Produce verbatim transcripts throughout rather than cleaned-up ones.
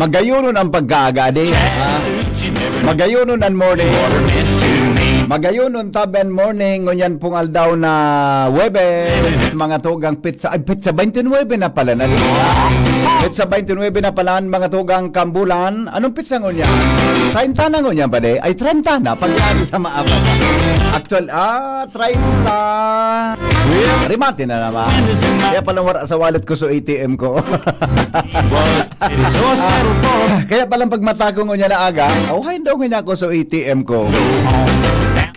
Magayonon ang pagkaaga, di? Ha? Magayonon ang morning. Magayonon tabi an morning, ngunyan pong aldaw na Huwebes, mga tugang petsa, ay, petsa twenty-nine na pala na rin. Petsa twenty-nine na pala, mga tugang kambulan. Anong petsa ngunyan? Treinta na ngunyan ba, di? Ay, treinta na, pag sa maabot. Actual, ah, treinta. Remate na naman. Kaya pala wala sa wallet ko, so A T M ko. Kaya palang pagmata ko ngunyan na aga, oh, hain daw ngunyan ako sa A T M ko.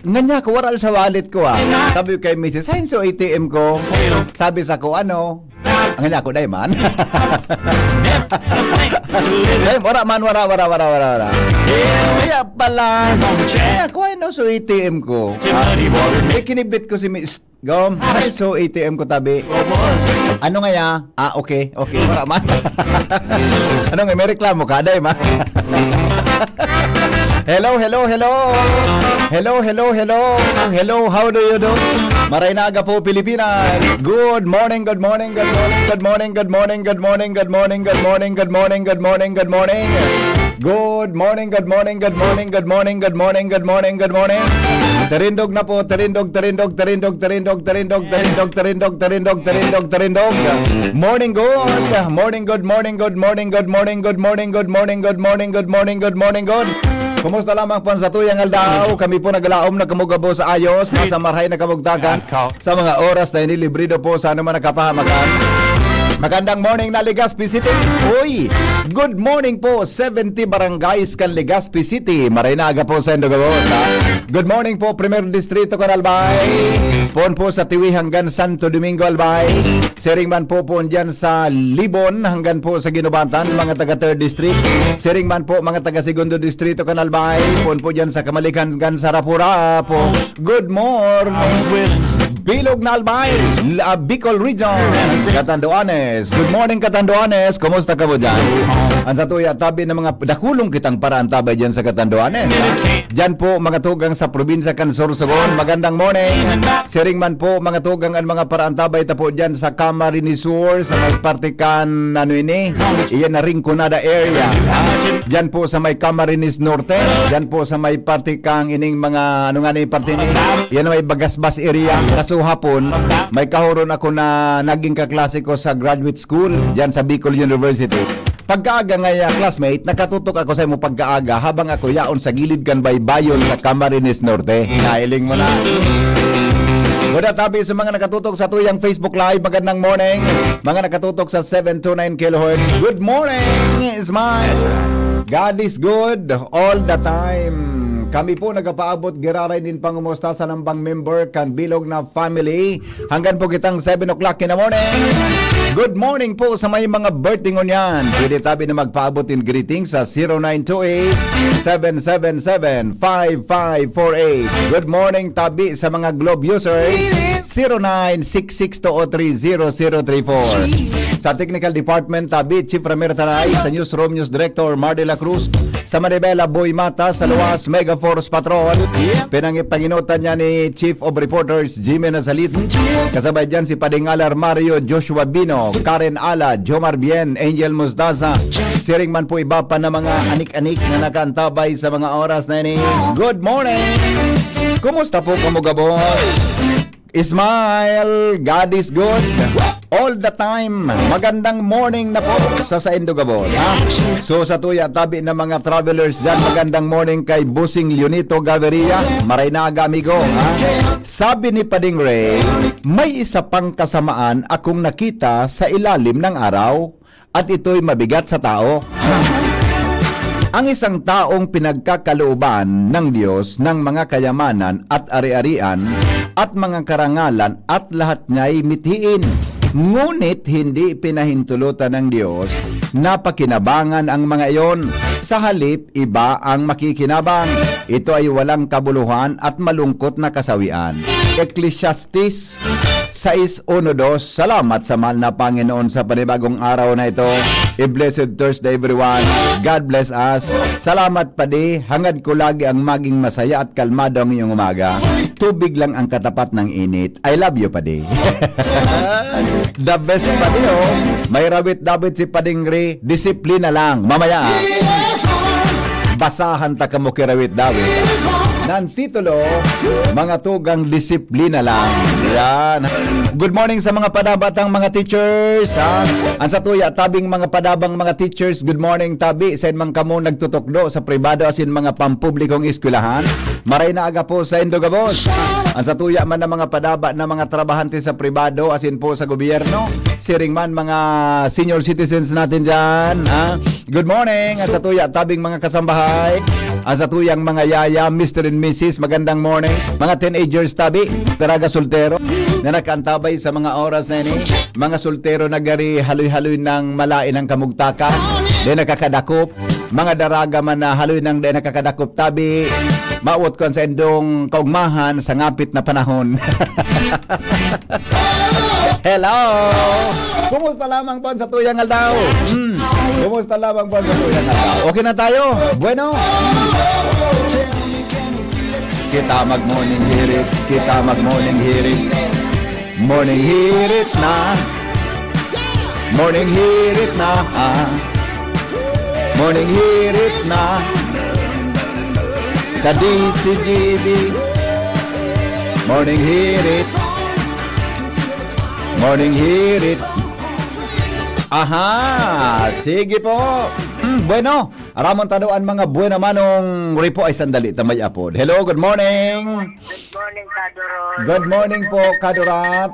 Ngunyan ako, wala sa wallet ko, ah. Sabi ko kay misis, "Hain sa A T M ko?" Sabi sa ko, ano, ang ako, dai man. Dai, wala man, wala, wala, wala, wala, wala. Kaya pala, kaya ko, ano, so A T M ko. Ah, eh, kinibit ko si Miss Gom. Ay, so A T M ko tabi. Ano nga ya? Ah, okay, okay. Wala man. Ano nga, may reklamo ka, dai man. Hello, hello, hello. Hello, hello, hello. Hello, how do you do? Maray na aga po, Pilipinas. Good morning, good morning, good morning, good morning, good morning, good morning, good morning, good morning, good morning, good morning, good morning, good morning. Good morning, good morning, good morning, good morning, good morning, good morning. Tarindog na po, tarindog, tarindog, tarindog, tarindog, tarindog, tarindog, tarindog, tarindog, tarindog, tarindog. Morning, good morning, good morning, good morning, good morning, good morning, good morning, good morning, good morning, good morning, good. Kumusta lamang po sa tuyang aldaw? Kami po naglaom na kamo gabos sa ayos, nasa marhay na kamugtakan. Sa mga oras na ini, librido po sa anuman na kapahamakan. Magandang morning na Legazpi City. Uy, good morning po, seventy barangays kan Legazpi City. Maray na aga po sa indo gabos, ha? Good morning po, Primer Distrito kan Albay. Poon po sa Tiwi hanggang Santo Domingo, Albay. Siring man po, poon dyan sa Libon hanggang po sa Guinobatan, mga taga Third District. Siring man po, mga taga Segundo Distrito kan Albay. Poon po dyan sa Kamalikan hanggang sa Rapu-Rapu. Good morning. Bilog na Albay, La Bicol Region, Catanduanes. Good morning, Catanduanes. Kumusta kamo dyan? Ang sa tuya, tabi ng mga dakulong kitang paraantabay dyan sa Catanduanes, ha? Dyan po, mga tugang sa probinsya kan Sorsogon. Magandang morning. Siring man po, mga tugang, ang mga paraantabay ta po dyan sa Camarines Sur, sa may parte kan, ano ini? Iyan na Rinconada area. Dyan po sa may Camarines Norte. Dyan po sa may parte kang ining mga, ano nga ni parte ni? Yan may Bagasbas area. Kaso hapon, may kahuron ako na naging kaklase ko sa graduate school, dyan sa Bicol University. Pagkaaga nga, ya, classmate, nakatutok ako sa imo pagkaaga habang ako yaon sa gilid kan baybayon sa Camarines Norte. Nahiling mo na. Good tabi sa mga nakatutok sa tuyang Facebook Live. Magandang morning. Mga nakatutok sa seven two nine kilohertz. Good morning, Ismael. God is good all the time. Kami po nagapaabot giraray nin pangumusta sa nambang member kan bilog na family. Hanggang po kitang seven o'clock in the morning. Good morning po sa may mga birthday ngunyan. Pwede tabi na magpaabot in greetings sa zero nine two eight, seven seven seven, five five four eight. Good morning, tabi sa mga Globe users. Zero nine six six two oh three zero zero three four. Sa technical department, tabi, Chief Ramir Taray. Sa newsroom, news director, Mar de la Cruz. Sa Manibela, Boy Mata. Sa luwas, Mega Force Patrol. Pinangipanginutan niya ni Chief of Reporters, Jimmy Nazalit. Kasabay dyan si Pading Alar Mario, Joshua Bino, Karen Ala, Jomar Bien, Angel Mostaza. Siring man po iba pa na mga anik-anik na nakaantabay sa mga oras na ini. Good morning! Kumusta po kamo gabos? Smile, God is good all the time. Magandang morning na po sa saindo gabos, ha? So, sa tuya tabi ng mga travelers dyan, magandang morning kay Bossing Leonito Gaviria. Maray na aga, amigo, ha? Sabi ni Pading Ray, "May isa pang kasamaan akong nakita sa ilalim ng araw, at ito'y mabigat sa tao." Ang isang taong pinagkakalooban ng Diyos ng mga kayamanan at ari-arian at mga karangalan at lahat niya'y mithiin. Ngunit hindi pinahintulutan ng Diyos na pakinabangan ang mga iyon. Sa halip, iba ang makikinabang. Ito ay walang kabuluhan at malungkot na kasawian. Ecclesiastes sais uno dos. Salamat sa mahal na Panginoon sa panibagong araw na ito. A blessed Thursday, everyone. God bless us. Salamat, Padi. Hangad ko lagi ang maging masaya at kalmado ang iyong umaga. Tubig lang ang katapat ng init. I love you, Padi. The best, Padi, oh. May rawit-dawit si Padingri, disiplina lang. Mamaya, ah, basahan ta kamo ki rawit-dawit. Nan titulo, Mga Tugang Disiplina Lang. Yan. Good morning sa mga padabatang mga teachers, ha? Ang satuya, tabing mga padabang mga teachers, good morning, tabi. Sain man kamo nagtutukdo sa pribado asin mga pampublikong eskwelahan. Maray na aga po sa indo gabos. Ang satuya man na mga padaba na mga trabahante sa pribado asin po sa gobyerno. Siring man mga senior citizens natin dyan, ha? Good morning. Ang satuya, tabing mga kasambahay. Ang satuyang mga yaya, mister and missus, magandang morning. Mga teenagers, tabi, daraga soltero, na nakaantabay sa mga oras na ini. Mga soltero na gari, haloy-haloy ng malain ang kamugtakan. Di nakakadakop. Mga daraga man na haloy nang dai nakakadakop tabi, mawot ko sa indong kaugmahan sa ngapit na panahon. Hello! Kumusta lamang po sa tuyang aldaw? Hmm. Kumusta lamang po sa tuyang aldaw? Okay na tayo? Bueno? Kita mag-morning hirit, kita mag-morning hirit. Morning hirit na. Morning hirit na. Ah. Morning hirit na. Sa D C G D. Morning hirit. Morning hirit. Aha, sige po. Hmm, bueno, aramon ta do an mga buena manong ripo ay sandali ta may apod. Hello, good morning. Good morning, Kado Ron. Good morning po, Kado Rat.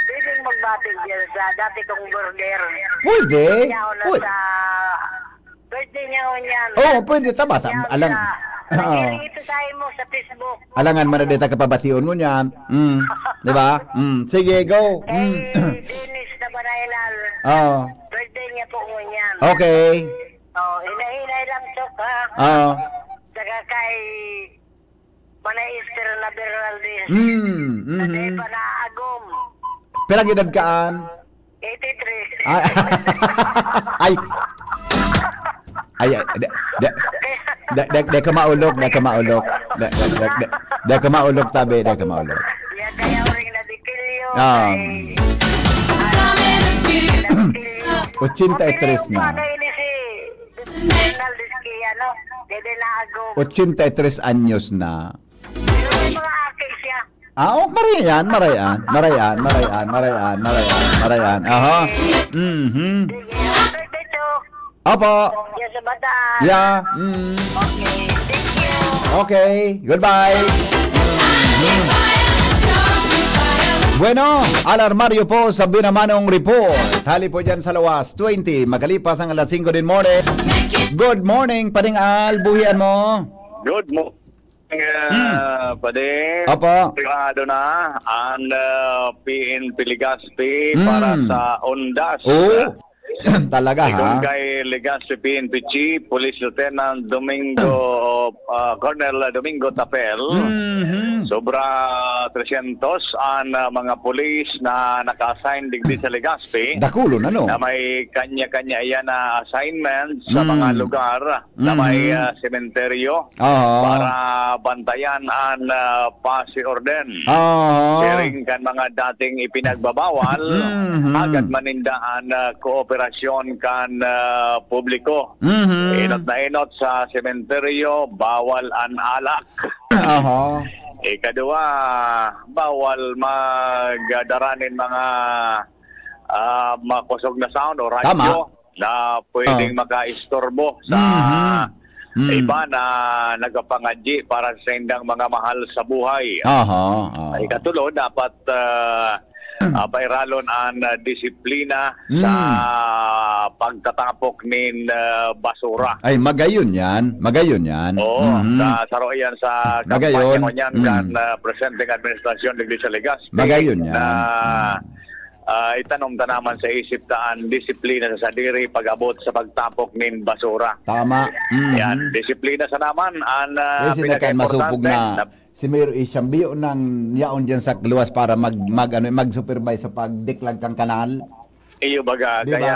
Pwedeng magbati diyan sa dati kong border. Pwede. Yaon na Pwede. Sa birthday niya, ngunyan. Oo, pwede. Tama, tama. Yaon Alang, sa, oo. Nag-iring ito sa imo sa Facebook. Alangan man na dito kapabation, ngunyan. Mm. Di ba? Mm. Sige, go. Kay Mm. Dennis Nabanaylal. Oo. Birthday niya po, ngunyan. Okay. Oh, hinay-hinay lang, Chok, ha? Oo. Saka kay Manay Esther na Beraldi. Mm, mhm. Sa Deva na Agom. Pirang edad ka, an? Eighty-three. Ah, ay. Ay, ay, da, da, da, da, da ka maulog, da ka maulog. Da, da, da, da, da ka maulog, tabi, da ka maulog. Yan kaya uring na dikilyo, Um, ay, ano, na dikilyo. Ochenta y tres na. Ano ini si Ronald Rizky, ano? Dede na Agom. Ochenta y tres anyos na. Yung mga aki siya. Ah, oh, marayan, marayan, marayan, marayan, marayan, marayan, marayan. Aha. Mhm. Sige, happy birthday, Chok. Opo. Diyan sa bataan. Yeah. Mm. Okay, thank you. Okay, goodbye. Bueno, al armario po sa Binamanong Report. Hali po dyan sa Lawas, twenty, makalipas ang alas singko din morning. Good morning, Pading Al. Buhian mo. Good morning, ah, Hmm. Padi. Apo. Privado na ang, ah, P N P Legazpi Hmm. para sa undas. Oh, talaga, ha? Sigon kay Legazpi P N P Chief Police Lieutenant Domingo, ah, Colonel Domingo Tapel, Mhm. sobra tresyentos ang, ah, mga pulis na naka-assign digdi sa Legazpi Dakulon, ano? na may kanya-kanya iyan na assignment sa Mm. mga lugar na may, Mhm. ah, sementeryo Oo. para bantayan ang, ah, pasi orden. Oo. Siring kan mga dating ipinagbabawal, Mhm. agad maninda ang, ah, kooperasyon kan, ah, publiko. Mhm. Enot na enot sa sementeryo, bawal ang alak. Aha. Ikaduwa, bawal magdara nin mga, ah, makosog na sound o radyo Tama. na pwedeng Ah. makaistorbo sa Mhm. Mm. iba na nagpapangadyi para sa saindang mga mahal sa buhay. Aha, aha. Ikatulo, dapat, ah, ah, pairalon ang, ah, disiplina Mm. sa pagtatapok nin, ah, basura. Ay, magayon yan. Magayon yan. Oo, Mhm. sa saro yan sa Magayon. kampanya ngunyan Mm. kan, ah, presenteng administrasyon digdi sa Legazpi Magayon yan. na, Mm. ah, itanom ta naman sa isip ta an disiplina sa sadiri pag-abot sa pagtapok nin basura. Tama. Mhm. Yan, disiplina sa naman an, ah, Kasi nakan masupog pinakaimportante na na si Mayor Isyang Biyo nang yaon diyan sa luwas para mag, mag, ano, mag-supervise sa pagdiklag kang kanal. Iyo baga, Di ba? kaya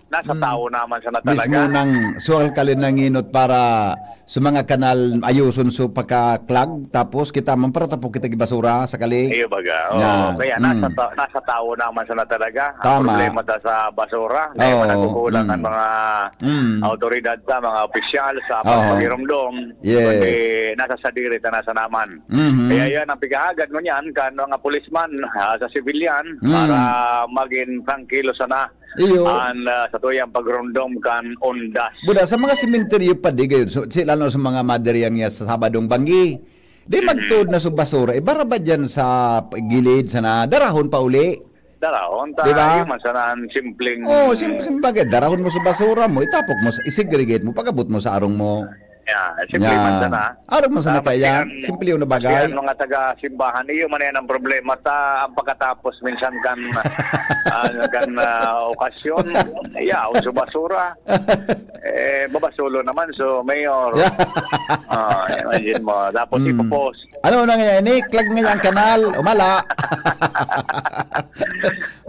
Nasa Mm. tao naman sana Mismo talaga. nang suwal ka rin nanginot para sa mga kanal, ayuson so pagka-clog, tapos kita man para tapo kita gibasura sakali. Iyo baga, oo. Yan. Kaya nasa Mm. ta-, nasa tao naman sana talaga. Ang Tama. problema ta sa basura, na Oo. yung nagkukulang ang Mm. mga Mm. awtoridad sa mga opisyal sa Oo. pagpagiromdom, Yes. kundi nasa sadiri ta nasa naman. Mhm. Kaya yan ang pighahagad mo niyan kan mga pulisman, ah, sa sibilyan Mm. para maging trangkilo sana Iyo. an, ah, satuyang pagromdom kan undas. Buda, sa mga sementeryo pa, di gayon. So, si, lalo sa mga madiriyan nga sa Sabadong Banggi, di Mhm. magtuod na sa basura. Ibara ba dyan sa gilid, sana darahon pa uli? Darahon ta, Di ba? yun man sana ang simpleng Oo, simpleng bagay. Darahon mo sa basura mo, itapok mo, sa, i-segregate mo, pag-abot mo sa arong mo. Yeah, simple Yeah. man sana. Arog man sana Ah, kaya yan. maski ang, Simple yun na maski bagay. ang mga taga-simbahan, iyo man yan ang problema. Ta, ang pagkatapos minsan kan, ah, kan, ah, okasyon, yaon sa basura. Eh, babasolo naman, so, Mayor. Yeah. Ah, imagine mo. Tapos Mm. ipopost. Ano na nga yan? Iniklag nga yan, kanal. Umala.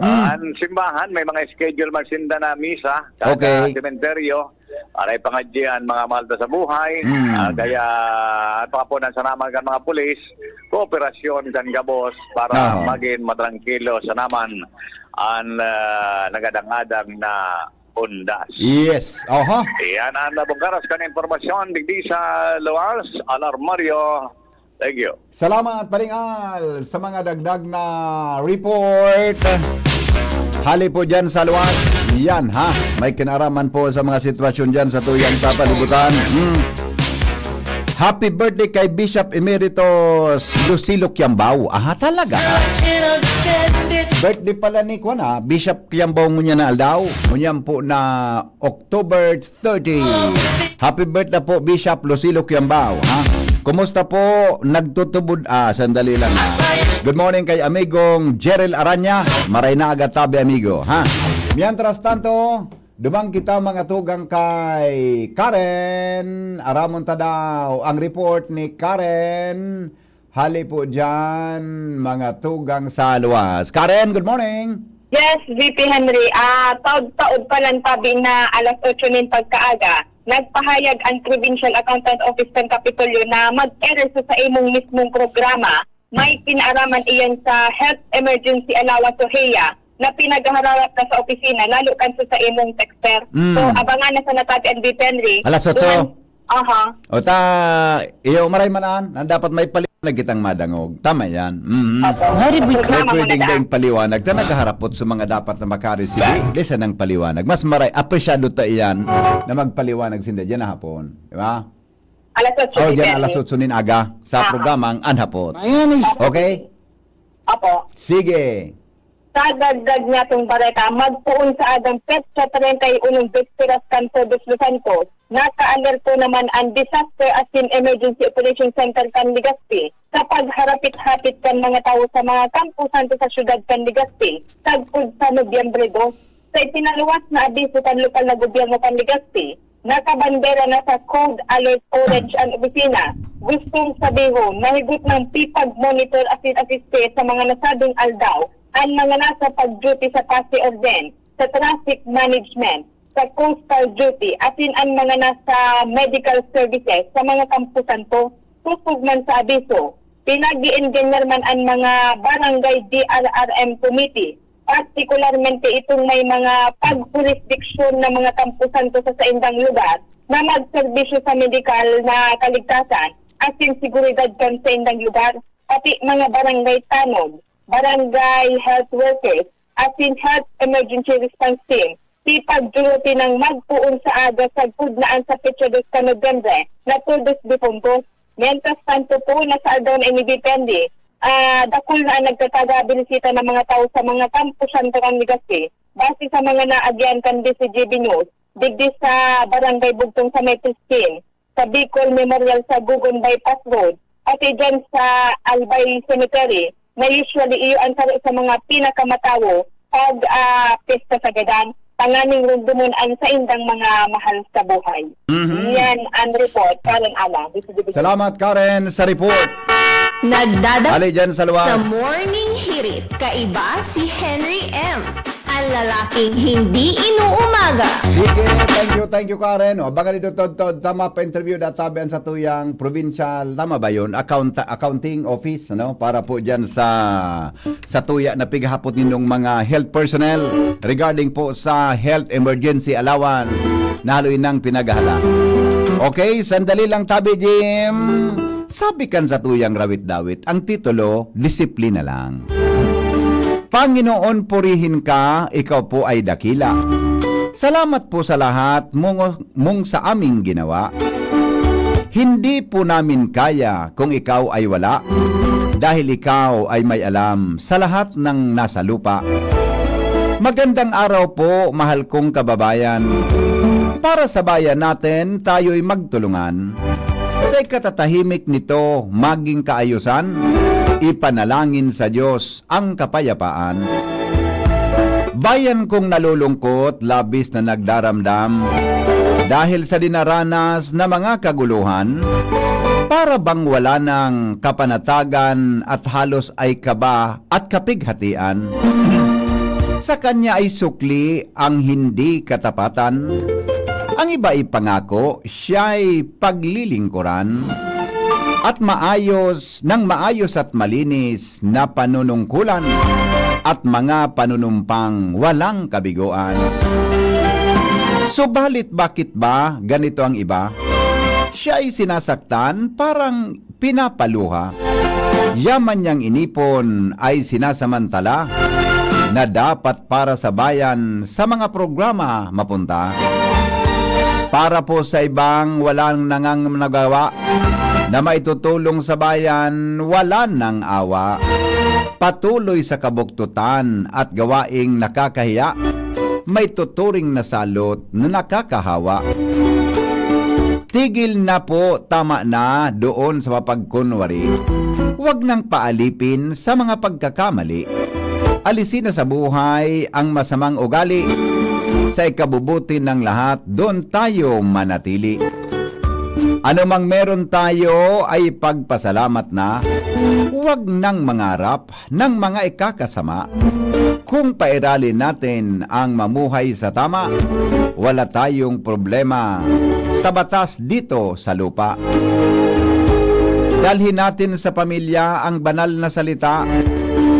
Mm. Ah, ang simbahan, may mga schedule man sinda na misa kada Okay. sementeryo. Aray pangadyi an mga mahal ta sa buhay. Mm. Ah, kaya, an pakapunan sa naman kan mga pulis, kooperasyon kan gabos para Aha. magin matrangkilo sa naman an, ah, nagadang-adang na undas. Yes. Aha. Iyan ang nabungkaras kan impormasyon digdi sa luwas, Alarmario. Thank you. Salamat, Paring Al, sa mga dagdag na report. Hali po dyan sa luwas. Yan, ha? May kinaraman po sa mga sitwasyon dyan sa tuyang papalibutan. Hmm. Happy birthday kay Bishop Emeritus Lucilo Kiambao. Aha, talaga, ha? Birthday pala ni, kwan, ha? Bishop Kiambao ngunyan na aldaw. Ngunyan po na October thirty. Happy birthday po, Bishop Lucilo Kiambao, ha? Kumusta po? Nagtutubod, ah, sandali lang, ha? Good morning kay amigong Jerel Aranya. Maray na aga tabi, amigo, ha? Mientras tanto, dumang kita mga tugang kay Karen. Aramon ta daw ang report ni Karen. Hali po dyan, mga tugang sa luwas. Karen, good morning. Yes, V P Henry. Ah, taod-taod pa lang tabi na alas otso nin pagkaaga, nagpahayag ang Provincial Accountant Office kan Kapitolyo na mag-ere sa saimong mismong programa. May kinaaraman iyan sa Health Emergency Allowance o heya na pinaghaharawat na sa opisina, lalo kan sa saimong texter. Mm. So, abangan na sa natabi ang V P Henry. Alas otso. Duman, aha. O ta, iyo, maray man an, ang dapat may paliwanag kitang madangog. Tama yan. Mhm. Opo. Why did we May Programa mo pwedeng na daing paliwanag ta naghaharapot sa mga dapat na makaresibi, di sanang paliwanag. Mas maray, apresyado ta iyan na magpaliwanag sinda dyan na hapon. Di ba? Alas otso Oh, ni dyan Jenny. alas otso nin aga sa Ah. programang Anhapot. Ayan is Okay? Opo. Sige. Sa dagdag niyatong bareta, magpoon sa agang petsa treinta y uno, Vespera kan Todos los Santos, nakaalerto naman ang Disaster asin Emergency Operation Center kan Legazpi sa pagharapit-hapit kan mga tawo sa mga kamposanto sa siyudad kan Legazpi, sagkod sa Nobyembre dos. Sa ipinaluwas na abiso kan lokal na gobyerno kan Legazpi, nakabandera na sa Code Alert Orange an opisina. Gustong sabihon, mahigot nang pipag-monitor asin asiste sa mga nasabing aldaw an mga nasa pag-duty sa Pase Orden, sa traffic management, sa coastal duty, asin an mga nasa medical services sa mga kamposanto. Sosog man sa abiso, pinag-ienganyar man an mga barangay D R R M committee, partikularmente itong may mga paghurisdiksyon na mga kamposanto sa saindang lugar na magserbisyo sa medikal na kaligtasan asin seguridad kan saindang lugar, pati mga barangay tanod, barangay health workers, asin health emergency response team. Ipagduruti nang magpoon sa aga sagkod na an sa petsa dos kan Nobyembre na Todos Defuntos. Mientras tanto po, nasa aldaw na ini depende, ah, dakul na ang nagtatagabisita na mga tawo sa mga kamposanto kan Legazpi. Base sa mga naagihan kan D C G B News, digdi sa Barangay Bugtong sa may Piscin, sa Bicol Memorial sa Gugon Bypass Road, pati dyan sa Albay Cemetery, na usually iyo ang saro sa mga pinakamatawo pag, ah, piyesta sa gadan, tanganing rumdumon ang saindang mga mahal sa buhay. Mhm. Yan ang report, Karen Alang. Dito, dito. Salamat, Karen, sa report. Nagdadap- Ali dyan sa luwas. Sa Morning Hirit, kaiba si Henry M. Ang lalaking hindi inuumaga. Sige, thank you, thank you, Karen. O, baga dito, Tod, Tod, tama pa interview na tabi ang satuyang provincial, tama ba yun? Account, accounting office, ano? Para po dyan sa, sa tuya na pighapot ninyong mga health personnel regarding po sa health emergency allowance na haloy nang pinaghahala. Okay, sandali lang tabi, Jim. Sabi kan satuyang rawit-dawit, ang titulo, disiplina lang. Panginoon, purihin ka, ikaw po ay dakila. Salamat po sa lahat mong, mong sa aming ginawa. Hindi po namin kaya kung ikaw ay wala, dahil ikaw ay may alam sa lahat ng nasa lupa. Magandang araw po, mahal kong kababayan. Para sa bayan natin, tayo'y magtulungan. Sa ikatatahimik nito, maging kaayusan, ipanalangin sa Diyos ang kapayapaan. Bayan kong nalulungkot, labis na nagdaramdam dahil sa dinaranas na mga kaguluhan, para bang wala nang kapanatagan at halos ay kaba at kapighatian. Sa kanya ay sukli ang hindi katapatan. Ang iba ipangako, siya'y paglilingkuran. At maayos, nang maayos at malinis na panunungkulan at mga panunumpang walang kabigoan. Subalit bakit ba ganito ang iba? Siya ay sinasaktan, parang pinapaluha. Yaman niyang inipon ay sinasamantala na dapat para sa bayan sa mga programa mapunta. Para po sa ibang walang nangang nagawa na maitutulong sa bayan, wala nang awa. Patuloy sa kabuktutan at gawaing nakakahiya, may tuturing na salot na nakakahawa. Tigil na po, tama na doon sa mapagkunwari. Huwag nang paalipin sa mga pagkakamali. Alisin na sa buhay ang masamang ugali. Sa ikabubuti ng lahat, doon tayo manatili. Anumang meron tayo ay pagpasalamat na. Huwag nang mangarap ng mga ikakasama. Kung pairali natin ang mamuhay sa tama, wala tayong problema sa batas dito sa lupa. Dalhin natin sa pamilya ang banal na salita.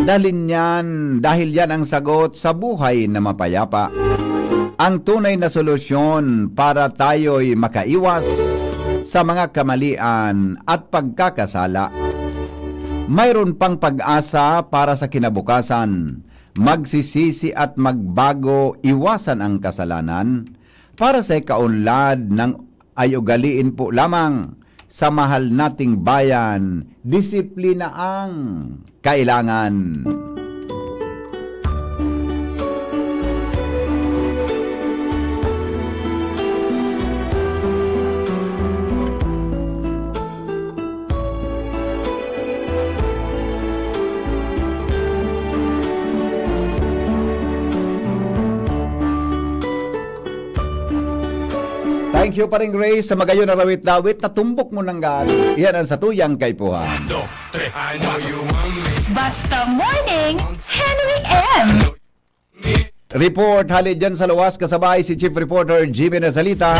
Dalhin yan, dahil yan ang sagot sa buhay na mapayapa. Ang tunay na solusyon para tayo'y makaiwas sa mga kamalian at pagkakasala. Mayroon pang pag-asa para sa kinabukasan. Magsisisi at magbago, iwasan ang kasalanan. Para sa ikaunlad ng ay ugaliin po lamang sa mahal nating bayan, disiplina ang kailangan. Thank you, Paring Ray, sa magayon na rawit-dawit na tumbok mo nanggal. Iyan ang satuyang kaipuhan. Dos, tres, ano yung Basta Morning, Henry M. Report hali dyan sa luwas, kasabay si Chief Reporter Jimmy Nazalita.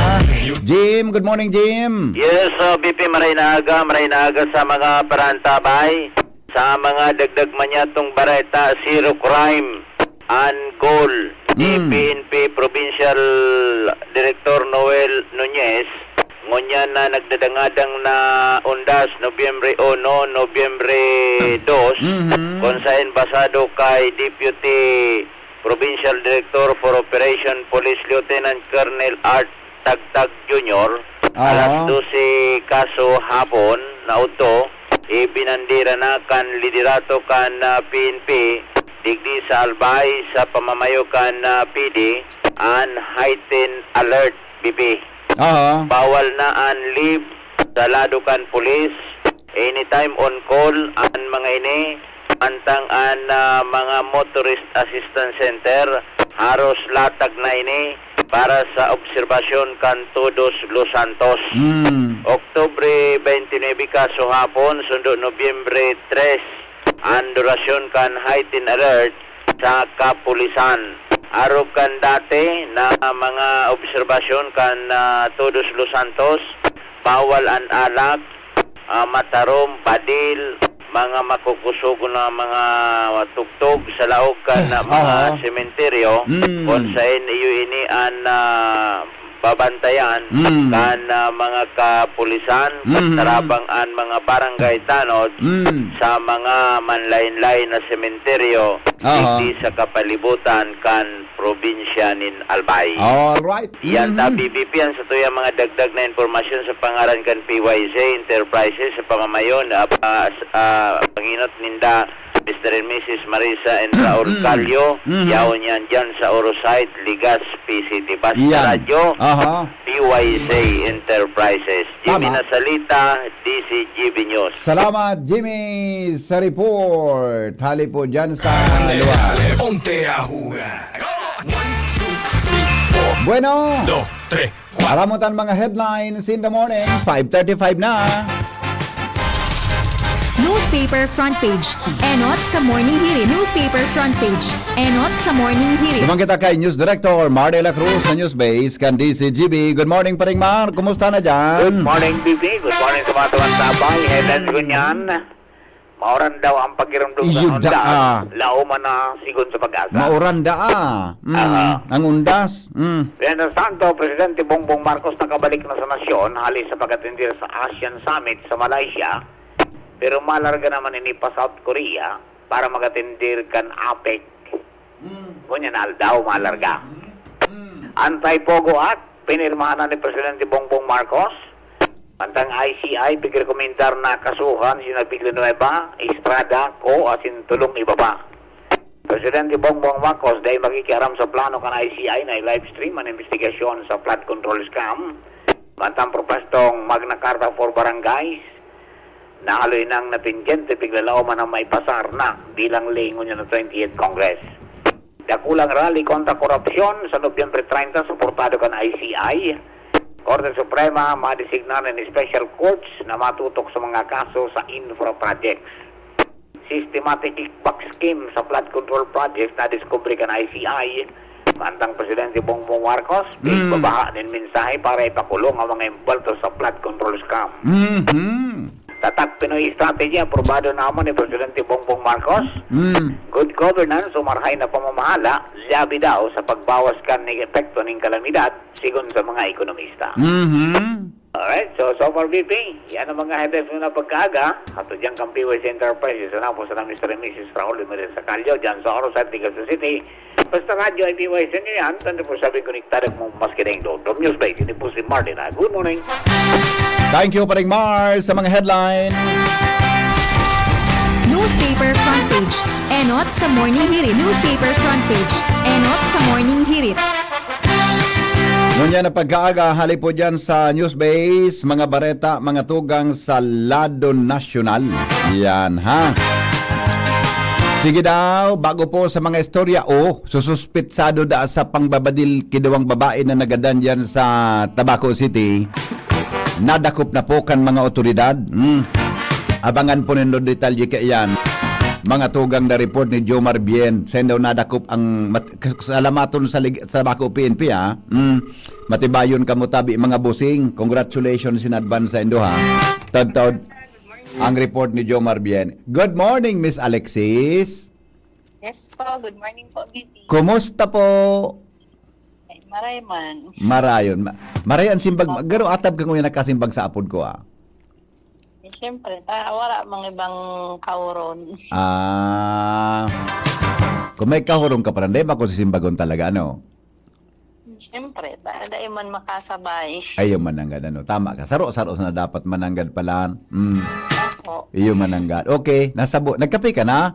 Jim, good morning, Jim. Yes, uh, B P, maray na aga, maray na aga sa mga parantabay. Sa mga dagdag manyatong bareta, zero crime. An goal ni Mm. P N P Provincial Director Noel Nunez, ngunyan na nagdadangadang na undas, Nobyembre uno, Nobyembre dos, Mhm. kung saen basado kay Deputy Provincial Director for Operation Police Lieutenant Colonel Art Tagtag Junior, Oo. alas dose kaso hapon na udto, ibinandera na kan liderato kan, ah, P N P digdi sa Albay sa pamamayo kan, ah, P D an heightened alert, B P. Oo. Bawal na an leave sa lado kan pulis. Anytime on call an mga ini, mantang an, ah, mga motorist assistance center, haros latag na ini para sa obserbasyon kan Todos los Santos. Hmm. Oktubre twenty-nine kaso hapon, sundo Nobyembre tres, an durasyon kan heightened alert sa kapulisan. Arog kan dati na mga obserbasyon kan, ah, Todos los Santos, bawal an alak, ah, matarom, badil, mga makukusog na mga tugtog sa laog kan, ah, mga Aha. sementeryo, Mm. kung sain iyo ini an, ah, babantayan Mm. kan, ah, mga kapulisan, Mm. katarabang an mga barangay tanod Mm. sa mga manlain-lain na sementeryo, Aha. digdi sa kapalibutan kan probinsya nin Albay. Alright. Yan ta, Mhm. B B P, an satuyang mga dagdag na impormasyon sa pangaran kan P Y Z Enterprises sa pamamayon, ah, pa-, ah, panginot ninda, Mister and Missus Marisa and Raul Mm. Calio, Mhm. yaon yan dyan sa Orosite, Legazpi City. Basta Yan. Radyo, Aha. P Y Z Enterprises. Jimmy Tama. Nasalita, D C G B News. Salamat, Jimmy, sa report. Hali po dyan sa lugar. Ponte a jugar. One, two, three, four. Bueno. Dos, tres, cuatro. Aram mo tan mga headlines in the morning. Five thirty-five na. Newspaper front page. Enot sa Morning Hirit. Newspaper front page. Enot sa Morning Hirit. Duman kita kay News Director Mar de la Cruz sa News Base kan D C G B. Good morning, Paring Mar. Kumusta na dyan? Good morning, B B. Good morning sa mga tuwan sa abay. Headlines ko niyan. Mauran daw ang pagirumdom sa Iyo da, Honda. ah. Lauman na sigon sa pag-asa. Mauran da, ah. Mm, Aha. ang undas. Mm. Mientras tanto, Presidente Bongbong Marcos nakabalik na sa nasyon hali sa pag-atender sa ASEAN Summit sa Malaysia, pero malarga naman ini pa South Korea para mag-atender kan APEC. Mm. Ngunyan na aldaw, malarga. Mm. Mm. Anti-Pogo Act, pinirmahan na ni Presidente Bongbong Marcos. Mantang I C I, pigrekomendar na kasuhan si Villanueva, Estrada, Co. asin tolong iba pa. Presidente Bongbong Marcos dai makikiaram sa plano kan I C I na i-live stream an imbestigasyon sa flood control scam. Mantang propwestong Magna Carta for Barangays, nahaloy nang natinggente, piglalaoman na maipasar na bilang ley ngunyan na twentieth Congress. Dakulang rally kontra korupsyon sa Nobyembre treinta, suportado kan I C I. Korte Suprema madesignar nin special courts na matutok sa mga kaso sa infra projects. Systematic kickback scheme sa flood control projects na diskubre kan I C I. Mantang Presidente Bongbong Marcos, Mm. pigbabaha nin mensahe para ipakulong ang mga imbolto sa flood control scam. Mhm. Tatak Pinoy Strategy, aprobado naman ni Presidente Bongbong Marcos. Mm. Good governance o marahay na pamamahala, labi daw sa pagbawas kan ning epekto ning kalamidad, sigon sa mga ekonomista. Mhm. Alright, so, so far, B P, yan ang mga headlines muna pagkaaga. At diyan kang P Y C Enterprises, sa napos na Mister and Missus Raul Ramirez sa Calio, dyan sa Oro, sa Tigas City. Basta radyo ay P Y C nyo yan, twenty-four seven konektado mo maski na yung doon. From News Bay, ini po si Martin. Ah, good morning. Thank you, Paring Mar, sa mga headline. Newspaper front page. Enot sa Morning Hirit. Newspaper front page. Enot sa Morning Hirit. Ngunyan na pagkaaga, hali po dyan sa News Base, mga bareta, mga tugang sa lado nasyonal. Yan, ha? Sige daw, bago po sa mga istorya, oh, sususpitsado da sa pangbabadil ki duwang babae na nagadan dyan sa Tabaco City. Nadakop na po kan mga otoridad. Hmm. Abangan po nindo detalye kaiyan. Mga tugang na report ni Jomar Bien. Sain daw nadakop ang mat-, kas-, salamaton sa lig-, sa Tabaco P N P, ha? Hmm. Matibayon kamo tabi, mga bossing. Congratulations in advance sa indo, ha? Tadtad ang report ni Jomar Bien. Good morning, Miss Alexis. Yes po, good morning po, B P. Kumusta po? Ay, maray man. Marayon. Ma-, maray ang simbag. Opo. Garo atab ka nguya nakasimbag sa apod ko, ah. Eh, siyempre, ta-, wala mang ibang kauron. Ah. Kung may kauron ka pa, hindi ba ako sisimbagon talaga, ano? Siyempre, ta-, dai man makasabay. Ayaw man nanggad, ano. Tama ka. Saro-saro na dapat mananggad pala. Mm. Opo. Iyo mananggad. Okay, nasabo. Nagkape ka na?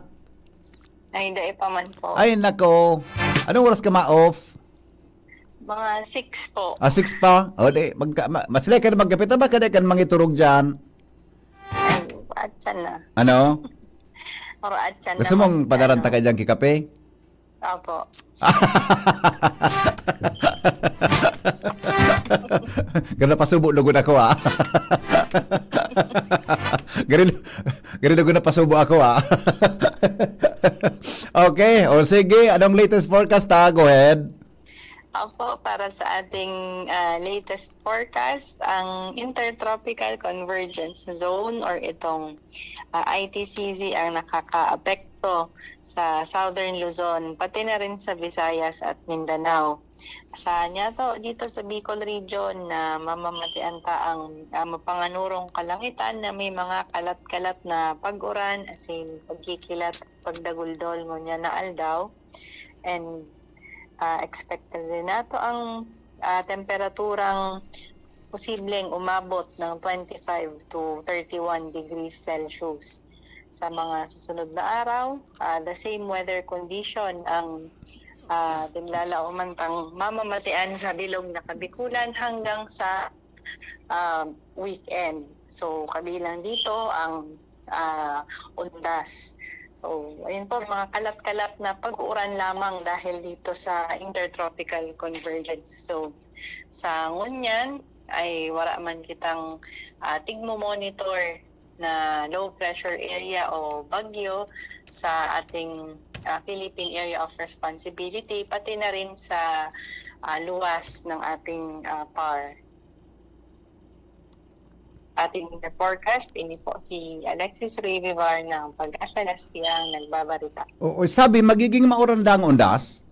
Ay, dai pa man po. Ay, nako. Anong oras ka ma-off? Mga six po. Ah, six pa? O, di, magka-, ma-, mas like ka na magkape. Tama ka na kan mangiturog dyan. Ay, atsa na. Ano? Or atsa Gusto na mong mag-, padaran ano. ta ka dyan kikape? Opo. Garo napasubo lugod ako, ah. Garo, garo lugod napasubo ako, ah. Okay, o sige, anong latest forecast, ha? Go ahead. Opo, para sa ating ah, latest forecast, ang Intertropical Convergence Zone or itong ah, I T C Z ang nakakaapekto sa Southern Luzon, pati na rin sa Visayas at Mindanao. Sa niya to, dito sa Bicol Region na mamamatian ta ang ah, mapanganurong kalangitan na may mga kalat-kalat na pag-uran, as in pagkikilat, pagdaguldol ngunyan na aldaw. And ah, expected din nato ang ah, temperaturang posibleng umabot ng twenty-five to thirty-one degrees Celsius. Sa mga susunod na araw, ah, the same weather condition ang ah, tinlalaoman tang mamamatian sa bilog na Kabikulan hanggang sa ah, weekend. So, kabilang dito ang ah, undas. So, ayun po, mga kalat-kalat na pag-uuran lamang dahil dito sa Intertropical Convergence Zone. Sa ngunyan ay wala man kitang ah, tigmo-monitor na low pressure area o bagyo sa ating ah, Philippine Area of Responsibility, pati na rin sa ah, luwas ng ating ah, par. Ating forecast, ini po si Alexis Rivivar ng Pag-asa Las Piang nagbabarita. Oo, sabi, magiging mauran daw ang undas?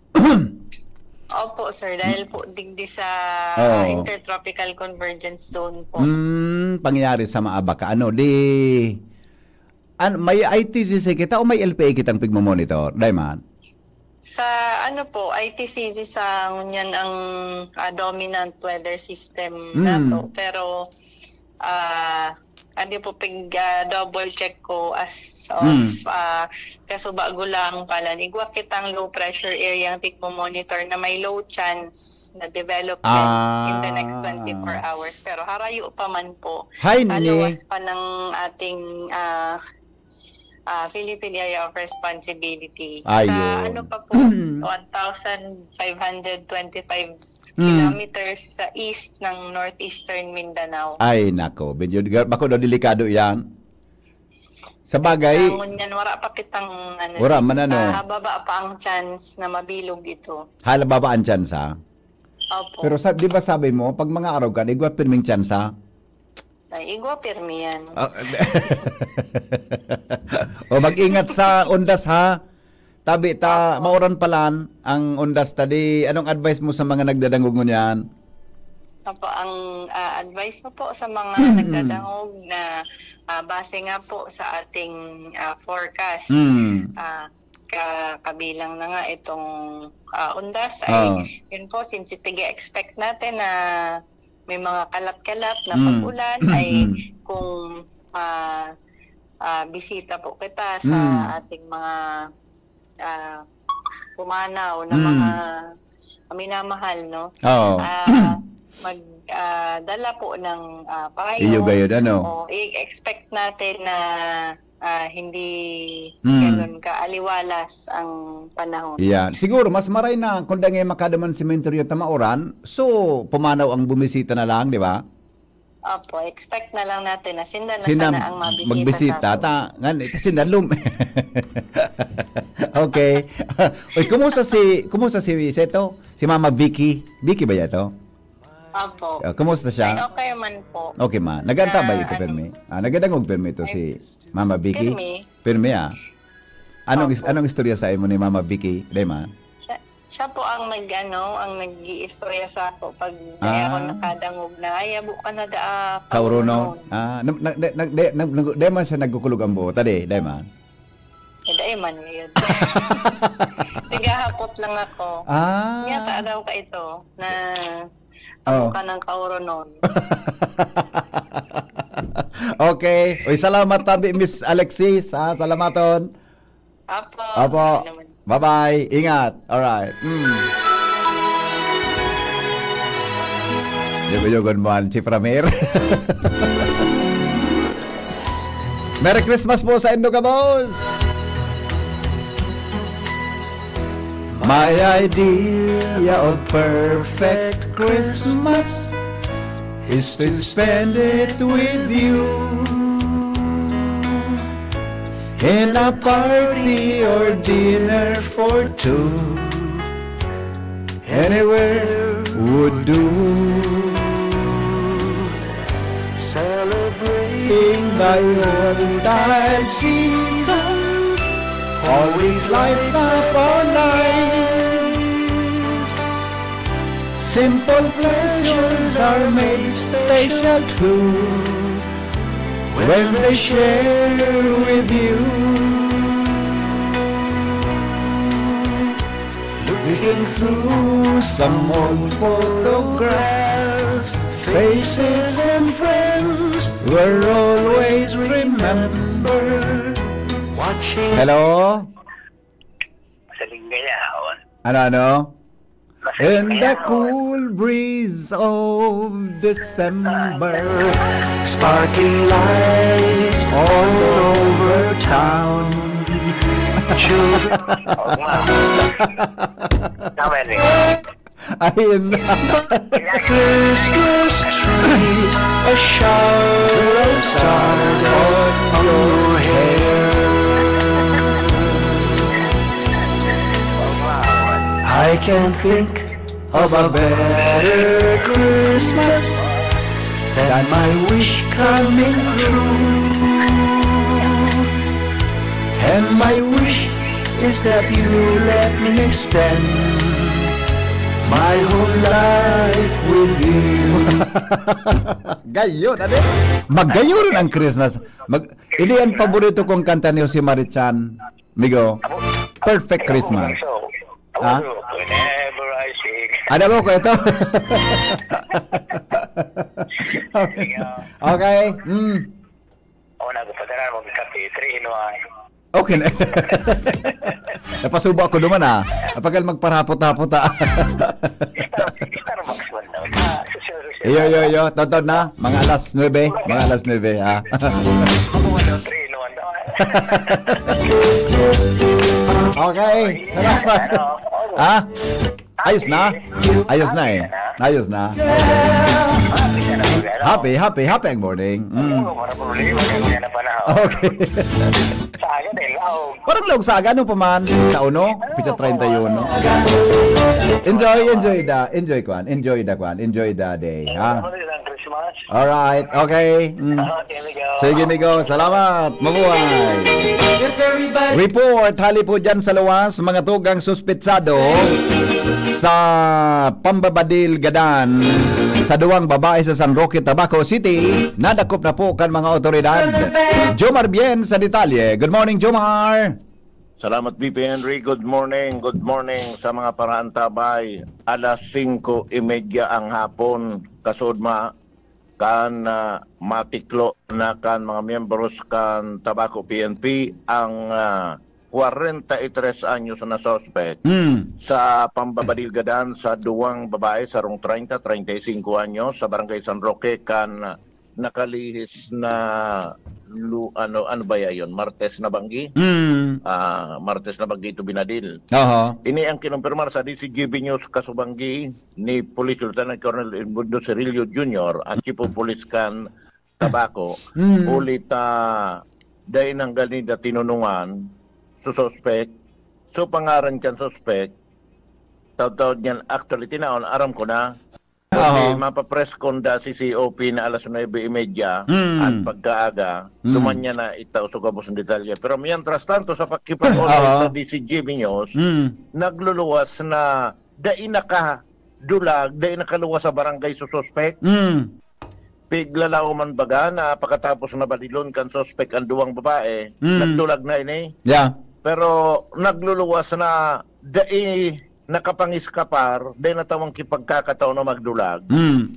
Opo, sir. Dahil po digdi sa Oo. Intertropical Convergence Zone po. Hmm, pangyayari sa maabakan. Ano, di... An, may I T C Z kita o may L P A kitang pigmamonitor, Dayman? Sa ano po, I T C Z sa ngunyan ang ah, dominant weather system Mm. nato. Pero ah hindi po pig ah, double check ko as of Mm. ah, kaso bago lang pala. Igwa kitang low pressure area ang tigmo-monitor na may low chance na development in the next Ah. twenty-four hours. Pero harayo pa man po. Hay, Sa ni. luwas pa ng ating ah, ah, Philippine Area of Responsibility. Ayun. Sa ano pa po, one thousand five hundred twenty-five Mm. kilometers sa east ng northeastern Mindanao. Ay, nako. Medyo, bako daw delikado yan. Sa bagay, Sa ngunyan, wala pa kitang ano, Wala man ano. ah, baba pa ang chance na mabilog ito. Hala, baba ang tsansa. Opo. Pero sa, di ba sabi mo, pag mga araw ka, igwa pirming tsansa? Ay, igwa pirmi yan. Ah, o, mag-ingat sa undas, ha? Tabi ta, mauran palan ang undas ta. Di, anong advice mo sa mga nagdadangog ngunyan? Opo, ang ah, advice ko po sa mga Mm. nagdadangog na ah, base nga po sa ating ah, forecast, Hmm. ah, ka, kabilang na nga itong ah, undas Ah. ay yun po, since tig-expect natin na may mga kalat-kalat na Mm. pag-ulan ay Mm. kung ah, ah, bisita po kita sa Mm. ating mga ah, pumanaw na Mm. mga minamahal, no? Oo. Ah, mag ah, dala po ng ah, payong. Iyo gayud, ano? O, i-expect natin na ah, hindi Mm. ganun kaaliwalas ang panahon. Yan. Siguro, mas maray na kung dangay makadaman sementeryo ta mauran, so, pumanaw ang bumisita na lang, di ba? Opo, expect na lang natin na sinda na Sinda sana ang mabisita magbisita, sa atin. Ta, ngan, sinda lum-, okay. Uy, kumusta si, kumusta si, si ito? Si Mama Vicky? Vicky ba yan ito? Opo. Ah, kumusta Ay, siya? okay man po. Okay, ma. Naganta ba Na, ito, ano, Permi? Ah, nagadangog, Permi, ito Ay, si Mama Vicky? Permi. Permi, ah. Anong, is- Opo. anong istorya sa imo ni Mama Vicky? Dai man? Siya, siya po ang nag-ano, ang nag-iistorya sa ako pag Ah. dai ako nakadangog na, "Ay, abo ka na daa, Kauronon? kauronon." Ah, nag, nag, nag, nag, nag, dai man siya nagkukulog ang buot, adi, dai man? Eh, dai man yun. Naghahapot lang ako. Ah. Yata daw ka ito, na Oh. ka ng kauronon. Okay. Uy, salamat tabi, Miss Alexis, ha? Salamaton. Apo. Apo. Ano naman? Bye-bye. Ingat. Alright. Mm. Yugo-yugon mo ang Chifra Mir. Merry Christmas po sa indo, kabos! My idea of perfect Christmas is to spend it with you. In a party or dinner for two, anywhere would do. Celebrating the Yuletide season always lights up our lives. Simple pleasures are made special too when they share with you. Looking through some old photographs, faces and friends we'll always remember. Watching Hello? Sa Lingayaon. Ano, ano? In the cool breeze of December. Sparkling lights all over town. Children. Oo nga. Tama yun eh. Ayun na. Christmas tree, a shower of stardust on your hair. I can't think of a better Christmas than my wish coming true. And my wish is that you let me spend my whole life with you. Gayon, ano? Magayon ang Christmas. Mag, ini ang paborito kong kanta ni Jose Marichan. Migo, Perfect Christmas. Ha? Whenever I sing. Ano mo ko ito? Okay. Mm. Oh, nagpadala mo kape, three in one. Okay na. Napasubo ako duman, ah. Apagal magparapot-hapot, ah. Star-, Starbucks man daw. Ah, social, social. Iyo, iyo, iyo. Totoo na. Mga alas nuebe. Mga alas nuebe, ah. Ako nga daw, three in one daw. Okay. Salamat. Ano, oh. Ha? Ayos na? Ayos na eh. Ayos na. Happy, happy, happy ang morning. Mm. Oo, para problema, ganyan na panahon. Okay. Sa aga din, laog. Parang laog sa aga, ano pa man? Sa uno, pitsa treinta y uno. Enjoy, enjoy the, enjoy kwan, enjoy the kwan, enjoy the day, ha? Ano din ang Christmas? Alright, okay. Mm. Ah, okay, amigo. Sige, amigo. Salamat. Mabuhay. Report, hali po dyan sa luwas, mga tugang suspetsado sa pambabadil gadan sa duwang babae sa San Roque, Tabaco City, nadakop na po kan mga otoridad. Jomar Bien sa detalye. Good morning, Jomar. Salamat, B P Henry. Good morning. Good morning sa mga paraantabay. Alas singko y media ang hapon. Kasudma, kan, ah, matiklo na kan mga miyembros kan Tabaco P N P ang, ah, kwarenta y tres anyos na suspek Hmm. sa pambabadil gadan sa duwang babae, sarong treinta, treinta y cinco anyos, sa Barangay San Roque kan nakalihis na lu-, ano, ano ba yan? Martes na banggi? Hmm. Ah, Martes na banggi ito binadil. Aha. Ini ang kinumpirmar sa D C G B News Kasubanggi ni Police Lieutenant Colonel Edmundo Cirillo Junior, ang Chief of Police kan Tabaco, Mm. huli ta dai nanggal ninda tinunungan sa suspek. So, pangaran kan suspek, taud-taud niyan, actually, tinaon, aram ko na. Kasi Aha. mapapress ko nda si C O P na alas nuebe y media, Mm. at pagkaaga, Mm. duman niya na itao sa gabos ng detalye. Pero mientras tanto, sa pakikipag-online Aha. sa D C G B News, Mm. nagluluwas na dai nakadulag, dai nakaluwas sa barangay sa suspek. Mm. Piglalaoman baga na pakatapos na badilon kan suspek ang duwang babae, Mm. nagdulag na ini. Yeah. Pero nagluluwas na dai nakapangiskapar, dai natawang kipagkakataon na magdulag. Mm.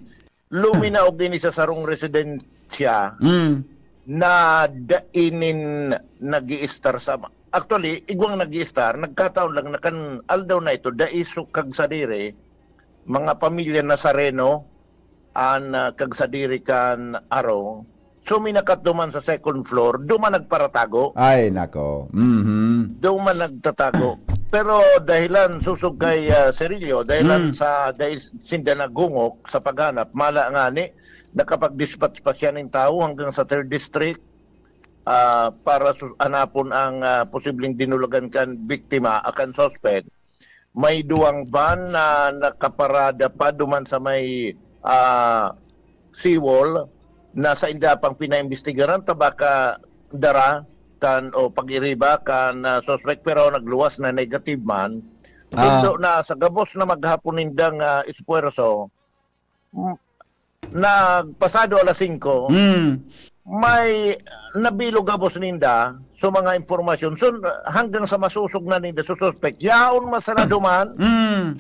Luminaog ini sa sarong residensya Mm. na dai nin nag-iistar sa, actually, igwang nag-iistar, nagkataon lang na kan aldaw na ito, dai sukag sadiri, mga pamilya Nazareno, an, ah, kagsadiri kan arong, suminakat duman sa second floor, duman nagparatago. Ay, nako. Mhm. Duman nagtatago. Pero dahilan, susog kay, ah, Cirillo, dahilan Mm. sa dai sinda naghungok sa paghanap, mala ngani, nakapag-dispatch pa siya nin tawo hanggang sa third district, ah, para su-, hanapon ang, ah, posibleng dinulagan kan biktima, akan suspect. May duwang van na nakaparada pa duman sa may, ah, seawall na sainda pang pinaimbestigaran ta baka dara kan o pag-iriba kan, ah, suspect, pero nagluwas na, negative man. Ah. Nindo na sa gabos na maghapon nindang, ah, esfuerso, m-, nagpasado alas singko, Mm. may nabilog gabos ninda sa mga impormasyon. So, hanggang sa masosog na ninda sa suspect, yaon man sana duman, Mm.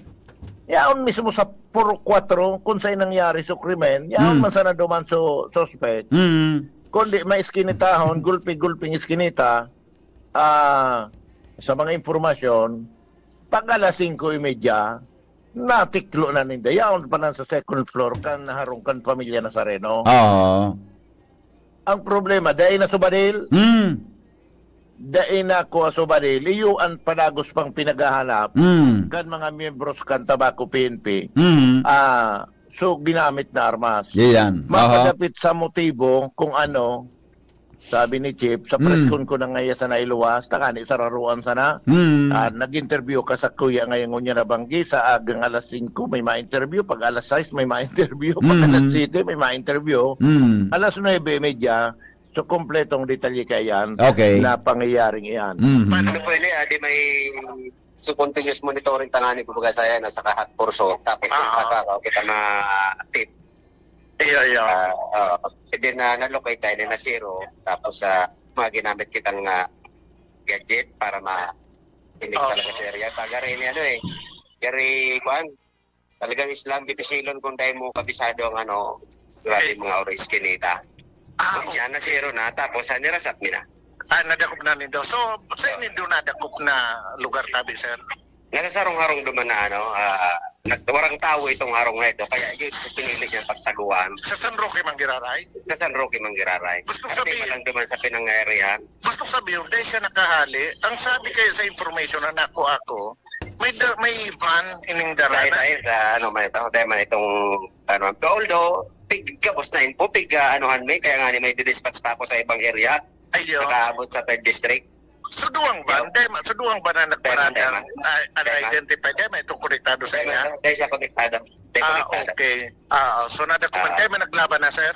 yaon mismo sa Purok Kuwatro, kung saan nangyari sa krimen, yaon Mm. man sana duman sa suspect. Mm. Kundi may iskinitahon, gulpi-gulping iskinita, ah, sa mga impormasyon, pag alas singko y media, natiklo na ninda. Yaon pa lang sa second floor kan harong kan pamilya Nazareno. Oo. Ang problema, dai na subadil. Mm. Dai na kuha subadil. Iyo ang padagos pang pinaghahanap Mm. kan mga miyembros kan Tabaco P N P. Mm. Ah, so, ginamit na armas. Iyan. Aha. Makadapit sa motibo kung ano, sabi ni Chief, sa Mm. press con ko na ngaya sana iluwas, takani sararuan sana. Mm. Ah, nag-interview ka sa kuya ngayon, ngunyan na banggi, sa agang alas singko may ma-interview, pag alas sais may ma-interview, pag Mm. alas siyete may ma-interview. Mm. Alas nuebe y media, so kompletong detalye kaya yan Okay. na pangyayaring iyan. Mm. Paano po ini, ah, di may so continuous monitoring tangani, kumbaga, sa yan, sa kahat porso, tapos Ah, yung ah. kaka-, kita ma-tip. Iyo, iyo. Ah, ah, and then, ah, na-locate tayo na zero. Tapos, ah, mga ginamit kitang, ah, gadget para ma-, imig Oo. talaga sa area. Pag gari ni ano eh, gari, kuan, talagang Islam, dipisilon kung dahil mo kabisado ang ano, grabe Eh. mga oras kinita. Ah, Yan, na zero na. Tapos, ah, nirasap mi na. Ah, nadakop na nindo. So, sa nindo nadakop na lugar tabi, sir? Nasa sarong harong duman na ano, ah, nag-, warang tawo itong harong na ito, kaya yun, pinili niyang pagtaguan. Sa San Roque man giraray? Sa San Roque man giraray. Gusto Kasi sabihin, malang duman sa pinangyarihan. Gusto sabihin, dahil siya nakahali, ang sabi kayo sa information na nakuha ko, may da-, may van ining dara Dahil, na. dahil sa ano man ito, dahil man itong, ano, although, pig-, gabos na info, pig-, ah, anuhan may, kaya nga ni may didispatch pa ako sa ibang area, Ayun. nakaabot sa third district. So, duwang van? Yo. Dai ma-, so, duwang van na Dai man, nagparada dai man. ang, ah, Dai man. unidentified? Dai man itong konektado sa Dai man, iya? dai siya konektado. Dai Ah, konektado. okay. Ah, so, nada ko man. Ah. Dai man naglaban na, sir?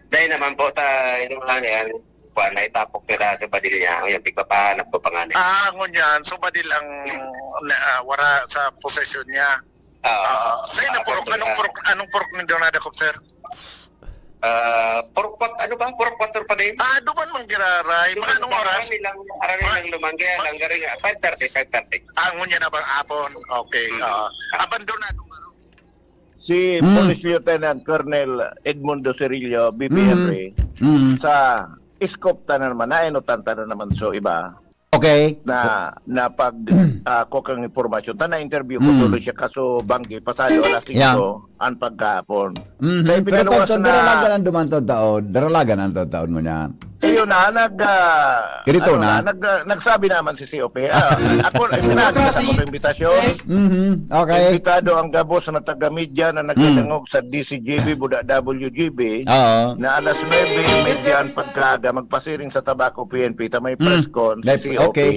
Dai naman po, ta, yung ano yan, kuwan, naitapok nila sa badil niya. Yung tigpapahanap ko pa nga niya. Ah, ngunyan. So, badil ang na, ah, wara sa posesyon niya? Oo. Ah, sa ina, Ah, purok, sa anong purok, anong purok nindo nadakop, sir? Ah, purok kwat-, ano ba? Purok kwatro pa din? Ah, duman man giraray. Mga anong oras? Arami lang, arami Mga lang naman. Kaya ma- lang, garing, ah, five thirty, five thirty. Ah, ngunyan na bang apon? Okay. Mm. Ah, abandonado nga. Si Hmm. Police Lieutenant Colonel Edmundo Cirillo, B P Henry, Hmm. Hmm. sa scoop ta na naman, nainutan ta na naman so iba Okay. na, na pag, ah, kukang impormasyon. Ta na-interview ko Hmm. tuloy siya, kaso banggi, pasado alas Yeah. singko, ang pagkahapon. Mhm. Kaya Pero pinaluwas tod-, tod, na daralagan ang duman tod taon. Daralagan ang tod taon mo niyan. Ayun na, nag, ah, Irito ano na. na, nag, ah, nagsabi naman si C O P. Ah, ako, eh, sinabi ko sa mga imbitasyon. Mhm. Okay. Imbitado ang gabos na taga-media na nagdadangog Hmm. sa D C G B, buda W G B, Oo. na alas nuebe y media ang pagkaaga, magpasiring sa Tabaco P N P, ta may Hmm. press con, May, C O P. okay.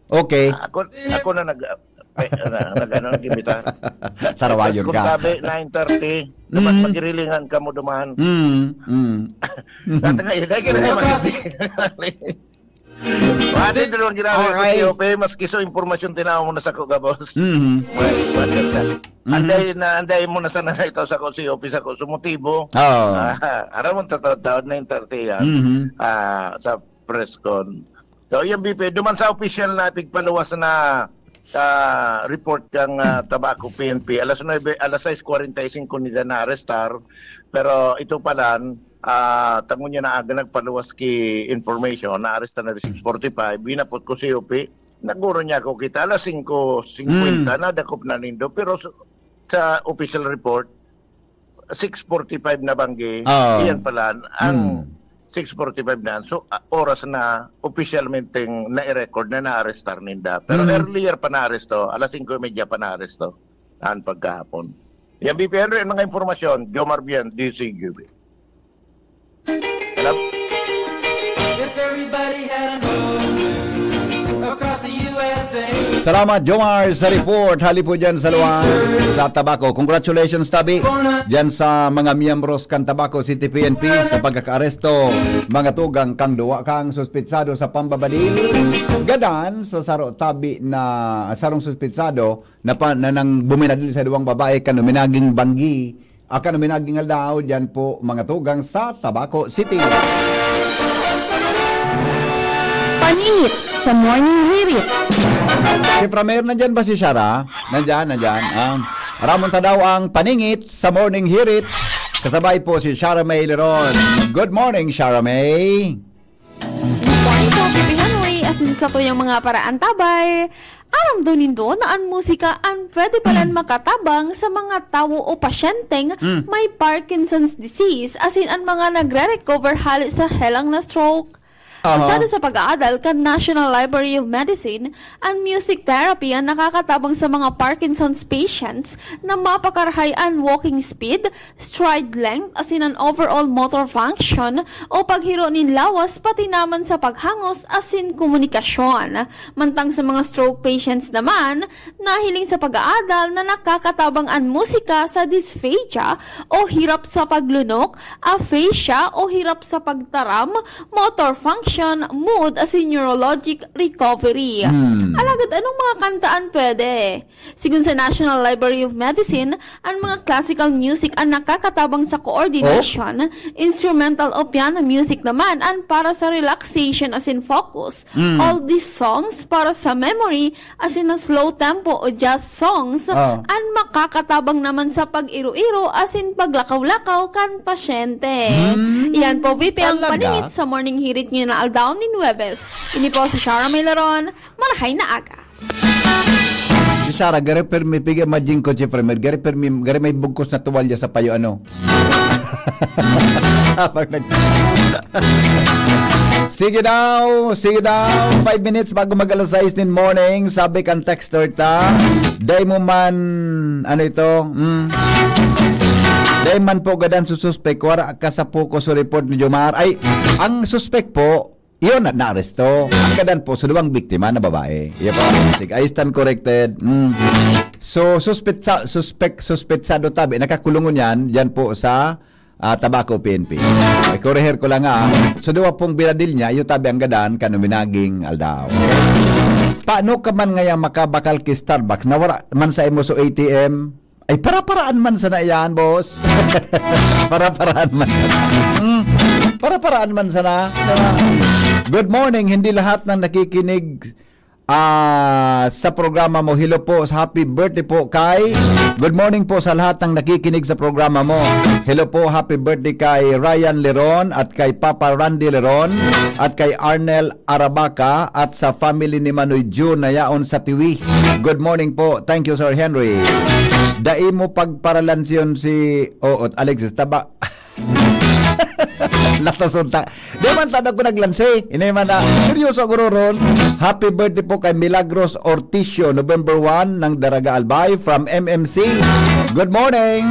Okay. Ah, ako, ako na nag, eh, na, nag, ano, nag-imbita. Sarawayon Tapos ka. kung sabi, nine thirty, dapat Mm. magirilingan ka mo duman. Mm, mm. Dati nga, yun, ay, ganun naman. Pati doon ang ginagawa ko, Alright. C O P, maski so impormasyon tinawa mo na sa ko, gabos. Mm. Well, well, well. Mhm. Anday na, anday mo na sana na ito sa ko, C O P, sa ko, sa motibo. Oo. Ah, aram mo, tataod-taod na yung thirty yan. Mhm. Ah, sa press con. So, yung B P, duman sa opisyal na tigpaluwas na, ah, report kang, ah, Tabaco P N P, alas nuebe, alas sais kwarenta y singko nila na-arrestar. Pero ito pala, ah, tangon niya na aga nagpaluwas ki information, na-arrestar na six forty-five, binapot ko C O P, naguro niya ako kita, alas singko singkwenta, Hmm. nadakop na nindo. Pero sa, sa official report, six forty-five na banggi, Oo. iyan pala, ang Hmm. six forty-five na, so, ah, oras na opisyalmenteng nai-record na naarestar ninda. Pero Hmm. earlier pa naaresto, alas singko y media pa naaresto, ang pagkahapon. Yan, B P N, ang mga impormasyon, Jomar Bien, D C G B. Alam? Salamat, Jomar, sa report. Hali po dyan sa Luwang, sa Tabaco. Congratulations, Tabi, dyan sa mga miyembros kan Tabaco City P N P sa pagkakaaresto mga tugang kan duwa kang suspetsado sa pambabalin. Gadan sa saro, Tabi, na sarong suspetsado na, pa, na nang buminadil sa duwang babae kan uminaging banggi, akan uminaging aldaw, dyan po mga tugang sa Tabaco City. Paningit sa Morning Hirit. Si Framer, nandyan ba si Shara? Nandyan, nandyan. Um, ramon ta daw ang paningit sa Morning Hirit. Kasabay po si Shara May Leron. Good morning, Shara May. Good morning po, Bibi Hanoy. Asin sa tuyang mga paraantabay. Aram daw nindo na an musika an pwede palan makatabang sa mga tawo o pasyenteng Mm. may Parkinson's disease, asin an mga nagre-recover hali sa helang na stroke. Aha. Basado sa pag-aadal kan National Library of Medicine, an music therapy an nakakatabang sa mga Parkinson's patients na mapakarahay an walking speed, stride length, asin an overall motor function o paghiro nin lawas, pati naman sa paghangos asin komunikasyon. Mantang sa mga stroke patients naman, nahiling sa pag-aadal na nakakatabang an musika sa dysphagia o hirap sa paglunok, aphasia o hirap sa pagtaram, motor function, mood, asin neurologic recovery. Hmm. Alagad anong mga kanta an pwede? Sigon sa National Library of Medicine, an mga classical music an nakakatabang sa coordination, instrumental o piano music naman an para sa relaxation asin focus. Mm. Oldies songs para sa memory asin an slow tempo o jazz songs Ah. an makakatabang naman sa pag-iro-iro asin paglakaw-lakaw kan pasyente. Hmm, Iyan po, V P, ang talaga? paningit sa Morning Hirit ngayon na aldaw nin Huwebes. Ini po si Shara May Leron. Marahay na aga. Si Sarah, gari permi, pig-imagine ko si Fremer, gari permi, gari may bugkos na tuwalya sa payo, ano? Habang nag- Sige daw, sige daw. Five minutes bago mag alas sais nin morning, sabi kan texter ta, "Dai mo man, ano ito? Hmm. Dai man po gadan sususpek, wara ka sa focus report ni Jomar." Ay, ang suspek po, iyon na, naaresto. Ang gadan po, sa duwang biktima na babae. Iya po. Sige, I stand corrected. Mm. So, suspetsa-, suspek-, suspetsado tabi, nakakulong ngunyan, dyan po sa, ah, Tabaco P N P. Eh, koreher ko lang, ah. So, duwa pong binadil niya, iyo tabi ang gadan, kan uminaging aldaw. Paano ka man ngaya makabakal ki Starbucks? Nawara man sa imo so A T M? Ay, para-paraan man sana yan, boss. Para-paraan man. Mm. Para-paraan man sana. Diba? Good morning. Hindi lahat ng nakikinig, ah, sa programa mo. Hello po. Happy birthday po kay... Good morning po sa lahat ng nakikinig sa programa mo. Hello po. Happy birthday kay Ryan Leron at kay Papa Randy Leron at kay Arnel Arabaca at sa family ni Manoy Jun na yaon sa Tiwi. Good morning po. Thank you, Sir Henry. Dai mo pagparalansiyon si, oo, Alexis, taba. Latas unta. Di man tada ko naglansi. Inay man na, seryoso ako ron. Happy birthday po kay Milagros Orticio, November one, ng Daraga Albay, from M M C. Good morning.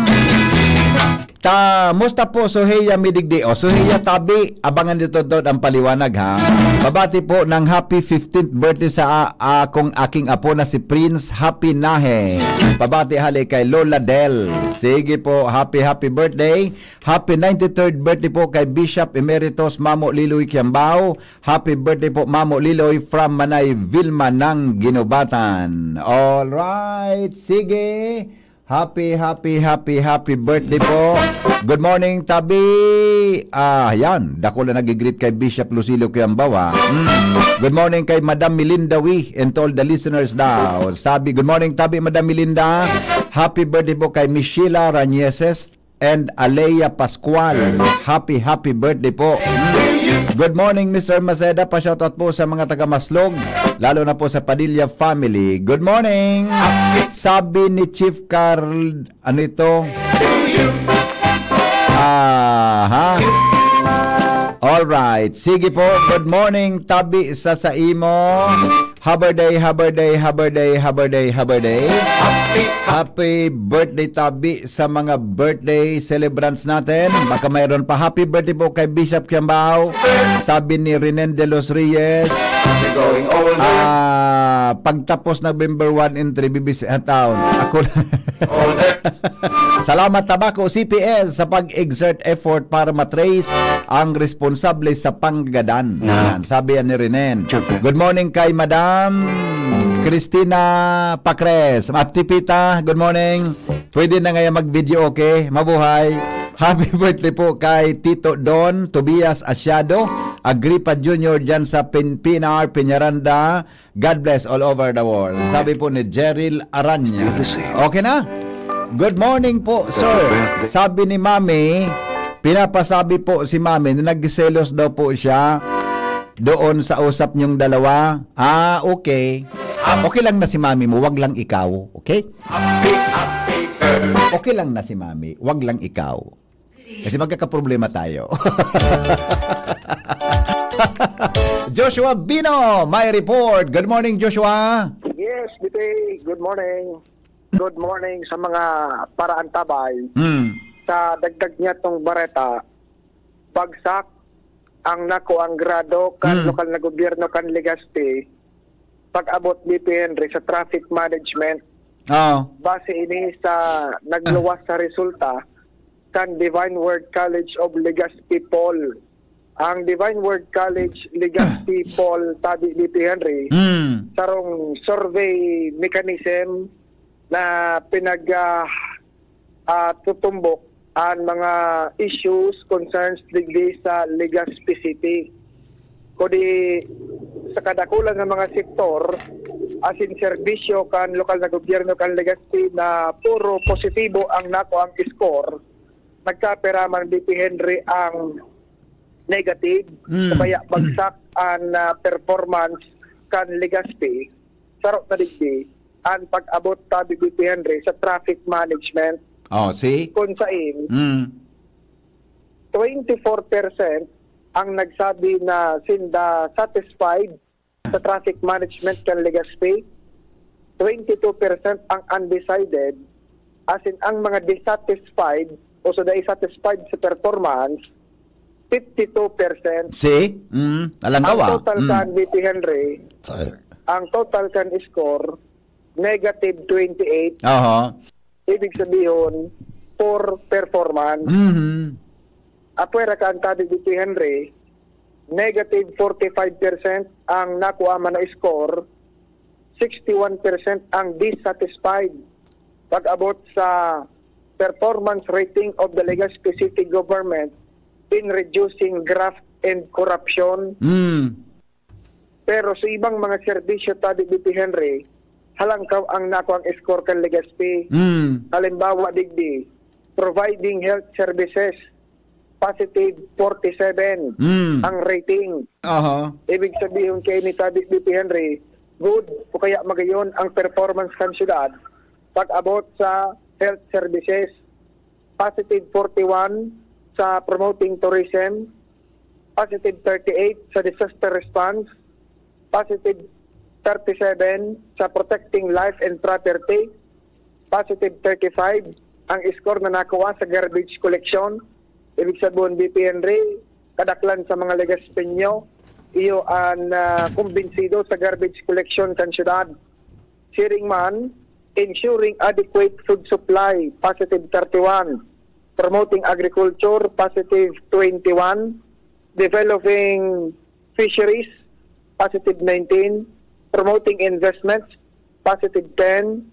Ta, musta po, Soheya Midigdi? O, Soheya Tabi, abangan nito doon ang paliwanag, ha? Pabati po ng happy fifteenth birthday sa a-, akong aking apo na si Prince Happy Nahe. Pabati hali kay Lola Del. Sige po, happy, happy birthday. Happy ninety-third birthday po kay Bishop Emeritus Mamo Liloy Kiambao. Happy birthday po, Mamo Liloy, from Manay Vilma ng Ginubatan. All right, sige. Happy, happy, happy, happy birthday po. Good morning, Tabi. Ah, yan. Dakula nag-greet kay Bishop Lucilio Kiambao, ha. Mm. Good morning kay Madam Melinda Wee and to all the listeners daw. Sabi, good morning, Tabi, Madam Melinda. Happy birthday po kay Miss Sheila Rañeses and Alea Pascual. Happy, happy birthday po. Mm. Good morning, Mister Maceda. Pa-shoutout po sa mga taga Maslog, lalo na po sa Padilla family. Good morning. Sabi ni Chief Carl, ano ito? Aha. Alright. Sige po. Good morning, tabi sa saimo. Happy birthday, happy birthday, happy birthday, happy birthday, happy birthday. Happy birthday, tabi, sa mga birthday celebrants natin. Baka mayroon pa. Happy birthday po kay Bishop Kiambao. Sabi ni Renen de los Reyes, ah, pagtapos November one and three, bibis-, ah, taon. Ako Salamat, Tabaco C P S, sa pag-exert effort para matrace ang responsable sa panggadan. Na. Yan, sabi yan ni Renen. Siyempre. Good morning kay Madam Christina Pacres. Ma'am Tipita, good morning. Pwede na ngayon mag-video, okay? Mabuhay. Happy birthday po kay Tito Don Tobias Asiado, Agripa Junior dyan sa Pin-, Pinar, Peñaranda. God bless all over the world. Sabi po ni Jeril Aranya. Still the same. Okay na? Good morning po, sir. Happy birthday. Sabi ni Mami, pinapasabi po si Mami na nagselos daw po siya doon sa usap niyong dalawa. Ah, okay. Okay lang na si Mami mo, wag lang ikaw. Okay? Okay lang na si Mami, wag lang ikaw. Kasi magkakaproblema tayo. Joshua Bino, may report. Good morning, Joshua. Yes, Bitoy. Good morning. Good morning sa mga paraantabay. Hmm. Sa dagdag niya tong bareta, bagsak ang nakuang grado kan Hmm. lokal na gobyerno kan Legazpi pag-abot ni Henry sa traffic management. Oo. Base ini sa nagluwas sa resulta kan Divine Word College of Legazpi Poll. Ang Divine Word College Legazpi Poll, tabi ni Henry, Hmm. sarong survey mechanism na pinag, ah, ah, tutumbok an mga issues, concerns digdi sa Legazpi City. Kundi sa kadakulan ng mga sektor, asin serbisyo kan lokal na gobyerno kan Legazpi na puro positibo ang nakuang score, nagkapira man, B P Henry, ang negative, Hmm. kaya bagsak an, ah, performance kan Legazpi. Saro na digdi, an pag-abot, tabi ni Henry, sa traffic management. Oh, see? Kung sain, Mm. twenty-four percent ang nagsabi na sinda satisfied sa traffic management kan Legazpi, twenty-two percent ang undecided, asin ang mga dissatisfied o sa dai satisfied sa performance, fifty-two percent. See? Mm, Ang alanggaw, ah. total Mm. kan, B P Henry, Ay. ang total kan score, negative twenty-eight. Aha. Ibig sabihon, poor performance. Mhm. Apwera kan, tabi ni B P Henry, negative forty-five percent ang nakuha man na score, sixty-one percent ang dissatisfied pag-abot sa performance rating of the Legazpi City Government in reducing graft and corruption. Mm. Pero sa ibang mga serbisyo, tabi ni B P Henry, halangkaw ang nakuang score kan Legazpi. Mm. Halimbawa, digdi, providing health services, positive forty-seven Mm. ang rating. Aha. Ibig sabihin, kaya ni, tabi ni B P Henry, good o kaya magayon ang performance kan syudad pag-abot sa health services. Positive forty-one sa promoting tourism, positive thirty-eight sa disaster response, positive thirty-seven sa protecting life and property, positive thirty-five ang score na nakuha sa garbage collection. Ibig sabihin, B P Henry, kadaklan sa mga Legazpeño, iyo an, ah, kumbinsido sa garbage collection kan syudad. Siring man, ensuring adequate food supply, positive thirty-one. Promoting agriculture, positive twenty-one. Developing fisheries, positive nineteen. Promoting investments, positive ten.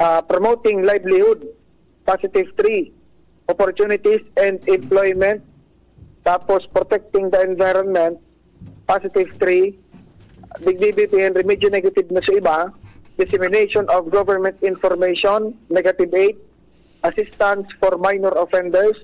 Ah, promoting livelihood, positive three. Opportunities and employment, tapos protecting the environment, positive three. Digdi, B P Henry, medyo negative na sa iba. Dissemination of government information, negative eight. Assistance for minor offenders,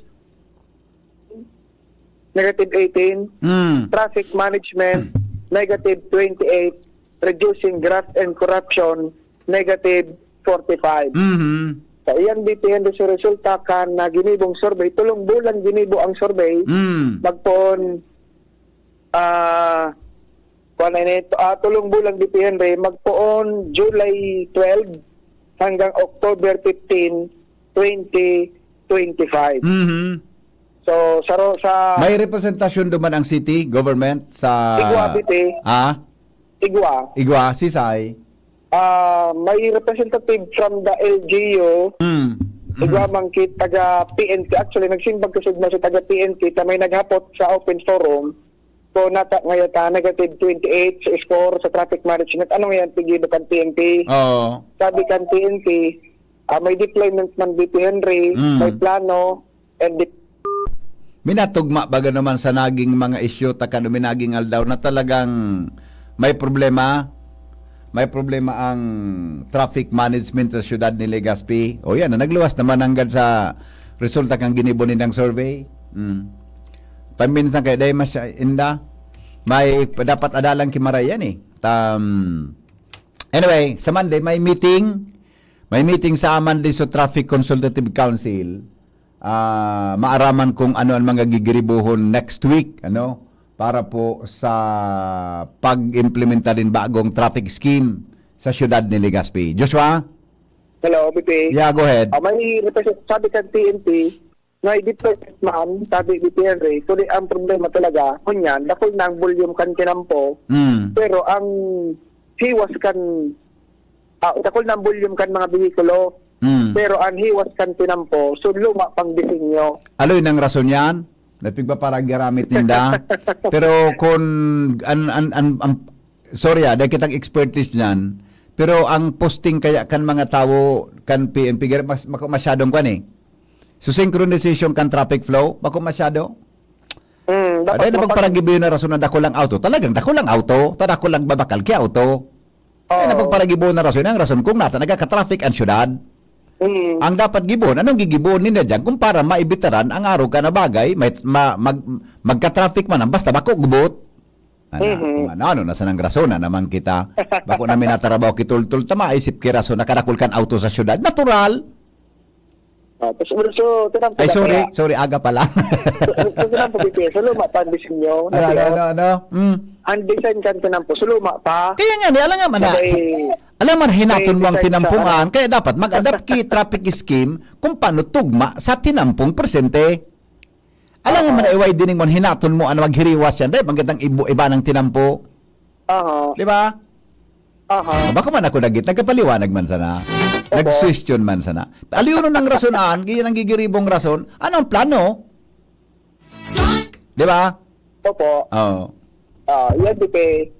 negative eighteen. Mm. Traffic management, negative twenty-eight. Reducing graft and corruption, negative forty-five. Mhm. Sa iyang, B P Henry, sa resulta kan na ginibong survey, tolong bulan ginibo ang survey, Mm. magpoon Ah, kuwan na ini, ah, tolong bulan, B P Henry, magpoon July twelve hanggang October fifteen, twenty twenty-five. Mhm. So, sa ro-, sa May representasyon duman ang city government sa Igwa, B P. Ah? Igwa. Igwa, sisay? Ah, may representative from the L G U. Mm. Mm. Igwa man ki taga P N P. Actually, nagsimbag kasi na si taga P N P ta may naghapot sa open forum kung nata ngaya ta negative twenty-eight sa score sa traffic management. Ano ngaya an piggibo kan P N P? Oo. Sabi kan P N P, ah, may deployment man, B P Henry, Mm. may plano, and dep- Minatugma baga naman sa naging mga isyu ta kan uminaging aldaw na talagang may problema, may problema ang traffic management sa siyudad ni Legazpi. O yan, na nagluwas naman hanggang sa resulta kan ginibo nindang survey. Mm. Paminsan kaya dahil mas inda, may dapat adalang kimarayan eh. Tam, anyway, sa Monday may meeting. May meeting sa Monday sa Traffic Consultative Council. Ah, maaraman kung ano ang mga gigiribuhon next week, ano, para po sa pag-implementa din bagong traffic scheme sa siyudad ni Legazpi. Joshua? Hello, B P. Yeah, go ahead. Ah, may represent-, sabi kan T N T, may department man, sabi ni P R A, kundi ang problema talaga, ngunyan, dakul na ang volume kan tinampo, Mm. pero ang hiwas kan, ah, dakul na ang volume kan mga behikulo, Mm. pero ang hiwas kan tinampo, so luma pang disenyo. Aloy nang rason yan? Napigpaparagaramit ninda? Pero kung an, an, an, an, sorry ah, dahil kitang expertise niyan, pero ang posting kaya kan mga tawo kan P N P, gari mas, mako-, masyadong kwan eh. So, synchronization kan traffic flow, bako masyado. Mm, dapat Dahil na mapag- pagparagibo na rason na dakulang auto. Talagang dakulang auto, ta dakulang babakal ki auto. Kaya na Oo. pagparagibo na rason, ang rason kung nata nagkaka-traffic ang syudad. Mm. Ang dapat gibon, anong gigibon ninda dyan? Kung para maibitaran ang araw ka na bagay, may, ma-, mag-, magka-traffic man, ang basta bako gubot. Ana, Mhm. kung ano, ano, nasa nang rason na naman kita. Bako na minatarabaho kitultol, ta maisip ki rason, nakadakul kan auto sa syudad. Natural. Ah, tapos, so, tinampo Ay, na sorry. kaya. Sorry, aga pa lang. So, so, tinampo, B P S, so, luma pa ang disenyo, Ano, ano, nabiot. ano, ano? Mm. Ang design kan tinampo, so, luma pa. Kaya nga, ni, alam nga man na, Sabay, alam man, hinaton may mo ang design sa tinampuan, ano. kaya dapat mag-adapt ki traffic scheme kung paano tugma sa tinampong presente. Alam nga Aha. man na, iway dining man, hinaton mo, ano, maghiriwas yan, dahil magandang ibo-, iba ng tinampo. Aha. Di ba? Aha. Bako man ako nagit-, nagkapaliwanag man sana. Opo. Nag-suwestiyon man sana. Aliw nun ang rason, an, giyan ang gigiribong rason. Ano ang plano? Di ba? Opo. Oo. Ah, yan, di pe,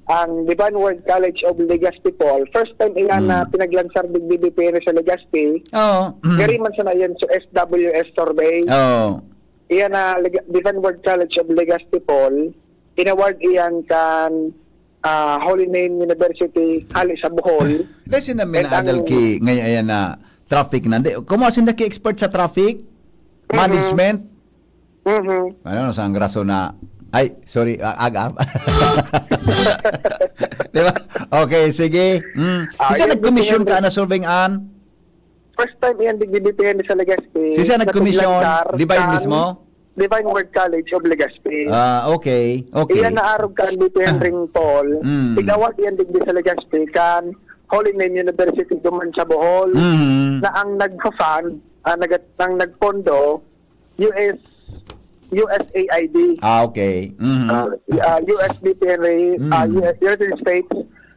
ang Divine Word College of Legazpi Paul. First time iyan na Mm. pinaglansar digdi, di pe, sa Legazpi. Oo. Gari man sana yan sa S W S survey. Oo. Iyan na Leg-, Divine Word College of Legazpi Paul. Inaward iyan kan, ah, Holy Name University, hali sa Bohol. Dahil sinabi And na adal ang ki, ngayon ayan na traffic na. Di, kumuha sinda ki expert sa traffic? Mhm. Management? Mhm. Ano, sa ang rason na, ay, sorry, a-, aga. Di ba? Okay, sige. Mm. Ah, Isa yun, nag-commission yun, ka yun. na surveying an? First time iyan, di, di, di, sa Legazpi. Sisa nag-commission? Nakapaglantar Divine kan mismo? Divine Word College of Legazpi. Ah, okay. Okay. Iyan naarog kan di Henry Paul. Mm. Tigawag iyan digdi sa Legazpi kan Holy Name University duman sa Bohol Mm. na ang nagfa-fund, ah, nag-, ang nagpondo, U S, U S A I D. Ah, okay. Mhm. Ah, ah, U S D P R A, Mm. ah, U S, United States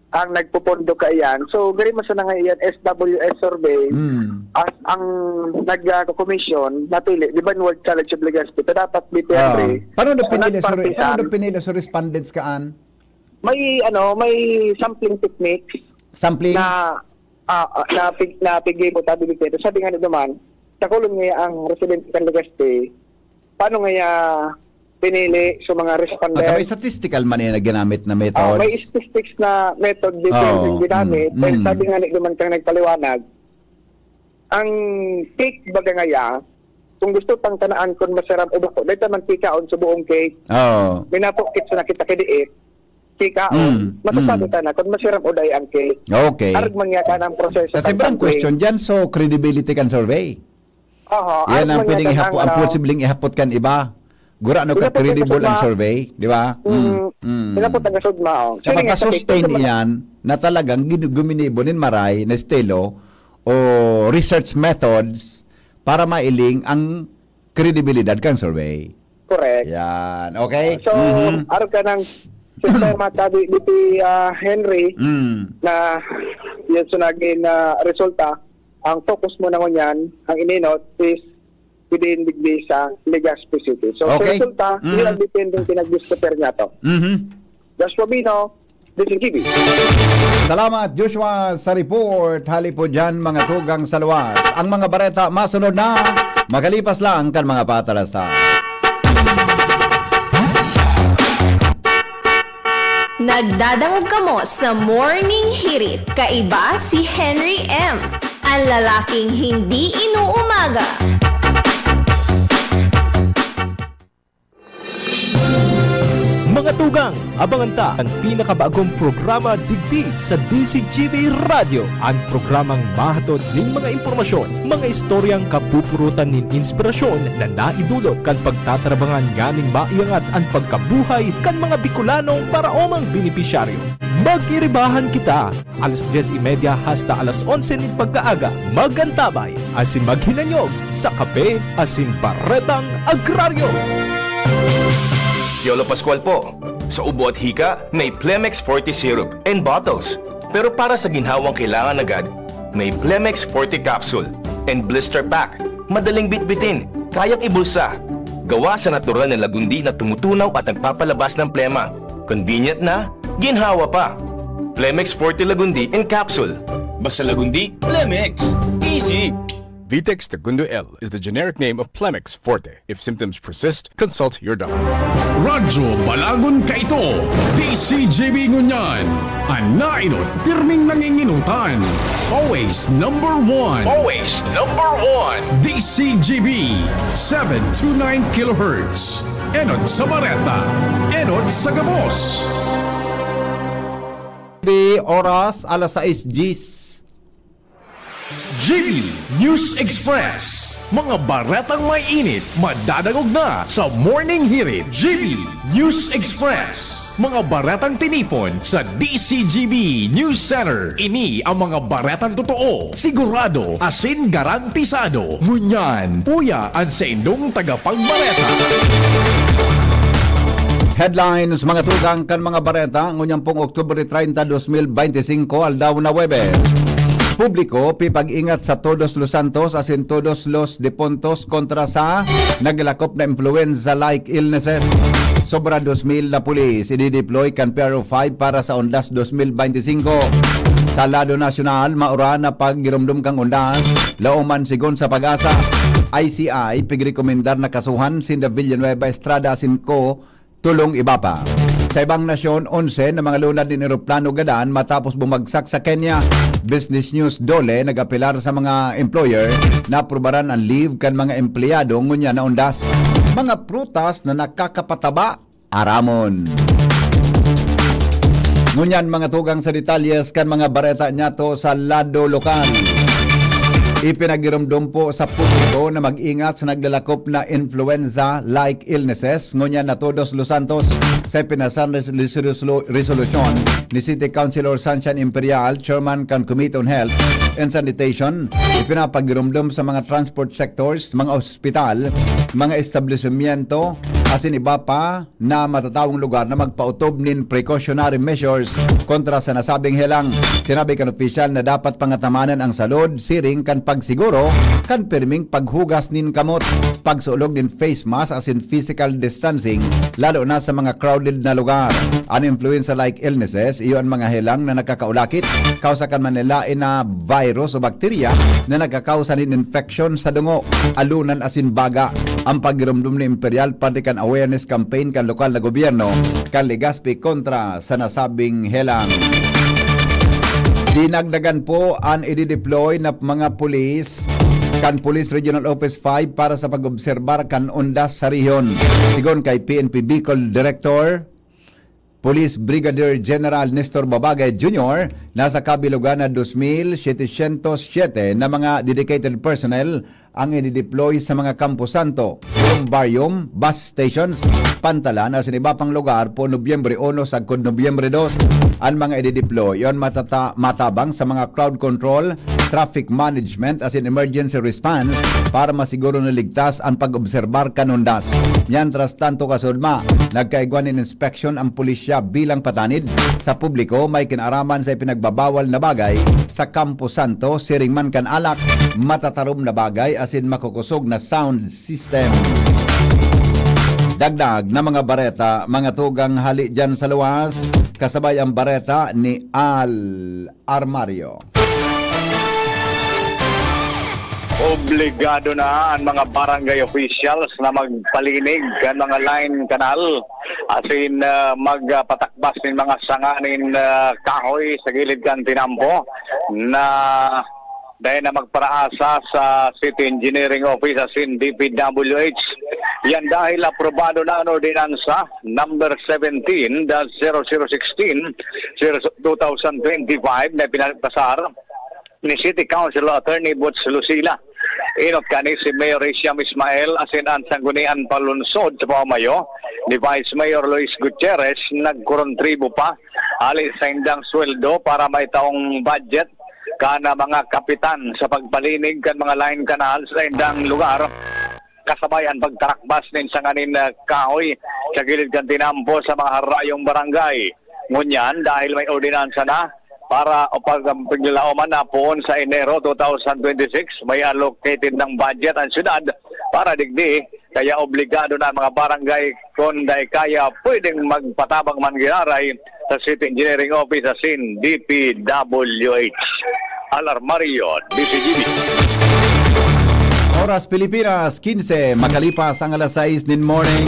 ang nagpopondo kaiyan. So, gari man sana nga iyan, S W S survey, Mm. as ang nagko-commission, napili, Divine Word College of Legazpi. So, dapat B P R A, Ah. Paano na pinili sa re-, nagpartisan. paano na pinili sa respondents kaan? May, ano, may sampling techniques Sampling? na, ah, ah, na pig-, na piggibo, sabi ni Pedro. Sabi nga ni Duman, sa kulon niya ang residente kan Legazpi, paano nga pinili sa mga respondent? Ah, may statistical man yan na ginamit na Ah, methods. may statistics na method dito Oo. yung ginamit. Mm. Pero Mm. sabi nga ni Duman kang nagpaliwanag, ang cake baga ngaya, kung gusto pang tanaan kung masiram o bako, dahil naman kikaon sa buong cake. Oo. Minapukit sa nakita kay diit, kikaon, Mm, masasabi mm. ta na kung masiram o dai ang cake. Okay. Arog man yata ng proseso Kasi ng parang sampling. question dyan, so credibility kan survey. Aha, Yan arog ang man pwedeng yata ihapot, ng, ang ano, posibleng ihapot kan iba. Gurano ka credible ang survey, di ba? Mm, mm. Sila po taga-sugma, oh. Sa pagka-sustain iyan na talagang gin-, guminibo nin maray na estilo o research methods para mailing ang kredibilidad kan survey. Correct. Yan. Okay? So, mm-hmm. Arog ka ng sistema tabi, Henry, mm, na yan so naging, ah, resulta, ang focus mo na ngunyan, ang ininot is within digdi sa Legazpi City. So, okay, sa resulta, mm-hmm, yun ang depending pinag-discover niya to. Mm-hmm. Joshua Bino, D C G B. Salamat, Joshua, sa report. Hali po dyan, mga tugang sa luwas. Ang mga bareta masunod na, makalipas lang kan mga patalastas. Nagdadangog kamo sa Morning Hirit. Kaiba si Henry M, ang lalaking hindi inuumaga. Mga tugang, abangan ta an pinakabagong programa digdi sa D C G B Radyo, an programang mahatod nin mga impormasyon, mga istoryang kapupurutan nin inspirasyon na naidulot kan pagtatrabangan nganing maiangat an pagkabuhay kan mga Bicolanong paraomang benepisyaryo. Mag-iribahan kita! Alas dyes y media hasta alas onse nin pagkaaga, mag-antabay asin maghinanyog sa Kape asin Baretang Agraryo. Piolo Pascual po. Sa ubo at hika, may Plemex Forte Syrup and Bottles. Pero para sa ginhawang kailangan agad, may Plemex Forte Capsule and Blister Pack. Madaling bitbitin, kayang ibulsa. Gawa sa natural na lagundi na tumutunaw at nagpapalabas ng plema. Convenient na, ginhawa pa. Plemex Forte Lagundi in capsule. Basta Lagundi, Plemex. Easy! Vitex Tagundo L is the generic name of Plemex Forte. If symptoms persist, consult your doctor. Radyo Balagon kaito, D C G B ngunyan. An nainot, pirming nanginginutan. Always number one. Always number one. D C G B, seven two nine kilohertz. Enot sa bareta, enot sa gabos. Di oras, alas sais diyes. G B News Express. Mga baretang may init, madadangog na sa Morning Hirit. G B News Express. Mga baretang tinipon sa D C G B News Center. Ini ang mga baretang totoo, sigurado, asin garantisado. Ngunyan, uya an saindong tagapagbareta. Headlines, mga tugang kan mga bareta, ngunyan pong Oktubre treinta, dos mil beintisinko, aldaw na Huwebes. Publiko, pipag-ingat sa Todos los Santos asin Todos los Difuntos kontra sa naglakop na influenza-like illnesses. Sobra dos mil na pulis idideploy kan P R O five para sa Undas dos mil beintisinko. Sa lado nasyonal, maura na paggiromdom kan Undas, laoman sigon sa PAGASA. I C I, pigrekomendar na kasuhan sinda Villanueva Estrada asin co tolong iba pa. Sa ibang nasyon, onse na mga lunad nin eroplano gadan matapos bumagsak sa Kenya. Business News DOLE nag-apelar sa mga employer na aprubaran an leave kan mga empleyado ngunyan na Undas. Mga prutas na nakakapataba, aramon. Ngunyan, mga tugang sa detalyes kan mga bareta niyato sa lado lokal. Ipinagiromdom po sa publiko na mag-ingat sa naglalakop na influenza-like illnesses, ngunyan na Todos los Santos, sa ipinasan res-, res-, resolu-, resolusyon ni City Councilor Sunshine Imperial, Chairman kan Committee on Health and Sanitation, ipinapagiromdom sa mga transport sectors, mga ospital, mga establisimyento, asin iba pa na matatawong lugar na magpaotob nin precautionary measures kontra sa nasabing helang. Sinabi kan opisyal na dapat pangatamanan ang salud siring kan pagsiguro kan pirming paghugas nin kamot, pagsulog nin face mask asin physical distancing, lalo na sa mga crowded na lugar. An influenza-like illnesses, iyo an mga helang na nagkakaulakit, kausa kan manlaen na virus o bakterya na nagkakausa nin infeksyon sa dungo, alunan asin baga. An pagiromdom ni Imperial parte kan awareness campaign kan lokal na gobyerno kan Legazpi kontra sa nasabing helang. Dinagdagan po an idideploy na mga pulis kan Police Regional Office five para sa pag-obserbar kan Undas sa rehiyon. Sigon kay P N P Bicol Director Police Brigadier General Nestor Babagay Junior, nasa kabilugan na dos mil setecientos siete na mga dedicated personnel ang idideploy sa mga kamposanto. Columbarium, bus stations, pantalan asin iba pang lugar po Nobyembre uno sagkod Nobyembre dos. An mga idideploy yon matata-, matabang sa mga crowd control, traffic management asin emergency response para masiguro na ligtas an pag-obserbar kan undas. Mientras tanto, kasudma, nagkaigwa nin inspeksyon ang pulisya bilang patanid sa publiko may kinaaraman sa ipinagbabawal na bagay sa Campo Santo, siring man kan alak, matatarom na bagay asin makukosog na sound system. Dagdag na mga bareta, mga tugang hali dyan sa luwas, kasabay ang bareta ni Al Armario. Obligado na ang mga barangay officials na magpalinig kan mga line canal, asin, ah, magpatakbas nin mga sanga nin, ah, kahoy sa gilid kan tinampo na dai na magparaasa sa City Engineering Office asin D P W H. Yan dahil aprobado na an ordinansa number seventeen dash zero zero sixteen, zero, two thousand twenty-five na pinagpasar ni City Council Attorney Boots Lucila. Enot kani si Mayor Hisham Ismael asin an Sangguniang Panlunsod sa pamamayo ni Vice Mayor Luis Gutierrez nagkorontribo pa hali sa indang sweldo para maitaong budget kan mga kapitan sa pagpalinig kan mga line canal sa indang lugar, kasabay an pagtarakbas nin sanga nin, ah, kahoy sa gilid kan tinampo sa mga harayong barangay. Ngunyan, dahil may ordinansa na para o pag, paglaoman na poon sa Enero two thousand twenty-six, may allocated ng budget ang syudad para digdi, kaya obligado na ang mga barangay, kung dai kaya, pwedeng magpatabang man giraray sa City Engineering Office asin D P W H. Al Armario, D C G B. Oras Pilipinas, quince, makalipas ang alas sais nin morning.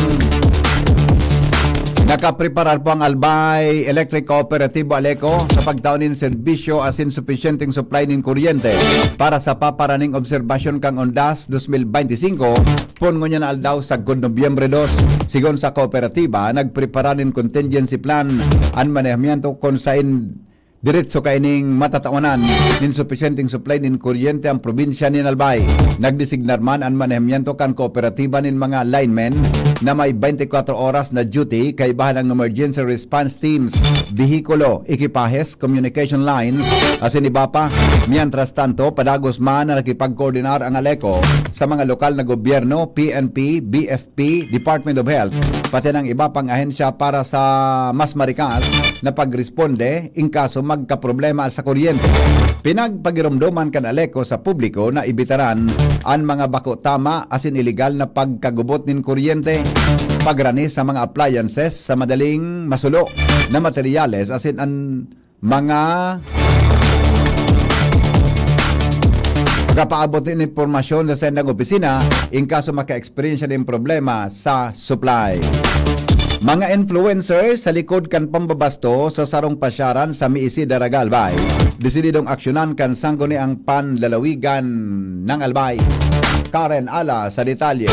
Nakapreparar po ang Albay Electric Cooperatibo Aleco sa pagtao nin serbisyo asin supisyenteng supply nin kuryente para sa paparaning obserbasyon kan Undas dos mil benti singko, poon ngunyan na aldaw sagkod Nobyembre dos. Sigon sa kooperatiba, nagprepara nin contingency plan an manehamiento kun saen diretso kaining matataonan nin supisyenteng supply nin kuryente ang probinsya nin Albay. Nagdesignar man an manehamiento kan kooperatiba nin mga linemen na may bente kwatro oras na duty, kaibahan ang emergency response teams, behikulo, ekipahes, communication lines, asin iba pa. Mientras tanto, padagos man na nakipagkoordinar ang Aleco sa mga lokal na gobyerno, P N P, B F P, Department of Health, pati ng iba pang ahensya para sa mas marikas na pagresponde in kaso magkaproblema sa kuryente. Pinagpagiromdoman kan Aleco sa publiko na ibitaran an mga bako tama asin ilegal na pagkagubot nin kuryente, pagrani sa mga appliances sa madaling masulo na materyales asin an mga pagkapaabot nin impormasyon sa saindang opisina in kaso maka-eksperyensya nin problema sa supply. Mga influencer sa likod kan pambabasto sa sarong pasyaran sa Miisi, Daraga, Albay, desididong aksyonan kan Sangguniang Panlalawigan ng Albay. Karen Ala sa detalye.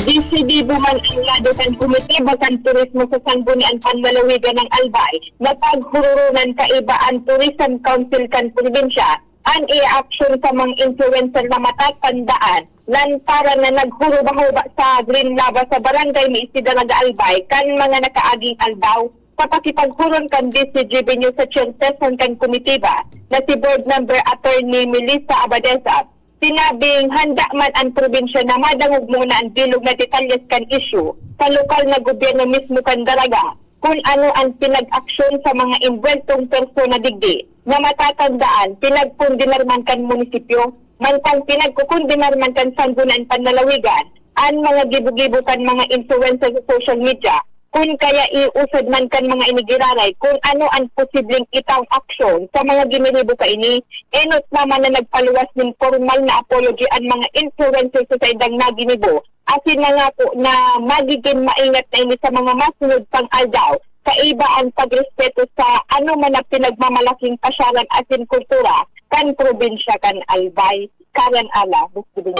Desidido man ang lado kan Komitiba kan Turismo sa Sangguniang Panlalawigan ng Albay na paghururunan kaiba an Tourism Council kan probinsya an i-action sa mga influencer na matatandaan lantaran na naghuruba-huba sa Green Lava sa Barangay Miisi, Daraga, Albay kan mga nakaaging aldaw. Sa pakipaghuron kan D C G B News sa chairperson kan komitiba na si Board Member Attorney Melissa Abadesa, sinabing handa man an probinsya na madangog muna an bilog na detalyes kan isyu sa lokal na gobyerno mismo kan Daraga, kun ano an pinag-aksyon sa mga imbuweltong persona digdi, na matatandaan, pinagkondenar man kan munisipyo, mantang pinagkokondenar man kan Sangguniang Panlalawigan an mga gibo-gibo kan mga influencer sa social media, kun kaya iusad man kan mga ini giraray kun ano an posibleng itawong aksyon sa mga ginigibo kaini. Enot naman na nagpaluwas nin pormal na apology an mga influencer sa saindang naginibo, asin nangako na magigin maingat na ini sa mga masunod pang aldaw, kaiba an pagrespeto sa anoman na pinagmamalaking pasyaran asin kultura kan probinsya kan Albay. Karen Ala, Bukidnon.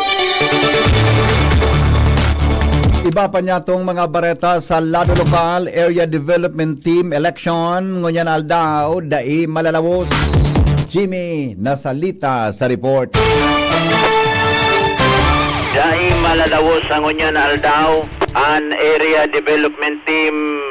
Iba pa niyatong mga bareta sa lado lokal, Area Development Team election, ngunyan aldaw, dai malalawos. Jimmy Nasalita sa report. Nalalawos sa ngunyan na aldaw an Area Development Team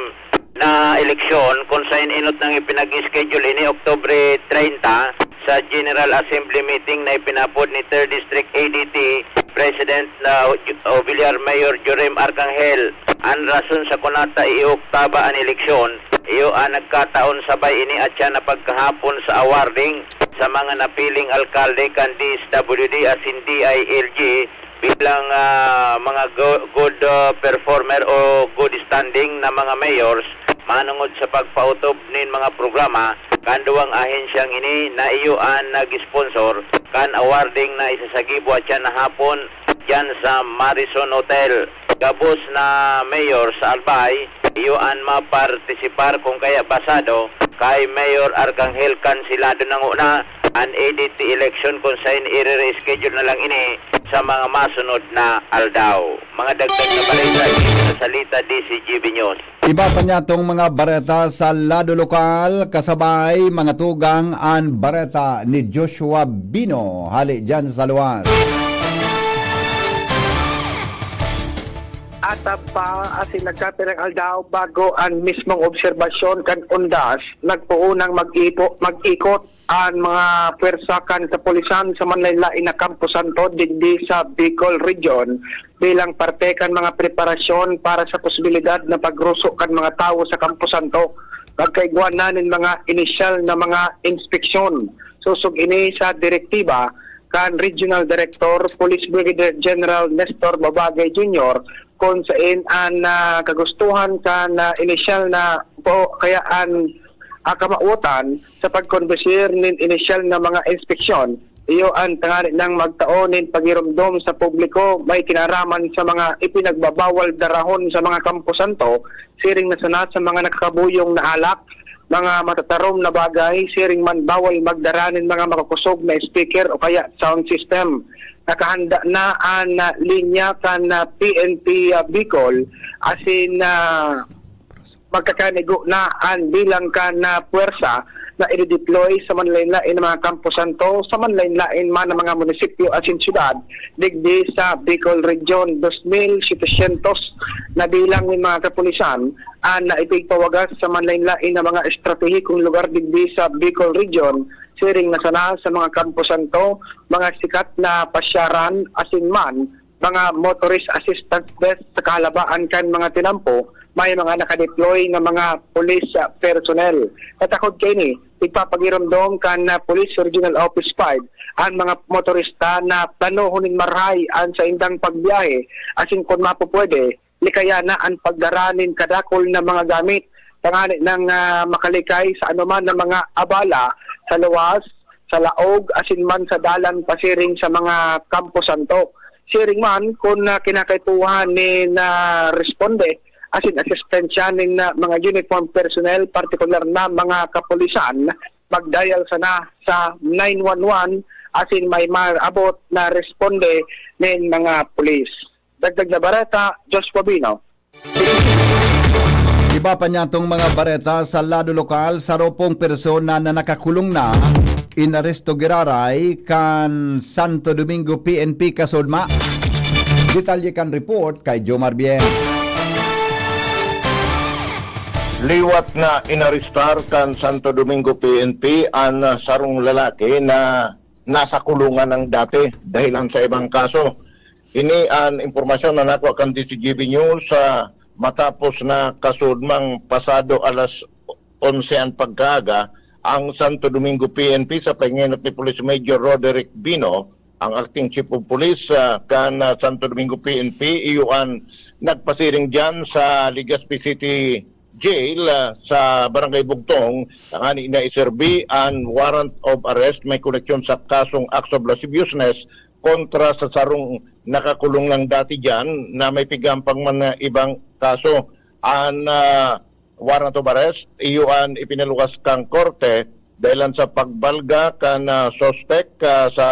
na eleksyon, kung saen enot nang ipinag-schedule ini, Oktubre treinta, sa General Assembly meeting na ipinapod ni Third District A D T President na Ovillar Mayor Jorim Arcangel. An rason sa kunata iooktaba an eleksyon, iyo an nagkataon sabay ini atyan na pagkahapon sa awarding sa mga napiling alkalde kan D S W D asin D I L G bilang, ah, mga go-, good, ah, performer o good standing na mga mayors manongod sa pagpaotob nin mga programa kan duwang ahensyang ini na iyo an nag-sponsor kan awarding na isasagibo atyan na hapon diyan sa Marison Hotel. Gabos na mayor sa Albay, iyo an mapartisipar kung kaya basado kay Mayor Arcangel kanselado na nguna an A D T election kung saen ire-reschedule na lang ini sa mga masunod na aldaw. Mga dagdag na balita, sa Salita, D C G B News. Iba pa niya tong mga bareta sa lado lokal, kasabay mga tugang an bareta ni Joshua Bino, hali dyan sa luwas. Atab pa asin nagkapirang aldaw bago an mismong obserbasyon kan UNDAS, nagpoon nang mag-ipo-, mag-ikot an mga pwersa kan kapulisan sa manlaen-laen na Campo Santo digdi sa Bicol Region bilang parte kan mga preparasyon para sa posibilidad na pagruso kan mga tawo sa Campo Santo. Magkaigwa na nin mga inisyal na mga inspeksyon. Sosog ini sa direktiba kan Regional Director, Police Brigadier General Nestor Babagay Junior, kun saen an, ah, kagustuhan kan, ah, inisyal na po, kaya an, ah, kamawotan sa pagkondusir nin inisyal na mga inspeksyon, iyo an tanganing magtao nin pagiromdom sa publiko may kinaraman sa mga ipinagbabawal darahon sa mga kamposanto, siring na sana sa mga nakakabuyong na alak, mga matatarom na bagay, siring man bawal magdara nin mga makakosog na speaker o kaya sound system. Nakahanda na an, ah, linya kan, ah, P N P, ah, Bicol, asin, ah, magkakanigo na an bilang kan, ah, pwersa na i-deploy sa manlaen-laen na mga kamposanto, sa manlaen-laen man na mga munisipyo asin syudad, digdi sa Bicol Region. Dos mil setecientos na bilang nin mga kapulisan an naipigpawagas sa manlaen-laen na mga estratehikong lugar digdi sa Bicol Region, siring na sana sa mga kamposanto, mga sikat na pasyaran, asin man mga motorist assistance desk sa kahalabaan kan mga tinampo, may mga nakadeploy na mga police, ah, personnel. Katakod kaini, igpapagiromdom kan, ah, Police Regional Office five an mga motorista na planohon nin marahay an saindang pagbiyahe, asin kun mapupwede, likaya na an pagdara nin kadakul na mga gamit, tanganing, ah, makalikay sa anoman na mga abala sa luwas, sa laog, asin man sa dalan pasiring sa mga kamposanto. Siring man, kun, ah, kinakaipuhan nin, ah, responde asin asistensya nin, ah, mga uniform personnel, partikular na mga kapulisan, mag-dial sana sa nine one one asin may maabot na responde nin mga pulis. Dagdag na bareta, Joshua Bino. Iba pa niya tong mga bareta sa lado lokal, saro pong persona na nakakulong na, inaresto giraray kan Santo Domingo P N P kasudma. Detalye kan report kay Jomar Bien. Liwat na inarestar kan Santo Domingo P N P an sarong lalaki na nasa kulungan ng dati dahilan sa ibang kaso. Ini an impormasyon na nakuha kan D C G B News, ah, matapos na kasudmang pasado alas onse an pagkaaga, ang Santo Domingo P N P sa pangenot ni Police Major Roderick Bino, ang acting chief of police, ah, kan, ah, Santo Domingo P N P, iyo an nagpasiring diyan sa Legazpi City Jail, ah, sa Barangay Bugtong, tangani na iserbi an warrant of arrest may koneksyon sa kasong acts of lasciviousness kontra sa sarong nakakulong lang dati diyan na may pigampang man na ibang kaso. An, ah, warrant of arrest, iyo an ipinaluwas kang korte dahilan sa pagbalga kan, ah, suspek, ah, sa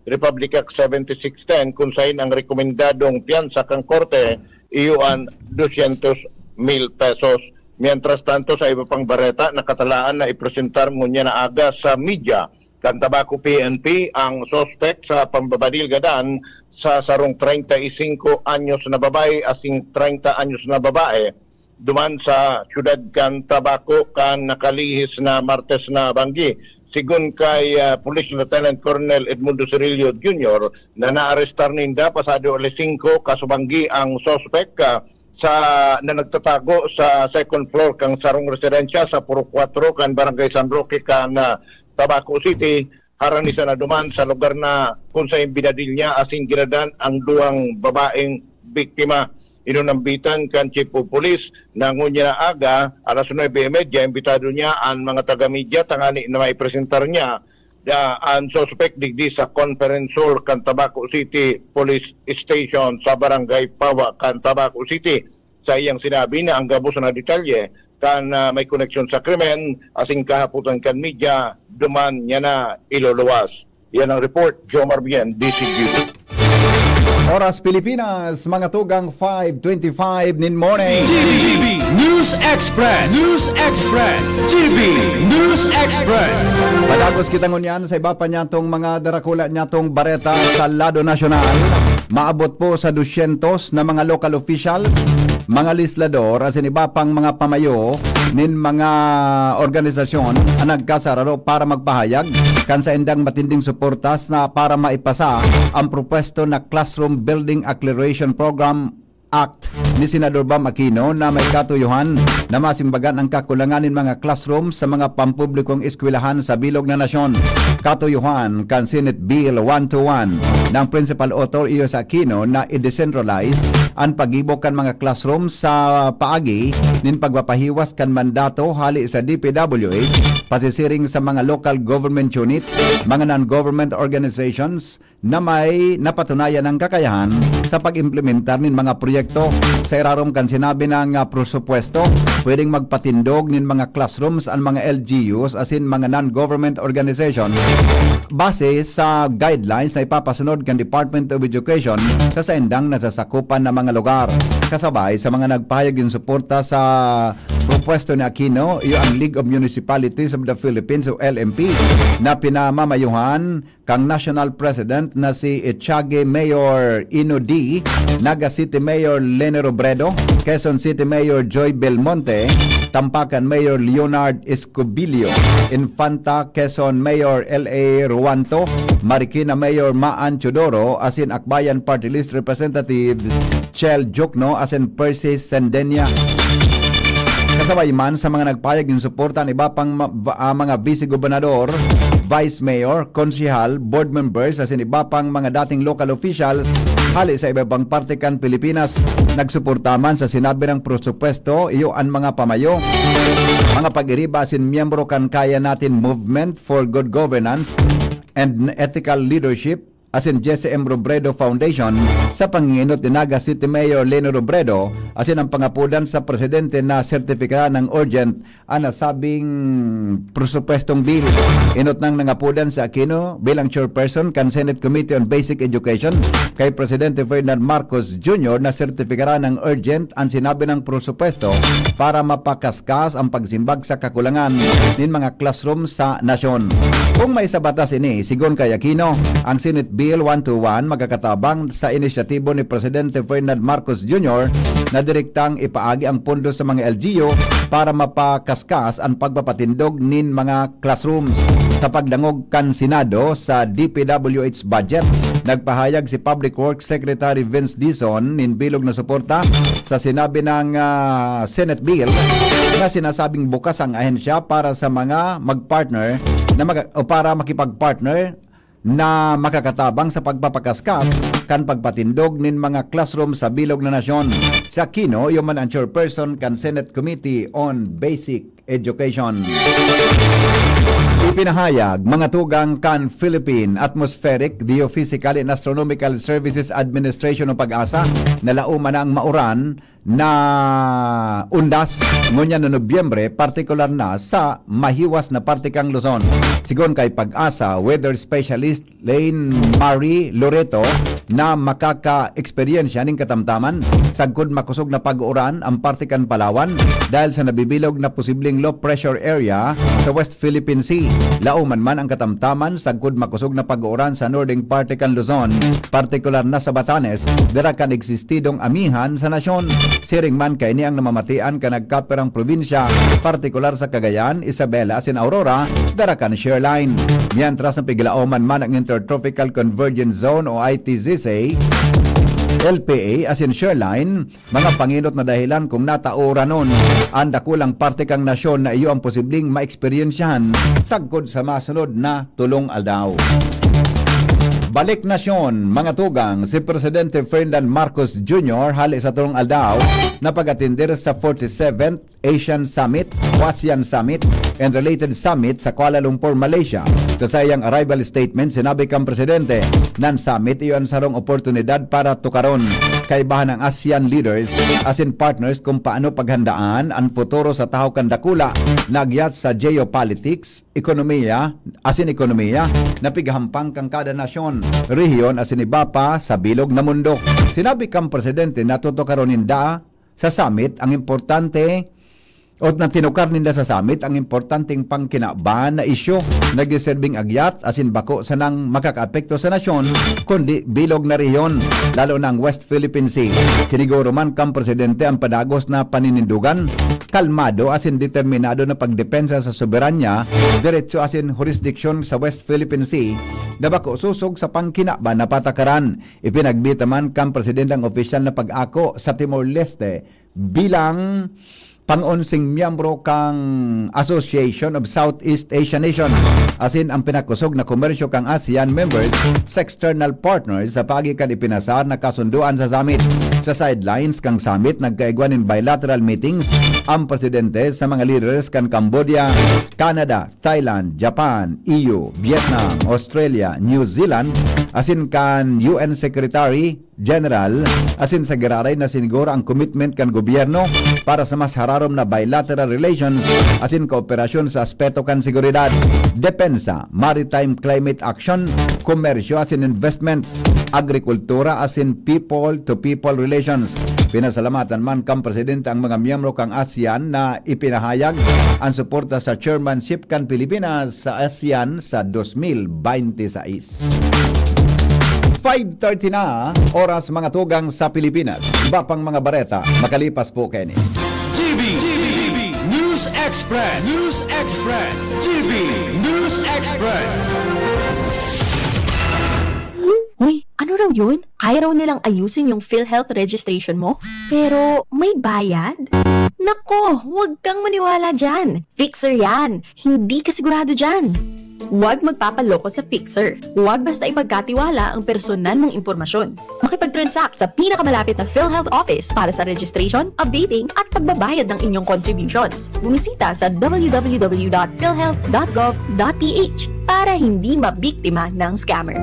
Republic Act seventy-six ten, kun sain ang rekomendadong piyansa kan korte iyo an dosyentos mil pesos. Mientras tanto, sa iba pang bareta, nakatalaan na ipresentar ngunyan na aga sa media kan Tabaco P N P ang suspek sa pambabanilgadan sa sarong treinta y cinco anyos na babae asin treinta anyos na babae duman sa siyudad kan Tabaco kan nakalihis na Martes na banggi. Sigon kay, ah, Police Lieutenant Colonel Edmundo Cirillo Junior, na naarestar ninda pasado alas singko kasubanggi ang suspek, ah, sa, na nagtatago sa second floor kan sarong residensya sa Purok Kuwatro kan Barangay San Roque kan, ah, Tabaco City, harani sana duman sa lugar na kun saen binadil niya asin ginadan ang duwang babaeng biktima. Inunambitan kan Chief of Police na ngunyan na aga, alas nuebe y media, imbitado niya an mga taga-media tangani na maipresentar niya, ah, an suspek digdi sa conference hall kan Tabaco City Police Station sa Barangay Pawa kan Tabaco City. Sa iyang sinabi na ang gabos na detalye kan, ah, may koneksyon sa krimen asin kahapotan kan media, duman niya na iluluwas. Yan ang report, Jomar Bien, D C G. Oras Pilipinas, mga tugang five twenty-five nin morning. G B News Express. News Express. G B News Express. Padagos kita ngunyan sa iba pa niyatong mga darakula niyatong bareta sa lado nasyonal. Maabot po sa dosyentos na mga local officials, mga legislador, asin iba pang mga pamayo nin mga organisasyon an nagkasararo para magpahayag kan saindang matinding suportas na para maipasa ang propuesto na Classroom Building Acceleration Program Act ni Senador Bam Aquino na may katuyohan na masimbagan ang kakulangan nin mga classroom sa mga pampublikong eskwelahan sa bilog na nasyon. Katuyohan kan Senate Bill one two one na ang principal author iyo sa Aquino na i-decentralize an paggibo kan mga classroom sa paagi nin pagpapahiwas kan mandato hali sa D P W H, pasisiring sa mga local government units, mga non-government organizations, na may napatunayan ang kakayahan sa pag-implementar nin mga proyekto. Sa irarom kan sinabi na nga presupuesto, pwedeng magpatindog nin mga classrooms an mga L G Us asin mga non-government organization base sa guidelines na ipapasunod kan Department of Education sa saindang nasasakupan na mga lugar. Kasabay sa mga nagpahayag nin suporta sa propuesto ni Aquino, iyo ang League of Municipalities of the Philippines o L M P na pinamamayuhan kan National President na si Echage Mayor Ino D, Naga City Mayor Leni Robredo, Quezon City Mayor Joy Belmonte, Tampakan Mayor Leonard Escobillo, Infanta Quezon Mayor L A Ruanto, Marikina Mayor Maan Teodoro, asin Akbayan Party List Representative Chel Jokno asin Percy Sendenia. Kasabay man sa mga nagpahayag nin suporta an iba pang ma-, ba-, ah, mga vice-gobernador, vice mayor, konsehal, board members, asin iba pang mga dating local officials hali sa iba-ibang parte kan Pilipinas. Nagsuporta man sa sinabi ng presupuesto, iyo an mga pamayo, mga pag-iriba asin miyembro kan Kaya Natin Movement for Good Governance and Ethical Leadership, asin Jesse M Robredo Foundation sa pangingenot ni Naga City Mayor Leni Robredo asin ang pangapodan sa presidente na sertipikaran ng urgent ang nasabing presupuestong bill. Inot nang nangapodan si Aquino bilang chairperson kan Senate Committee on Basic Education kay Presidente Ferdinand Marcos Junior na sertipikaran ng urgent ang sinabi ng presupuesto para mapakaskas ang pagsimbag sa kakulangan nin mga classroom sa nasyon. Kung may sa batas ini, sigon kay Aquino, ang Senate Bill one two one magkakatabang sa inisyatibo ni Presidente Ferdinand Marcos Junior na direktang ipaagi ang pondo sa mga L G U para mapakaskas an pagpapatindog nin mga classrooms. Sa pagdangog kan Senado sa D P W H budget, nagpahayag si Public Works Secretary Vince Dizon nin bilog na suporta sa sinabi ng, ah, Senate Bill na sinasabing bukas ang ahensya para sa mga mag-partner na mag-, o para makipag-partner na makakatabang sa pagpapakaskas kan pagpatindog nin mga classroom sa bilog na nasyon. Si Aquino, iyo man ang chairperson kan Senate Committee on Basic Education. Ipinahayag, mga tugang kan Philippine Atmospheric, Geophysical and Astronomical Services Administration o PAGASA, na lauman na ang mauran na undas ngunyan na Nobyembre, partikular na sa mahiwas na parte kan Luzon. Sigon kay PAGASA weather specialist Lane Marie Loreto na makaka-eksperyensya nin katamtaman sagkod makosog na pag-uran ang parte kan Palawan dahil sa nabibilog na posibleng low pressure area sa West Philippine Sea. Laoman man ang katamtaman sagkod makosog na pag-uran sa northern parte kan Luzon, partikular na sa Batanes, dara kan eksistidong amihan sa nasyon. Siring man kaini ang namamatian kan nagkapirang probinsya, partikular sa Cagayan, Isabela asin Aurora, dara kan shear line. Mientras na piglaoman man ang Intertropical Convergence Zone o I T Z C, L P A asin shear line, mga pangenot na dahilan kung natauranon an dakulang parte kan nasyon na iyo ang posibleng maeksperiensyahan sagkod sa masunod na tolong aldaw. Balik nasyon, mga tugang, si Presidente Ferdinand Marcos Junior hali sa tolong aldaw na pag-atender sa forty-seventh Asian Summit o ASEAN Summit and related summit sa Kuala Lumpur, Malaysia. Sa saiyang arrival statement, sinabi kan Presidente, nan summit iyo an sarong oportunidad para tukaron kaibahan ang ASEAN leaders asin partners kung paano paghandaan an futuro sa tahaw kan dakula na agyat sa geopolitics, ekonomiya, asin ekonomiya na pighahampang kan kada nasyon, rehiyon asin iba pa sa bilog na mundo. Sinabi kan Presidente na tutukaron ninda sa summit ang importante o na tinukar ninda sa summit ang importanteng pangkinaban na isyu, nagseserbing agyat asin bako sanang makakaapekto sa nasyon, kundi bilog na rehiyon, lalo na ang West Philippine Sea. Siniguro man kan Presidente ang padagos na paninindugan, kalmado asin determinado na pagdepensa sa soberanya, derecho asin hurisdiksyon sa West Philippine Sea na bako sosog sa pangkinaban na patakaran. Ipinagbita man kan Presidente ang opisyal na pag-ako sa Timor-Leste bilang pang-onseng miyembro kan Association of Southeast Asian Nation, asin ang pinakosog na komersyo kan ASEAN members sa external partners sa paagi kan ipinasar na kasundoan sa summit. Sa sidelines kan summit, nagkaigwa nin bilateral meetings ang presidente sa mga leaders kan Cambodia, Canada, Thailand, Japan, E U, Vietnam, Australia, New Zealand, asin kan U N Secretary General, asin sa giraray na siniguro ang commitment kan gobyerno para sa mas hararom na bilateral relations asin kooperasyon sa aspeto kan seguridad, depensa, maritime climate action, komersyo asin investments, agrikultura asin people-to-people relations. Pinasalamatan man kan Presidente ang mga miyembro kan ASEAN na ipinahayag ang suporta sa chairmanship kan Pilipinas sa ASEAN sa dos mil baynte sais. Five thirty na, oras mga tugang sa Pilipinas. Iba pang mga bareta, makalipas po kaini. G B, G B, News Express, News Express, G B News Express. Uy, ano raw yun? Kaya raw nilang ayusin yung PhilHealth registration mo? Pero may bayad? Nako, huwag kang maniwala dyan. Fixer yan. Hindi ka sigurado dyan. Huwag magpapaloko sa Fixer. Huwag basta ipagkatiwala ang personal mong impormasyon. Makipag-transact sa pinakamalapit na PhilHealth office para sa registration, updating, at pagbabayad ng inyong contributions. Bumisita sa w w w dot philhealth dot gov dot p h para hindi mabiktima ng scammer.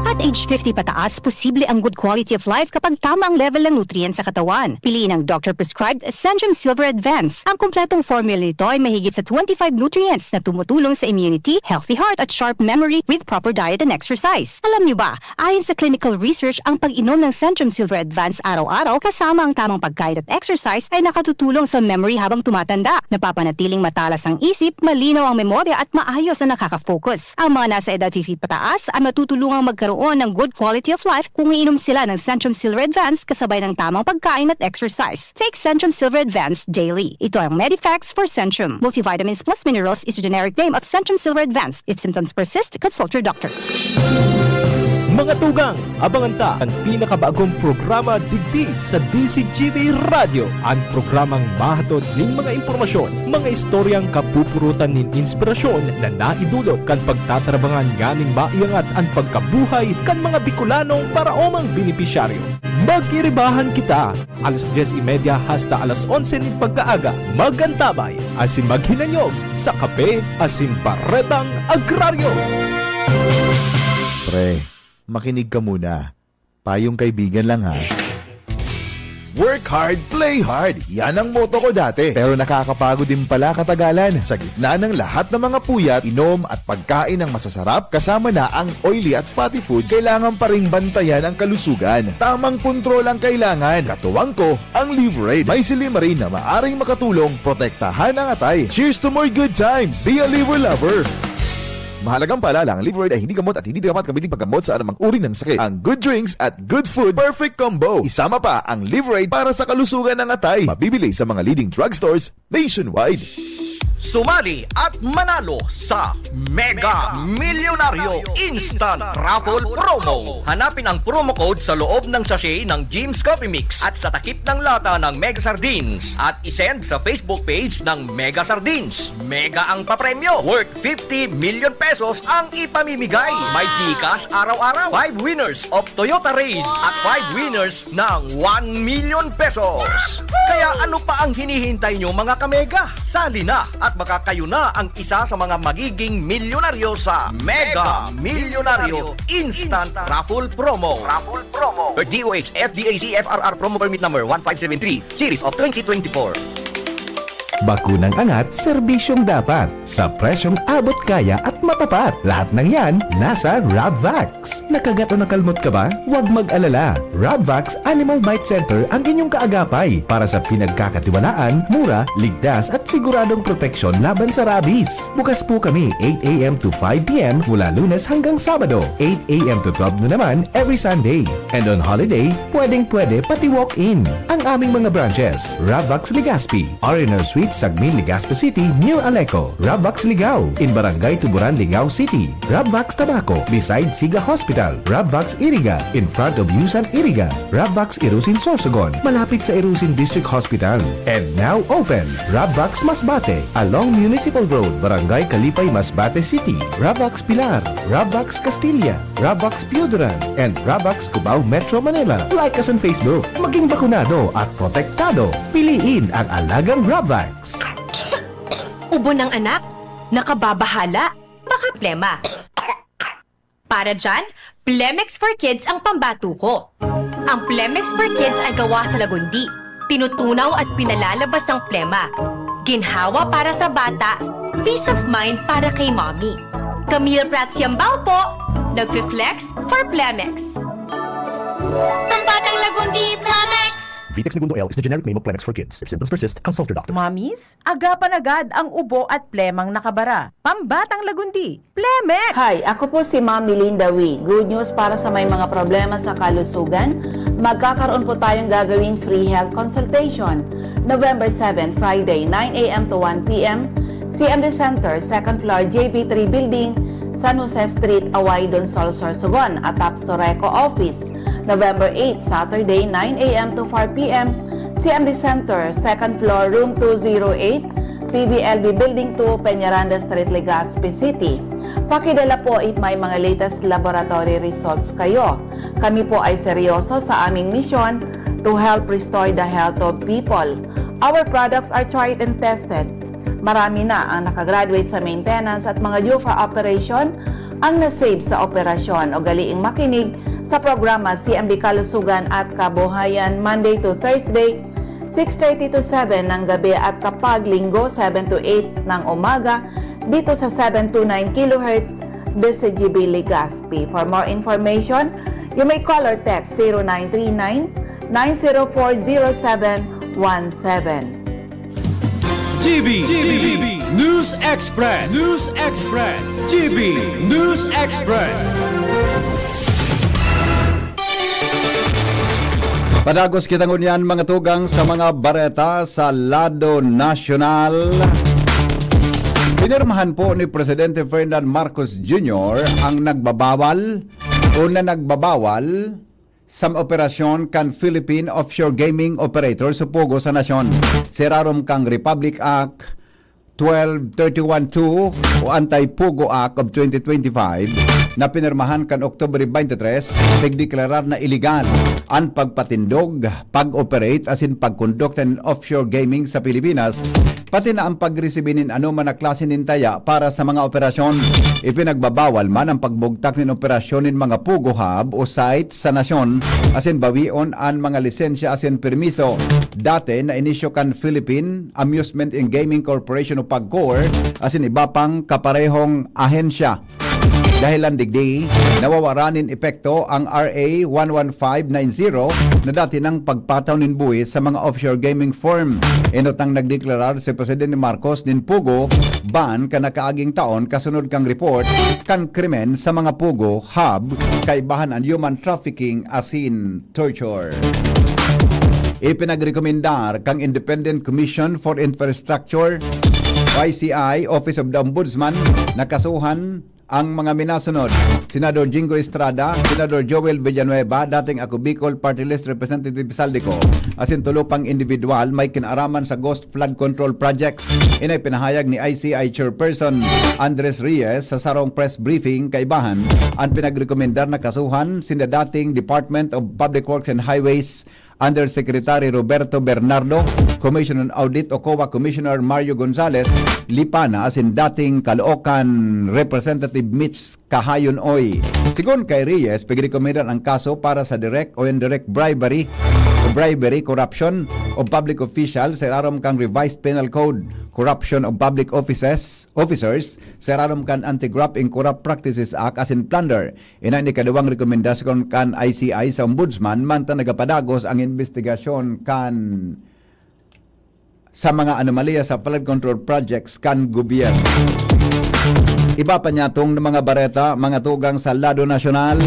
At age fifty pataas, posible ang good quality of life kapag tama ang level ng nutrients sa katawan. Piliin ang doctor-prescribed Centrum Silver Advance. Ang kompletong formula nito ay mahigit sa twenty-five nutrients na tumutulong sa immunity, healthy heart at sharp memory with proper diet and exercise. Alam niyo ba, ayon sa clinical research, ang pag-inom ng Centrum Silver Advance araw-araw kasama ang tamang pagkain at exercise ay nakatutulong sa memory habang tumatanda. Napapanatiling matalas ang isip, malinaw ang memorya at maayos ang nakaka-focus. Ang mga nasa edad fifty pataas ay matutulungang magkaroon ng good quality of life kung iinom sila ng Centrum Silver Advance kasabay ng tamang pagkain at exercise. Take Centrum Silver Advance daily. Ito ang Medifex for Centrum. Multivitamins plus minerals is a generic name of Centrum Silver Advance. If symptoms persist, consult your doctor. Mga tugang, abangan ta an pinakabagong programa digdi sa D Z G B Radyo, an programang mahatod nin mga impormasyon, mga istoryang kapupurutan nin inspirasyon na naidulot kan pagtatrabangan nganing maiangat an pagkabuhay kan mga Bicolanong paraomang benepisyaryo. Magkiribahan kita, alas dyes y media hasta alas onse nin pagkaaga. Mag-antabay asin maghinanyog sa Kape asin Baretang Agraryo. Pre, makinig ka muna. Payong kaibigan lang, ha. Work hard, play hard. Yan ang motto ko dati. Pero nakakapagod din pala katagalan. Sa gitna ng lahat ng mga puyat, inom at pagkain ng masasarap, kasama na ang oily at fatty foods, kailangan pa ring bantayan ang kalusugan. Tamang kontrol ang kailangan. Katuwang ko, ang Livraid. May silymarin na maaring makatulong protektahan ang atay. Cheers to more good times! Be a Liver Lover! Mahalagang paalala, ang Livraid ay hindi gamot at hindi dapat gamitin paggamot sa anumang uri ng sakit. Ang good drinks at good food, perfect combo. Isama pa ang Livraid para sa kalusugan ng atay. Mabibili sa mga leading drugstores nationwide. Sumali at manalo sa Mega Milyonaryo Instant Raffle Promo. Hanapin ang promo code sa loob ng sachet ng Jim's Coffee Mix at sa takip ng lata ng Mega Sardines at isend sa Facebook page ng Mega Sardines. Mega ang papremyo, worth fifty million pesos ang ipamimigay. May GCash araw-araw, five winners of Toyota Raize at five winners ng one million pesos. Kaya ano pa ang hinihintay nyo, mga kamega? Sali na at baka kayo na ang isa sa mga magiging milyonaryo sa Mega Milyonaryo Instant Raffle Promo. Raffle Promo. Per DOH FDAC FRR Promo Permit Number one five seven three, Series of twenty twenty-four. Bakunang angat, serbisyong dapat, sa presyong abot kaya at matapat. Lahat ng yan, nasa Rabvax. Nakagat o nakalmot ka ba? Huwag mag-alala. Rabvax Animal Bite Center ang inyong kaagapay para sa pinagkakatiwalaan, mura, ligtas at siguradong proteksyon laban sa rabies. Bukas po kami eight a.m. to five p.m. mula Lunes hanggang Sabado, eight a.m. to twelve noon naman every Sunday. And on holiday, pwedeng-pwede pati walk-in. Ang aming mga branches, Ravax Legazpi, R and R Suite, Sagmin, Legazpi City, near Aleco, Ravax Ligao, in Barangay Tuburan, Ligao City, Ravax Tabaco, beside Siga Hospital, Ravax Iriga, in front of Yusan Iriga, Ravax Irusin, Sorsogon, malapit sa Irusin District Hospital. And now open, Ravax Masbate, along Municipal Road, Barangay Kalipay, Masbate City, Ravax Pilar, Ravax Castilla, Ravax Pioduran, and Ravax Cubao, Metro Manila. Like us on Facebook. Maging bakunado at protektado. Piliin ang alagang Ravax. Ubo ng anak, nakababahala, baka plema. Para dyan, Plemex for Kids ang pambato ko. Ang Plemex for Kids ay gawa sa lagundi. Tinutunaw at pinalalabas ang plema. Ginhawa para sa bata, peace of mind para kay mommy. Camille Prats Yambao po, nagfi-flex for Plemex. Pambatang Lagundi, Plemex! Vitex Negundo L is the generic name of Plemex for Kids. If symptoms persist, consult your doctor. Mommies, agapan agad ang ubo at plemang nakabara. Pambatang Lagundi, Plemex! Hi, ako po si Ma'am Melinda Wee. Good news para sa may mga problema sa kalusugan. Magkakaroon po tayong gagawing free health consultation. November seven, Friday, nine a.m. to one p.m., C M D Center, second floor, J B three Building, San Jose Street, Away, Donsol, Sorsogon, atop Soreco Office. November eight, Saturday, nine a.m. to four p.m., C M D Center, second floor, room two zero eight, P B L B Building two, Peñaranda Street, Legazpi City. Pakidala po if may mga latest laboratory results kayo. Kami po ay seryoso sa aming misyon to help restore the health of people. Our products are tried and tested. Marami na ang nakagraduate sa maintenance at mga due for operation ang na-save sa operasyon. Ugaliing makinig sa programa C M D Kalusugan at Kabuhayan, Monday to Thursday, six thirty to seven ng gabi, at kapag Linggo, seven to eight ng umaga, dito sa seven two nine kilohertz, D C G B Legazpi. For more information, you may call or text zero nine three nine, nine zero four, zero seven one seven. G B, G B, News Express, News Express, G B News Express. Padagos kita ngunyan, mga tugang, sa mga bareta sa lado nasyonal. Pinirmahan po ni Presidente Ferdinand Marcos Junior ang nagbabawal o na nagbabawal sa operasyon kan Philippine Offshore Gaming Operators o POGO sa nasyon. Sa irarom kan Republic Act twelve thirty-one two o Anti-POGO Act of twenty twenty-five na pinirmahan kan Oktubre twenty-three, pigdeklarar na iligal an pagpatindog, pag-operate asin pagkondukta nin offshore gaming sa Pilipinas, pati na an pagresibi nin anoman na klase nin taya para sa mga operasyon. Ipinagbabawal man an pagbugtak nin operasyon nin mga POGO hub o site sa nasyon asin bawion an mga lisensya asin permiso. Dati na inisyu kan Philippine Amusement and Gaming Corporation o PAGCOR asin iba pang kaparehong ahensya. Dahelan digdi, nawawara nin epekto ang R A one one five nine zero na dati nang pagpataw nin buhis sa mga offshore gaming firm. Enot nang nagdeklarar si Presidente Marcos nin POGO ban kan nakaaging taon kasunod kan report kan krimen sa mga POGO hub, kaibahan an human trafficking asin torture. Ipinagrekomendar kan Independent Commission for Infrastructure, I C I, Office of the Ombudsman, na kasuhan ang mga minasunod: Senador Jingo Estrada, Senador Joel Villanueva, dating Ako Bicol Party List Representative Zaldy Co, asin tulo pang individual may kinaaraman sa Ghost Flood Control Projects. Ini pinahayag ni I C I Chairperson Andres Reyes sa sarong press briefing. Kaibahan, an pinagrekomendar na kasuhan sinda dating Department of Public Works and Highways Undersecretary Roberto Bernardo, Commission on Audit o COA Commissioner Mario Gonzales Lipana asin dating Caloocan Representative Mitch Kahayon Oy. Sigon kay Reyes, pigrekomendar ang kaso para sa direct o indirect bribery o bribery, corruption of public official sa irarom kan Revised Penal Code, corruption of public offices, officers sa irarom kan Anti-Graft and Corrupt Practices Act asin plunder. Ini an ikaduwang rekomendasyon kan I C I sa Ombudsman, mantang nagapadagos ang imbestigasyon kan sa mga anomalya sa flood control projects kan gobyerno. Iba pa niyatong mga bareta, mga tugang sa lado nasyonal.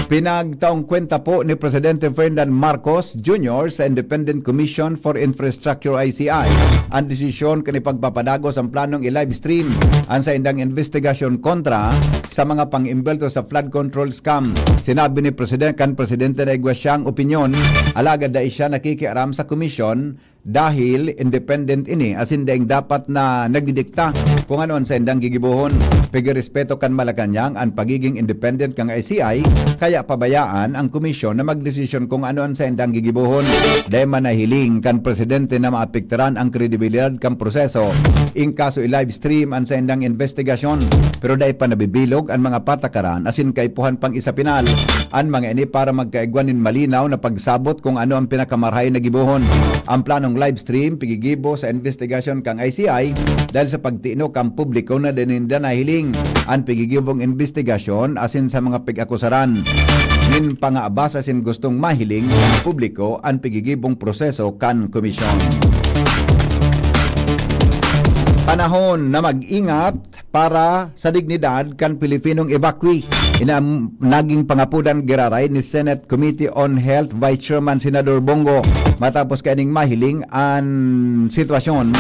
Pinagtaong kwenta po ni Presidente Ferdinand Marcos Junior sa Independent Commission for Infrastructure, I C I, ang desisyon kan ipagpapadagos ang planong i-live stream ang saindang investigasyon kontra sa mga pang-imbelto sa flood control scam. Sinabi ni Presidente, kan Presidente na igwa siyang opinyon, alagad dai siya nakikiaram sa komisyon dahil independent ini, asin daing dapat na nagdidikta kung ano an saindang gigibohon. Pigrespeto kan Malacañang an pagiging independent kan I C I, kaya pabayaan ang komisyon na magdesisyon kung ano an saindang gigibohon. Dai man nahiling kan presidente na maapektaran ang kredibilidad kan proseso in kaso i-live stream an saindang investigasyon, pero dai pa nabibilog an mga patakaran asin kaipuhan pang isapinal an mga ini para magkaigwa nin malinaw na pagsabot kung ano ang pinakamarahay na gibohon. Ang planong live stream pigigibo sa investigasyon kan I C I dahil sa pagtino kan publiko na dai ninda nahiling an pigigibong investigasyon asin sa mga pig-akusaran nin pangabas asin gustong mahiling publiko an pigigibong proseso kan komisyon. Panahon na mag-ingat para sa dignidad kan Pilipinong evacuee. Ini an naging pangapodan giraray ni Senate Committee on Health Vice Chairman Senador Bong Go. Matapos kaining mahiling an sitwasyon,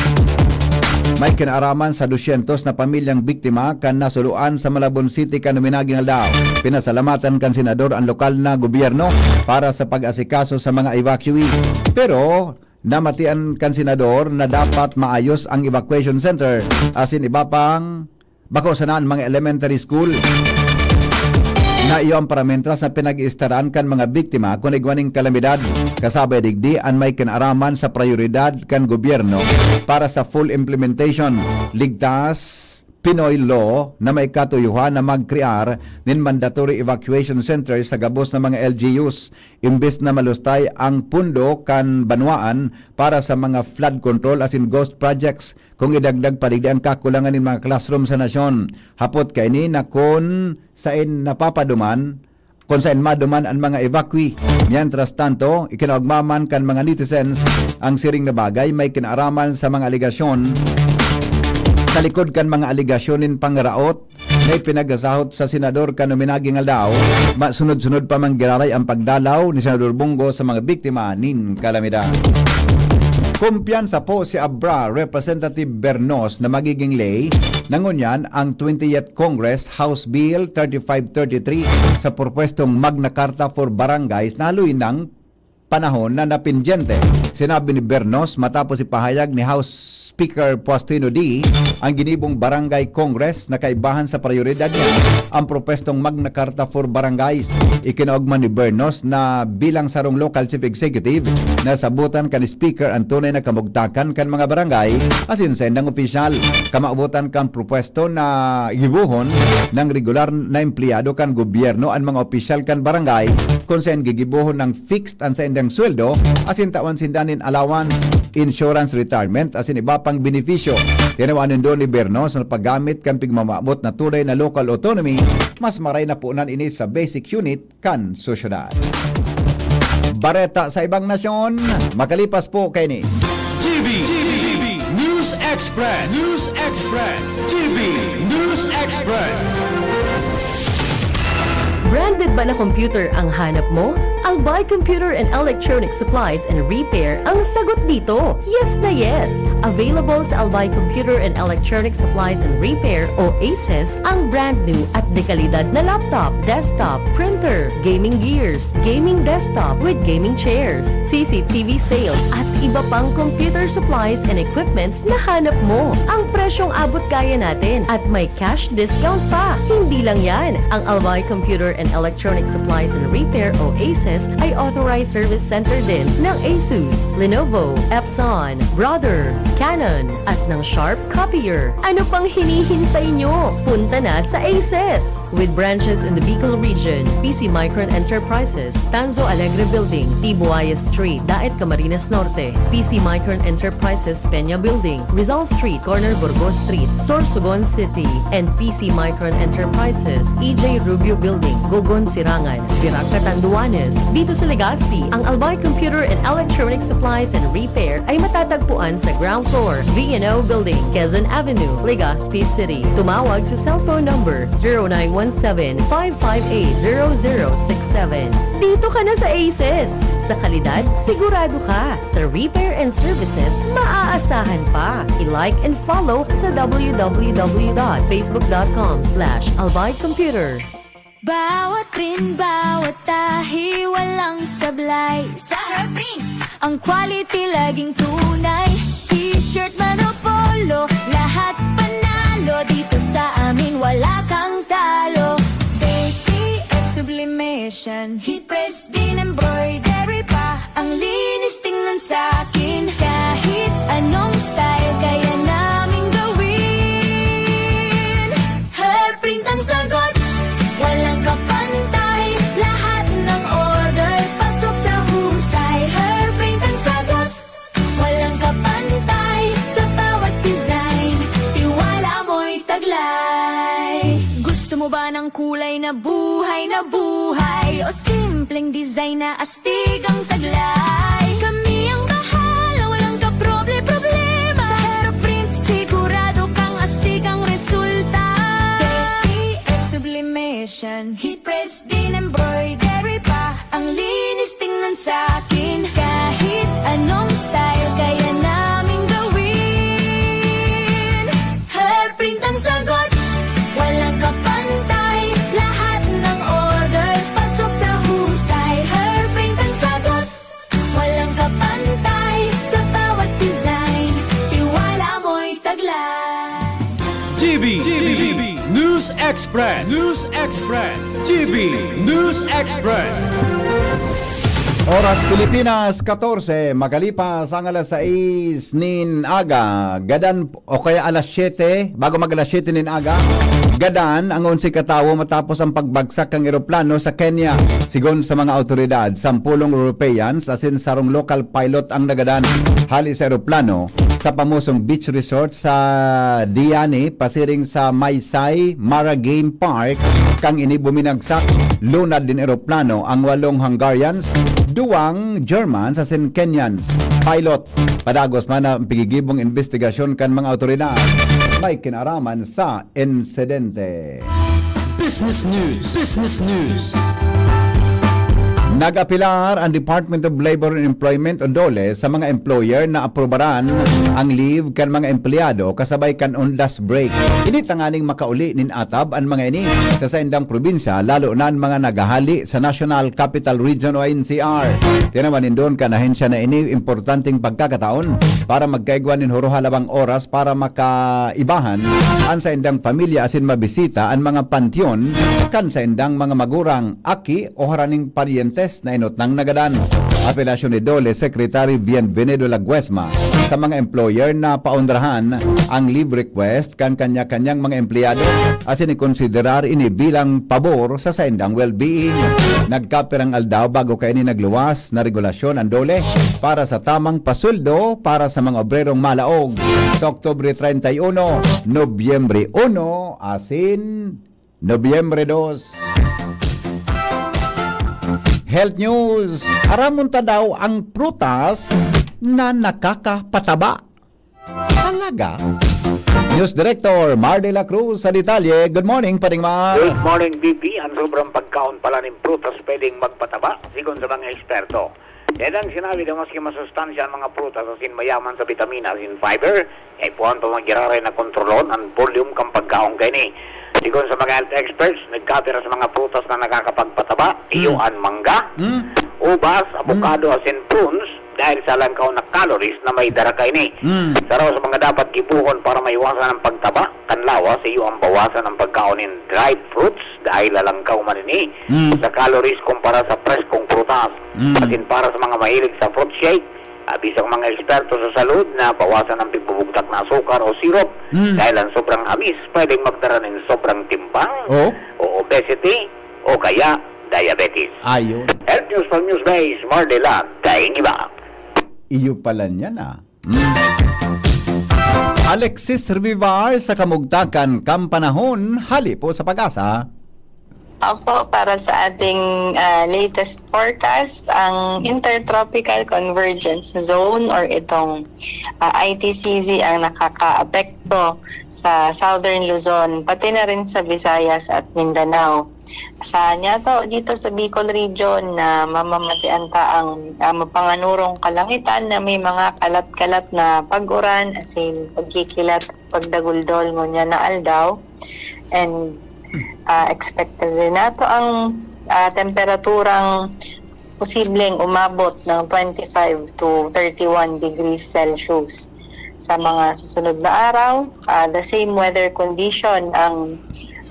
may kinaaraman sa dosyentos na pamilyang biktima kan nasuluan sa Malabon City kan minaging aldaw. Pinasalamatan kan senador an lokal na gobyerno para sa pag-asikaso sa mga evacuee. Pero namatian kan senador na dapat maayos ang evacuation center asin iba pang bako sana an mga elementary school na iyo ang paramentras na pinag-iistaraan kan mga biktima kun igwa ning kalamidad. Kasabay digdi an may kinaaraman sa prayoridad kan gobyerno para sa full implementation. Ligtas Pinoy law na may katuyohan na magkrear nin mandatory evacuation centers sa gabos na mga L G Us, imbes na malustay ang pundo kan banwaan para sa mga flood control asin ghost projects. Kung idagdag pa digdi ang kakulangan nin mga classroom sa nasyon, hapot kaini na kun saen napapaduman, kun saen maduman an mga evacuee. Mientras tanto, ikinaogma man kan mga netizens ang siring na bagay, may kinaaraman sa mga alegasyon. Sa likod kan mga alegasyon nin pangraot na ipinagasahot sa senador kan minaging aldaw, masunod-sunod pa man giraray ang pagdalaw ni Senador Bong Go sa mga biktima nin kalamidad. Kumpiyansa po si Abra Representative Bernos na magiging lay na ngunyan ang twentieth Congress House Bill thirty-five thirty-three sa propwestong Magna Carta for Barangays na haloy nang panahon na napindyente. Sinabi ni Bernos matapos ipahayag ni House Speaker Faustino Dy ang ginibong Barangay Congress na kaibahan sa prayoridad niya ang propwestong Magna Carta for Barangays. Ikinaogma ni Bernos na bilang sarong local chief executive, nasabutan kan Speaker ang tunay na kamugtakan kan mga barangay asin saindang opisyal. Kamaobotan kan propwesto na gibohon ng regular na empleyado kan gobyerno an mga opisyal kan barangay, kun saen gigibohon ng fixed an saindang sweldo asin tawan sinda nin allowance, insurance, retirement asin iba pang benepisyo. Tinawan nindo ni Bernos na paggamit kan pigmamaabot na tunay na local autonomy, mas maray na punan ini sa basic unit kan sosyedad. Bareta sa ibang nasyon, makalipas po kaini. G B, G B, News Express, News Express, G B, News Express. Branded ba na computer ang hanap mo? Albay Computer and Electronic Supplies and Repair ang sagot dito. Yes na yes! Available sa Albay Computer and Electronic Supplies and Repair o ACES ang brand new at dekalidad na laptop, desktop, printer, gaming gears, gaming desktop with gaming chairs, C C T V sales at iba pang computer supplies and equipments na hanap mo. Ang presyong abot kaya natin at may cash discount pa. Hindi lang yan, ang Albay Computer and Electronic Supplies and Repair o ACES ay authorized service center din ng Asus, Lenovo, Epson, Brother, Canon, at ng Sharp Copier. Ano pang hinihintay nyo? Punta na sa ACES! With branches in the Bicol region, P C Micron Enterprises, Tanzo Alegre Building, Tibuaya Street, Daet, Camarines Norte, P C Micron Enterprises, Peña Building, Rizal Street, corner Burgos Street, Sorsogon City, and P C Micron Enterprises, E J Rubio Building, Gogon, Sirangan, Virac, Catanduanes. Dito sa Legazpi, ang Albay Computer and Electronic Supplies and Repair ay matatagpuan sa ground floor, V and O Building, Quezon Avenue, Legazpi City. Tumawag sa cellphone number zero nine one seven, five five eight, zero zero six seven. Dito ka na sa ACES! Sa kalidad, sigurado ka. Sa repair and services, maaasahan pa. I-like and follow sa w w w dot facebook dot com slash albay computer. Bawat print, bawat tahi, walang sablay. Sa Herprint, ang quality laging tunay. T-shirt man o polo, lahat panalo. Dito sa amin, wala kang talo. D T F Sublimation, heat press din, embroidery pa. Ang linis tingnan sa akin. Kahit anong style, kaya naming gawin. Herprint ang sagot, walang kapantay. Lahat ng orders, pasok sa husay. Herprint ang sagot, walang kapantay. Sa bawat design, tiwala mo'y taglay. Gusto mo ba ng kulay na buhay na buhay? O simpleng design na astig ang taglay? Kami ang bahala, walang kaproble-problema. Sa Herprint, sigurado kang astig ang resulta. T T F Sublimation, heat press din, embroidery pa. Ang linis tingnan sa akin. Kahit anong style, kaya naming gawin. Herprint ang sagot, walang kapantay. Lahat ng orders, pasok sa husay. Herprint ang sagot, walang kapantay. Sa bawat design, tiwala mo'y taglay. G B, G B, News Express, News Express, G B, News Express. Oras Pilipinas, katorse, makalipas ang alas sais nin aga. Gadan, o kaya alas siyete, bago mag alas siyete nin aga, gadan ang onse katawo matapos ang pagbagsak kan eroplano sa Kenya. Sigon sa mga awtoridad, sampolong Europeans asin sarong local pilot ang nagadan hali sa eroplano sa pamosong beach resort sa Diani, pasiring sa Maisai Mara Game Park, kan ini buminagsak. Lunad nin eroplano ang walong Hungarians, duwang Germans asin Kenyans pilot. Padagos man ang pigigibong imbestigasyon kan mga awtoridad may kinaraman sa insidente. Business News, Business News. Nag-apelar ang Department of Labor and Employment o DOLE sa mga employer na aprobaran ang leave kan mga empleyado kasabay kan undas break. Ini tanganing makauli nin atab an mga ini sa saindang probinsya, lalo na an mga naghahali sa National Capital Region o N C R. Tinawan nindon kan ahensya na ini importanteng pagkakataon para magkaigwa nin huruhalabang oras para makaibahan an saindang pamilya asin mabisita an mga panteon kan saindang mga magurang, aki o haraning paryentes na inot nang nagadan. Apelasyon ni DOLE Secretary Bienvenido Laguesma sa mga employer na paonrahan ang leave request kan kanya-kanyang mga empleyado asin ikonsiderar ini bilang pabor sa saindang well-being. Nagkapirang aldaw bago kaini nagluwas na regulasyon ang DOLE para sa tamang pasweldo para sa mga obrerong malaog sa Oktubre treinta y uno, Nobyembre uno, asin Nobyembre dos. Health News, aramon ta daw ang prutas na nakakapataba. Talaga? News Director Mar de la Cruz sa detalye. Good morning, Paring Mar. Good morning, B P. Ang sobrang pagkaon pala ng prutas pwedeng magpataba, sigon sa mga eksperto. Yan ang sinabi na maski masustansya ang mga prutas asin mayaman sa bitamina asin fiber, kaipuhan pa man giraray na kontrolon ang volume kan pagkaon kaini. Sigon sa mga health experts, nagkapira sa mga prutas na nakakapagpataba, iyo Hmm. an mangga, Hmm. ubas, Hmm. abokado asin prunes, dahil sa langkaw na calories na may dara kaini. Hmm. Saro sa mga dapat gibohon para maiwasan ang pagtaba kan lawas, iyo ang bawasan ang pagkaon nin dried fruits dahil lalangkaw man ini Hmm. sa calories kumpara sa preskong prutas. Hmm. Asin para sa mga mahilig sa fruit shake, sabi sa mga eksperto sa salud na bawasan ang pigbubugtak na asukar o syrup Hmm. dahil ang sobrang amis pwedeng magdara nin sobrang timbang Oh. o obesity o kaya diabetes. Ayon. Health News from Newsbase, Mardelan, Daing Iba. Iyo pala niyan, ah. Mm. Alexis Revivar sa kamugtakan kan panahon, hali po sa PAGASA. Opo, para sa ating, ah, latest forecast, ang Intertropical Convergence Zone or itong, ah, I T C Z ang nakakaapekto sa Southern Luzon, pati na rin sa Visayas at Mindanao. Sa niyato, dito sa Bicol Region, na mamamatian ta ang, ah, mapanganurong kalangitan na may mga kalat-kalat na pag-uran, as in, pagkikilat, pagdaguldol ngunyan na aldaw. And, ah, expected din nato ang, ah, temperaturang posibleng umabot ng twenty-five to thirty-one degrees Celsius. Sa mga susunod na araw, ah, the same weather condition ang,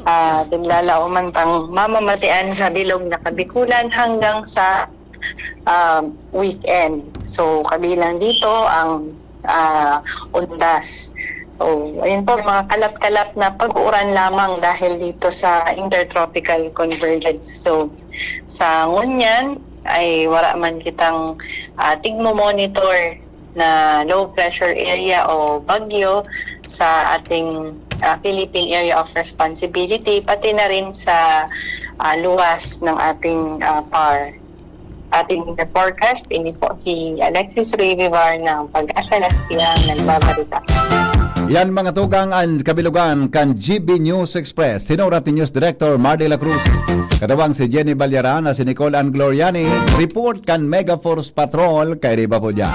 ah, tiglalauman tang mamamatian sa bilog na Kabikulan hanggang sa, ah, weekend. So, kabilang dito ang, ah, undas. So, ayun po, mga kalat-kalat na pag-uuran lamang dahil dito sa Intertropical Convergence Zone. Sa ngunyan ay wala man kitang, ah, tigmo-monitor na low pressure area o bagyo sa ating, ah, Philippine Area of Responsibility, pati na rin sa, ah, luwas ng ating, ah, PAR. Ating forecast, ini po si Alexis Revivar ng PAGASA Las Piñas nagbabalita. Yan, mga tugang, ang kabilugan kan G B News Express. Hinurat ni News Director Mar de la Cruz. Katabang si Jenny Balyara na si Nicole Ann Gloriani. Report kan Mega Force Patrol kay Riba po dyan.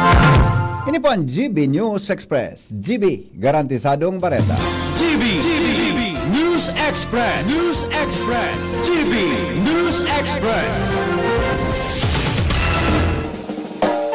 Ini po ang G B News Express. G B, garantisadong bareta. G B, G B, News Express, News Express, G B News Express.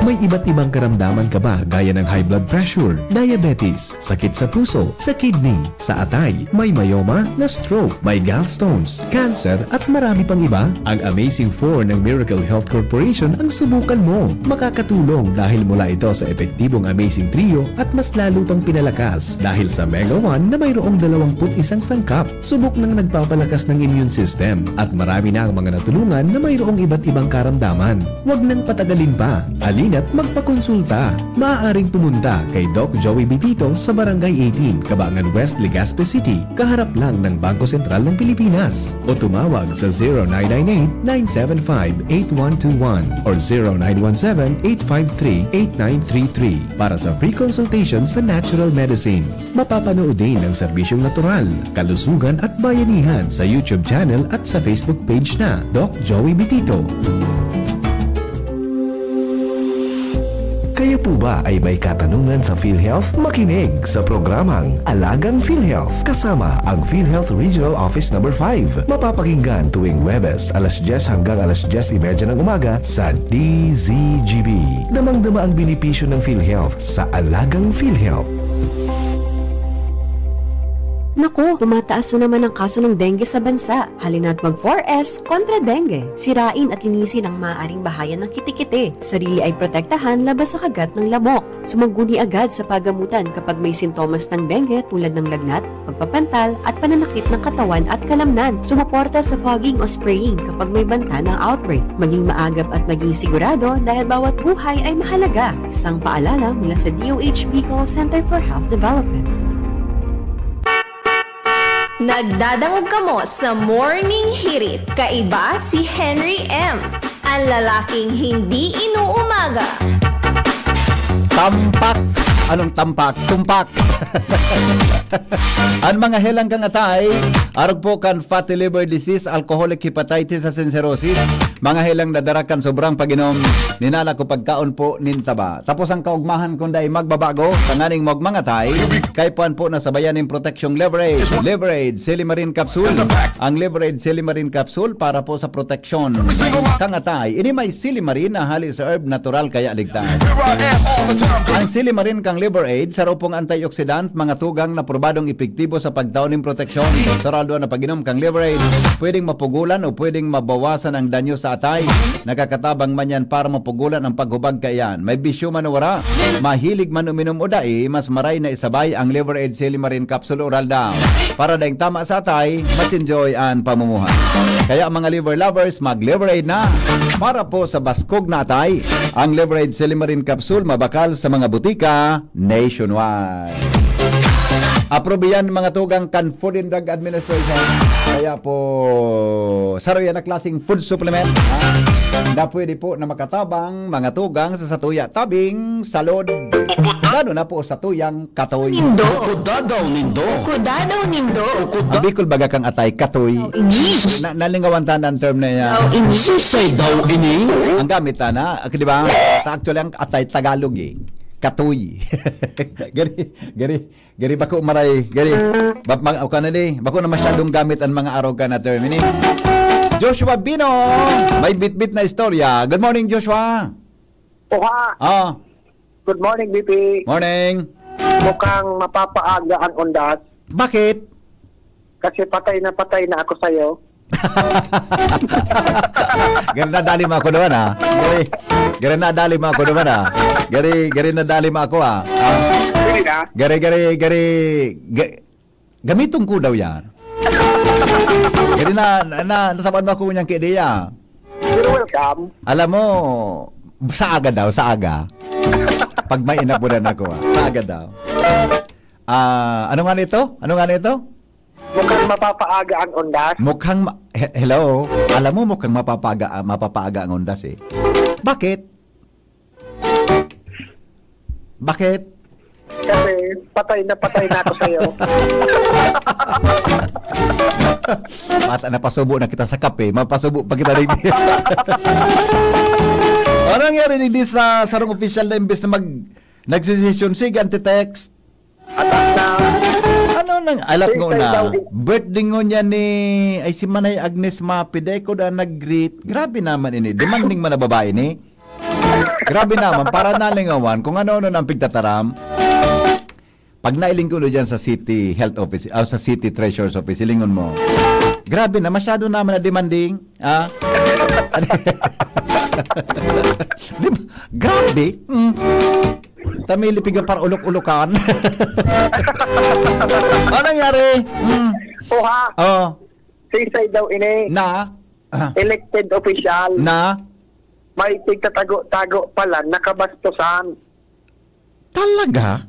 May iba't ibang karamdaman ka ba, gaya ng high blood pressure, diabetes, sakit sa puso, sa kidney, sa atay, may myoma, na stroke, may gallstones, cancer, at marami pang iba? Ang Amazing Four ng Miracle Health Corporation ang subukan mo. Makakatulong dahil mula ito sa epektibong Amazing Trio at mas lalo pang pinalakas dahil sa Mega One na mayroong dalawampu't isang sangkap. Subok nang nagpapalakas ng immune system at marami na ang mga natulungan na mayroong iba't ibang karamdaman. Huwag nang patagalin pa. Halina't magpakonsulta. Maaaring pumunta kay Doc Joey Bitito sa Barangay eighteen, Cabangan West, Legazpi City, kaharap lang ng Bangko Sentral ng Pilipinas. O tumawag sa zero nine nine eight, nine seven five, eight one two one or zero nine one seven, eight five three, eight nine three three para sa free consultation sa natural medicine. Mapapanood din ang serbisyong natural, kalusugan at bayanihan sa YouTube channel at sa Facebook page na Doc Joey Bitito. Kayo po ba ay may katanungan sa PhilHealth? Makinig sa programang Alagang PhilHealth kasama ang PhilHealth Regional Office Number five. Mapapakinggan tuwing Huwebes, alas diyes hanggang alas diyes y media ng umaga sa D Z G B. Damang-dama ang benepisyo ng PhilHealth sa Alagang PhilHealth. Naku, tumataas na naman ang kaso ng dengue sa bansa. Halina't mag four S kontra dengue. Sirain at linisin ang maaaring bahayan ng kitikite. Sarili ay protektahan laban sa kagat ng lamok. Sumangguni agad sa pagamutan kapag may sintomas ng dengue tulad ng lagnat, pagpapantal, at pananakit ng katawan at kalamnan. Sumuporta sa fogging o spraying kapag may banta ng outbreak. Maging maagap at maging sigurado dahil bawat buhay ay mahalaga. Isang paalala mula sa D O H Bicol Center for Health Development. Nagdadangog kamo sa Morning Hirit. Kaiba si Henry M, ang lalaking hindi inuumaga. Tampak! Anong tampak? Tumpak! An mga helang kan atay, arog po kan fatty liver disease, alcoholic hepatitis asin cirrhosis, mga helang na dara kan sobrang pag-inom nin alak o pagkaon po nin taba. Tapos an kaogmahan kun dai magbabago tanganing maogmang atay, kaipuhan po na sabayan nin proteksyong Liver Aid. Liver Aid Silimarin Capsule. Ang Liver Aid Silimarin Capsule para po sa proteksyon kan atay. Ini may silimarin na hali sa herb natural kaya ligtas. Ang silimarin kan Liver Aid, saro pong antioxidant, mga tugang na probadong epektibo sa pagtao nin proteksyon. Sa aldaw na pag-inom kan Liver Aid, pwedeng mapugulan o pwedeng mabawasan ang danyo sa atay. Nakakatabang man yan para mapugulan ang paghubag kaiyan. May bisyo man o wara, mahilig man uminom o dai, mas maray na isabay ang Liver Aid Silimarin Capsule Oral Down. Para daing tama sa atay, mas enjoy an pamumuhay. Kaya mga liver lovers, mag Liver Aid na! Para po sa baskog na atay, ang Liver Aid Silimarin Capsule mabakal sa mga butika nationwide. Aprubahan mga tugang kan Food and Drug Administration. Kaya po, saro yan na klaseng food supplement, ha? Na pwede po na makatabang mga tugang sa satuya tabing salod. Lalo na po sa tuyang katoy. Nindo. Kudadaw nindo. Kudadaw nindo. Ang Bicol baga kang atay, katoy. Inis. Na, nalingawan ta na ang term na yan. Daw inis. Sisay daw ini. Ang gamit ta na, di ba? Ta actually ang atay Tagalog eh. Katoy. Gari, gari, gari bako maray, gari. Ba, ma, o ka na di, bako na masyadong gamit ang mga arog ka na term ini. Joshua Bino, may bitbit na istorya. Good morning, Joshua. Oha, Ah, good morning, B P. Morning. Mukhang mapapaaga ang undas Bakit? kasi patay na patay na ako sa'yo. Gari nadali mo ako naman, ha? Gari, gari nadali mo ako naman, ha? Gari, gari nadali mo ako, ha? Ah, Pwede na? Gari, gari, gari, ga- gamiton ko daw yan. Gari na, na, na, natabaan mo ako niyang kaideya. You're welcome. Alam mo, sa aga daw, sa aga. Pag may inabulan ako, ah. Sa aga daw. Ah, ano nga nito? Ano nga nito? Mukhang mapapaaga ang undas. Mukhang ma- he- hello. Alam mo mukhang mapapaaga ah, mapapaaga ang undas eh. Bakit? Bakit? Kasi patay na patay na ako sa'yo. Bata napasubo na kita sa kape, mapasubo pa kita rin. Ano nangyari digdi sa sarong official na imbes na mag nagsisesyon, sige, anti-text. Atak na. Ano nang alat Sige, ko na? ikaw, ikaw. Birthday ngunyan ni ay si Manay Agnes Mapideco da nag-greet. Grabe naman ini. Demanding man na babae ni. Grabe naman, para nalingawan kung ano-ano nang pigtataram. Pag nailing ko dyan sa City Health Office, ah, sa City Treasurer's Office, ilingon mo. Grabe na, masyado naman na demanding. Ah? Di ba? Grabe. Mm. Tamili piga para ulok-ulokan. Ano nangyari? Mm. Oha, Oh, sisay daw ini. na? Ah, Elected official. na? May pigtatago-tago pala, nakabastusan. Talaga?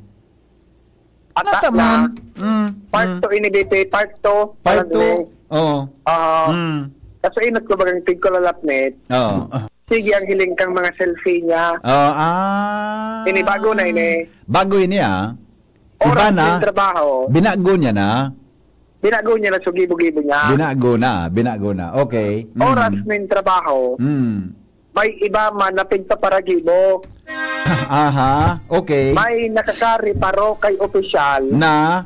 Atak Nataman. na. Mm, Part mm. two ini, B P. Part two. Part two. Oo. Ah, Mm. Kasi inot ko bagang tigko lalapnit. Oo. Sige ang hiling kang mga selfie niya. Oo, ah. Ini bago na ini. Bago ini ah. Iba Oras na. ng trabaho. Binago niya na. Binago niya na sugibo-gibo niya. Binago na. Binago na. Okay. Mm. Oras ng trabaho. Mm. May iba man na pigpaparagibo. Aha, okay. May nakakareparo kay opisyal Na?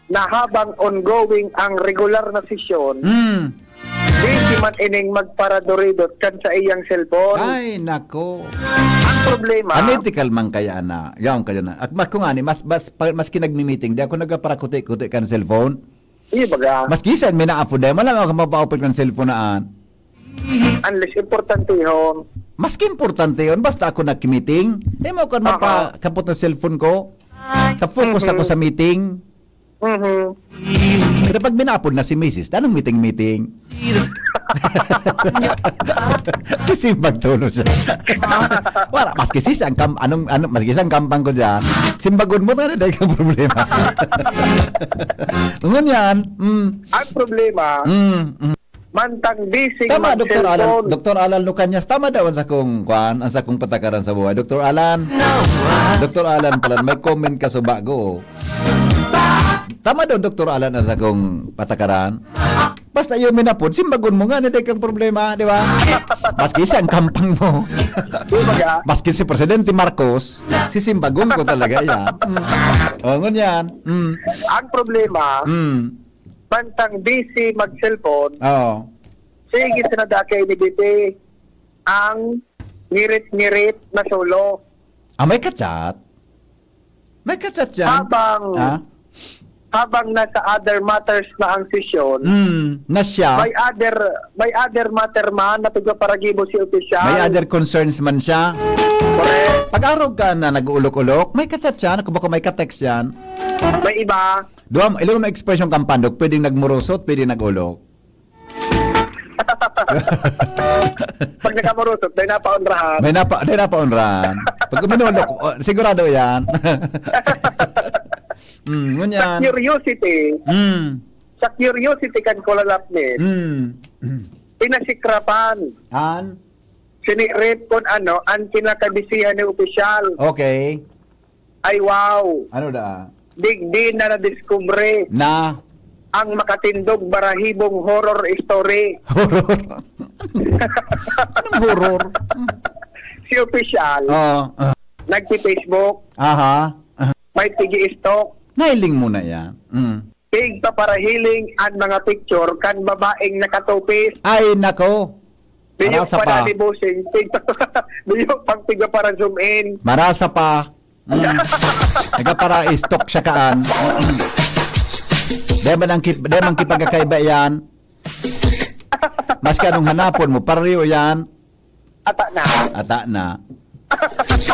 na habang ongoing ang regular na sesyon, Hmm. busy man ining magparaduridot kan sa iyang cellphone. Ay, nako. Ang problema, Unethical man kaya na. Yaon kaya na. At mas, kung ani, mas, mas, pa- maski nagmi-meeting, di ako nagaparakuti-kuti kan cellphone. Iyo baga. Maski saan may naapod, dahil malang ako mapaupit kan cellphone na an. Unless importante yun. Maski importante yun, basta ako nagki-meeting, di mo ako Aha. mapakapot na cellphone ko. Ka-focus ako Mhm. sa meeting. Mhm. Pero pag minapod na si misis, tanong meeting-meeting. Sisimbag tulo siya. Wala, maski sisang kam-, anong, ano, maski sisang kampang ko dyan, simbagon mo, pero dahil kang problema. Ngunyan, mm, Ang problema, mm, mm. mantang busy Tama, Doktor Alan, mag-cellphone. Doktor Alan Lucanias, tama daw ang sakong, kwan, ang sakong patakaran sa buhay. Doktor Alan, Doktor Alan pala, may comment ka sa bago, oh. Tama daw, Doktor Alan, ang sakong patakaran. Basta iyo minapod, simbagon mo nga, hindi kang problema, di ba? Maski sisang kampang mo. Kumbaga, Maski si Presidente Marcos, sisimbagon ko talaga yan. Mm. O, ngunyan. Mm. Ang problema, Mm. mantang busy mag-cellphone, Oo. sige, sinadakay ni B P ang ngirit-ngirit na solo. Ah, may kachat? May kachat yan? Habang, Ah? habang nasa other matters na ang sesyon, Mm, na siya? may other, may other matter man na pagpaparagibo si opisyal. May other concerns man siya? Correct. Pag-arog ka na nag-uulok-ulok, may kachat yan? Kung baka may ka-text yan? May iba. Duwa, ilong na expression kampandok, pwedeng nagmurusot, pwedeng nag-ulok. Pag nakamurusot, dahil napaunrahan. May napa-, dahil napaunrahan. Pag uminulok, oh, sigurado yan. Mm, ngunyan. Sa curiosity, Mm. sa curiosity kan Kulalapnit, Mm. pinasikrapan. An? Sinirip kung ano, ang kinakabisihan ni opisyal. Okay. Ay, wow. Ano da? Digdi na nadiskubre Na? ang makatindog barahibong horror story. Horror? Anong horror? Si opisyal, Oo. Ah. nagpi-Facebook, Aha. may pigi-stalk, Nailing mo na yan. Mm. pigpaparahiling ang mga picture kan babaeng nakatupis. Ay, nako. Biyo Marasa pa pa. ni Bossing, pig-, biyo pang pigpapara-zoom in. Marasa pa. Mm. Nagapara-stalk siya kaan. Mm. Di man ang kip-, di man kipagkakaiba yan. Maski anong hanapon mo, pareho yan. Ata na. Ata na.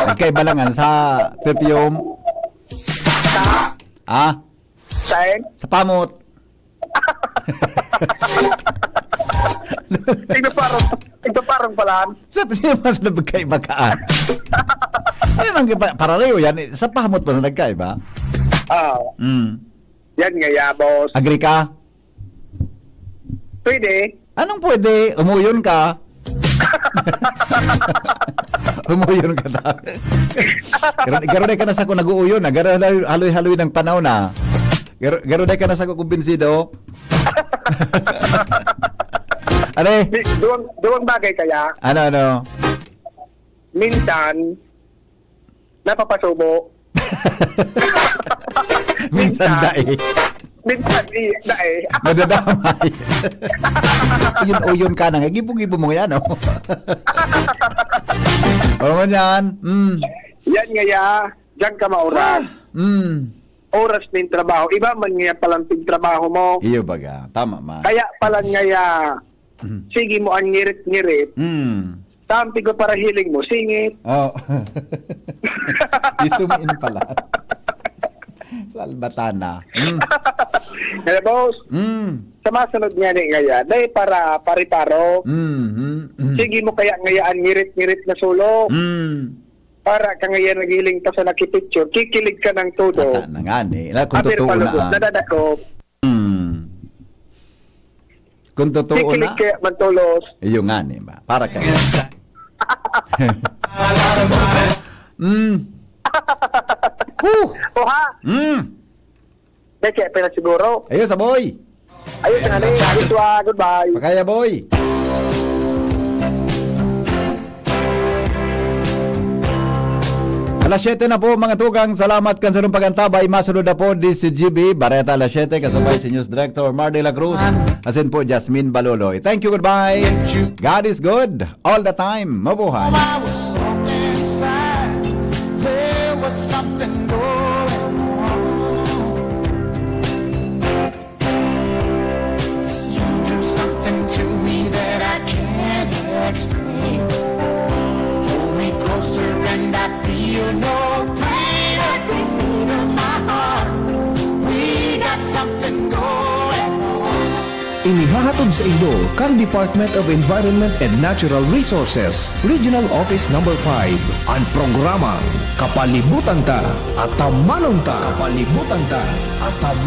Nagkaiba lang yan sa perfume. Sa Ah? Saan? Sa pamot. Tignaparong, tignaparong pala. Sa, sa mas na magkaiba ka, ah. Ay, man, pa-, paraleho yan, eh. Sa pamot pa na nagkaiba. Ah, Mm. yan nga ya, boss. Agree ka? Pwede. Anong pwede? Umuyon ka? Umuyon ka ta. Garo, garo na ka na sa kung nag-uuyon na. Garo haloy-haloy ng panahon na. Garo, garo na ka na sa kung kumbinsido. Are? Di, duwang, duwang bagay kaya. Ano, ano? Minsan, napapasubo. Minsan Minsan. dai. Minsan, i-, dai. Madadamay. Yun, o yun ka na nga. Gibo-gibo mo yan, oh. Oo, yan. Mm. Yan nga ya. Diyan ka maurag. Mm. Oras na yung trabaho. Iba man nga palang trabaho mo. Iyo baga. Tama man. Kaya pala nga ya, Mm. sige mo ang ngirit-ngirit. Mm. Tampi ko para hiling mo, singit. Oh. Isumin pala. Salbatana. Mm. Kaya, boss, Mm. sa masunod nga ni ngaya, dahil para pariparo, Mm, mm, mm. sige mo kaya ngayaan ngirit-ngirit na sulo. Mm. Para ka ngayon naghiling pa sa nakipicture, kikilig ka ng todo. Ata na nga ni. Na, kung Apir totoo na, palubot, ah. nadadakop. Hmm. Kung totoo Kikilig na. kaya man tolos. Iyo nga ni ba? Para ka. Hmm. Huh. Oha. Hmm. Dahil kaya pala siguro. Ayos, aboy. Ayos nga ni. Ayos, wa. Goodbye. Pakaya, boy. Alas siyete na po, mga tugang. Salamat kan sarong pag-antabay. Masunod na po, D C G B, Bareta alas siyete, kasabay si News Director Mar de la Cruz. Asin po, Jasmine Baloloy. Thank you, goodbye. God is good all the time. Mabuhay. I was soft inside. There was something going on. You do something to me that I can't explain. Hold me closer and I feel no pain. Every beat of my heart, we got something going on. Inihahatod sa inyo kan Department of Environment and Natural Resources, Regional Office Number five, an programang Kapalibutan Ta, Atamanon Ta. Kapalibutan Ta, Atamanon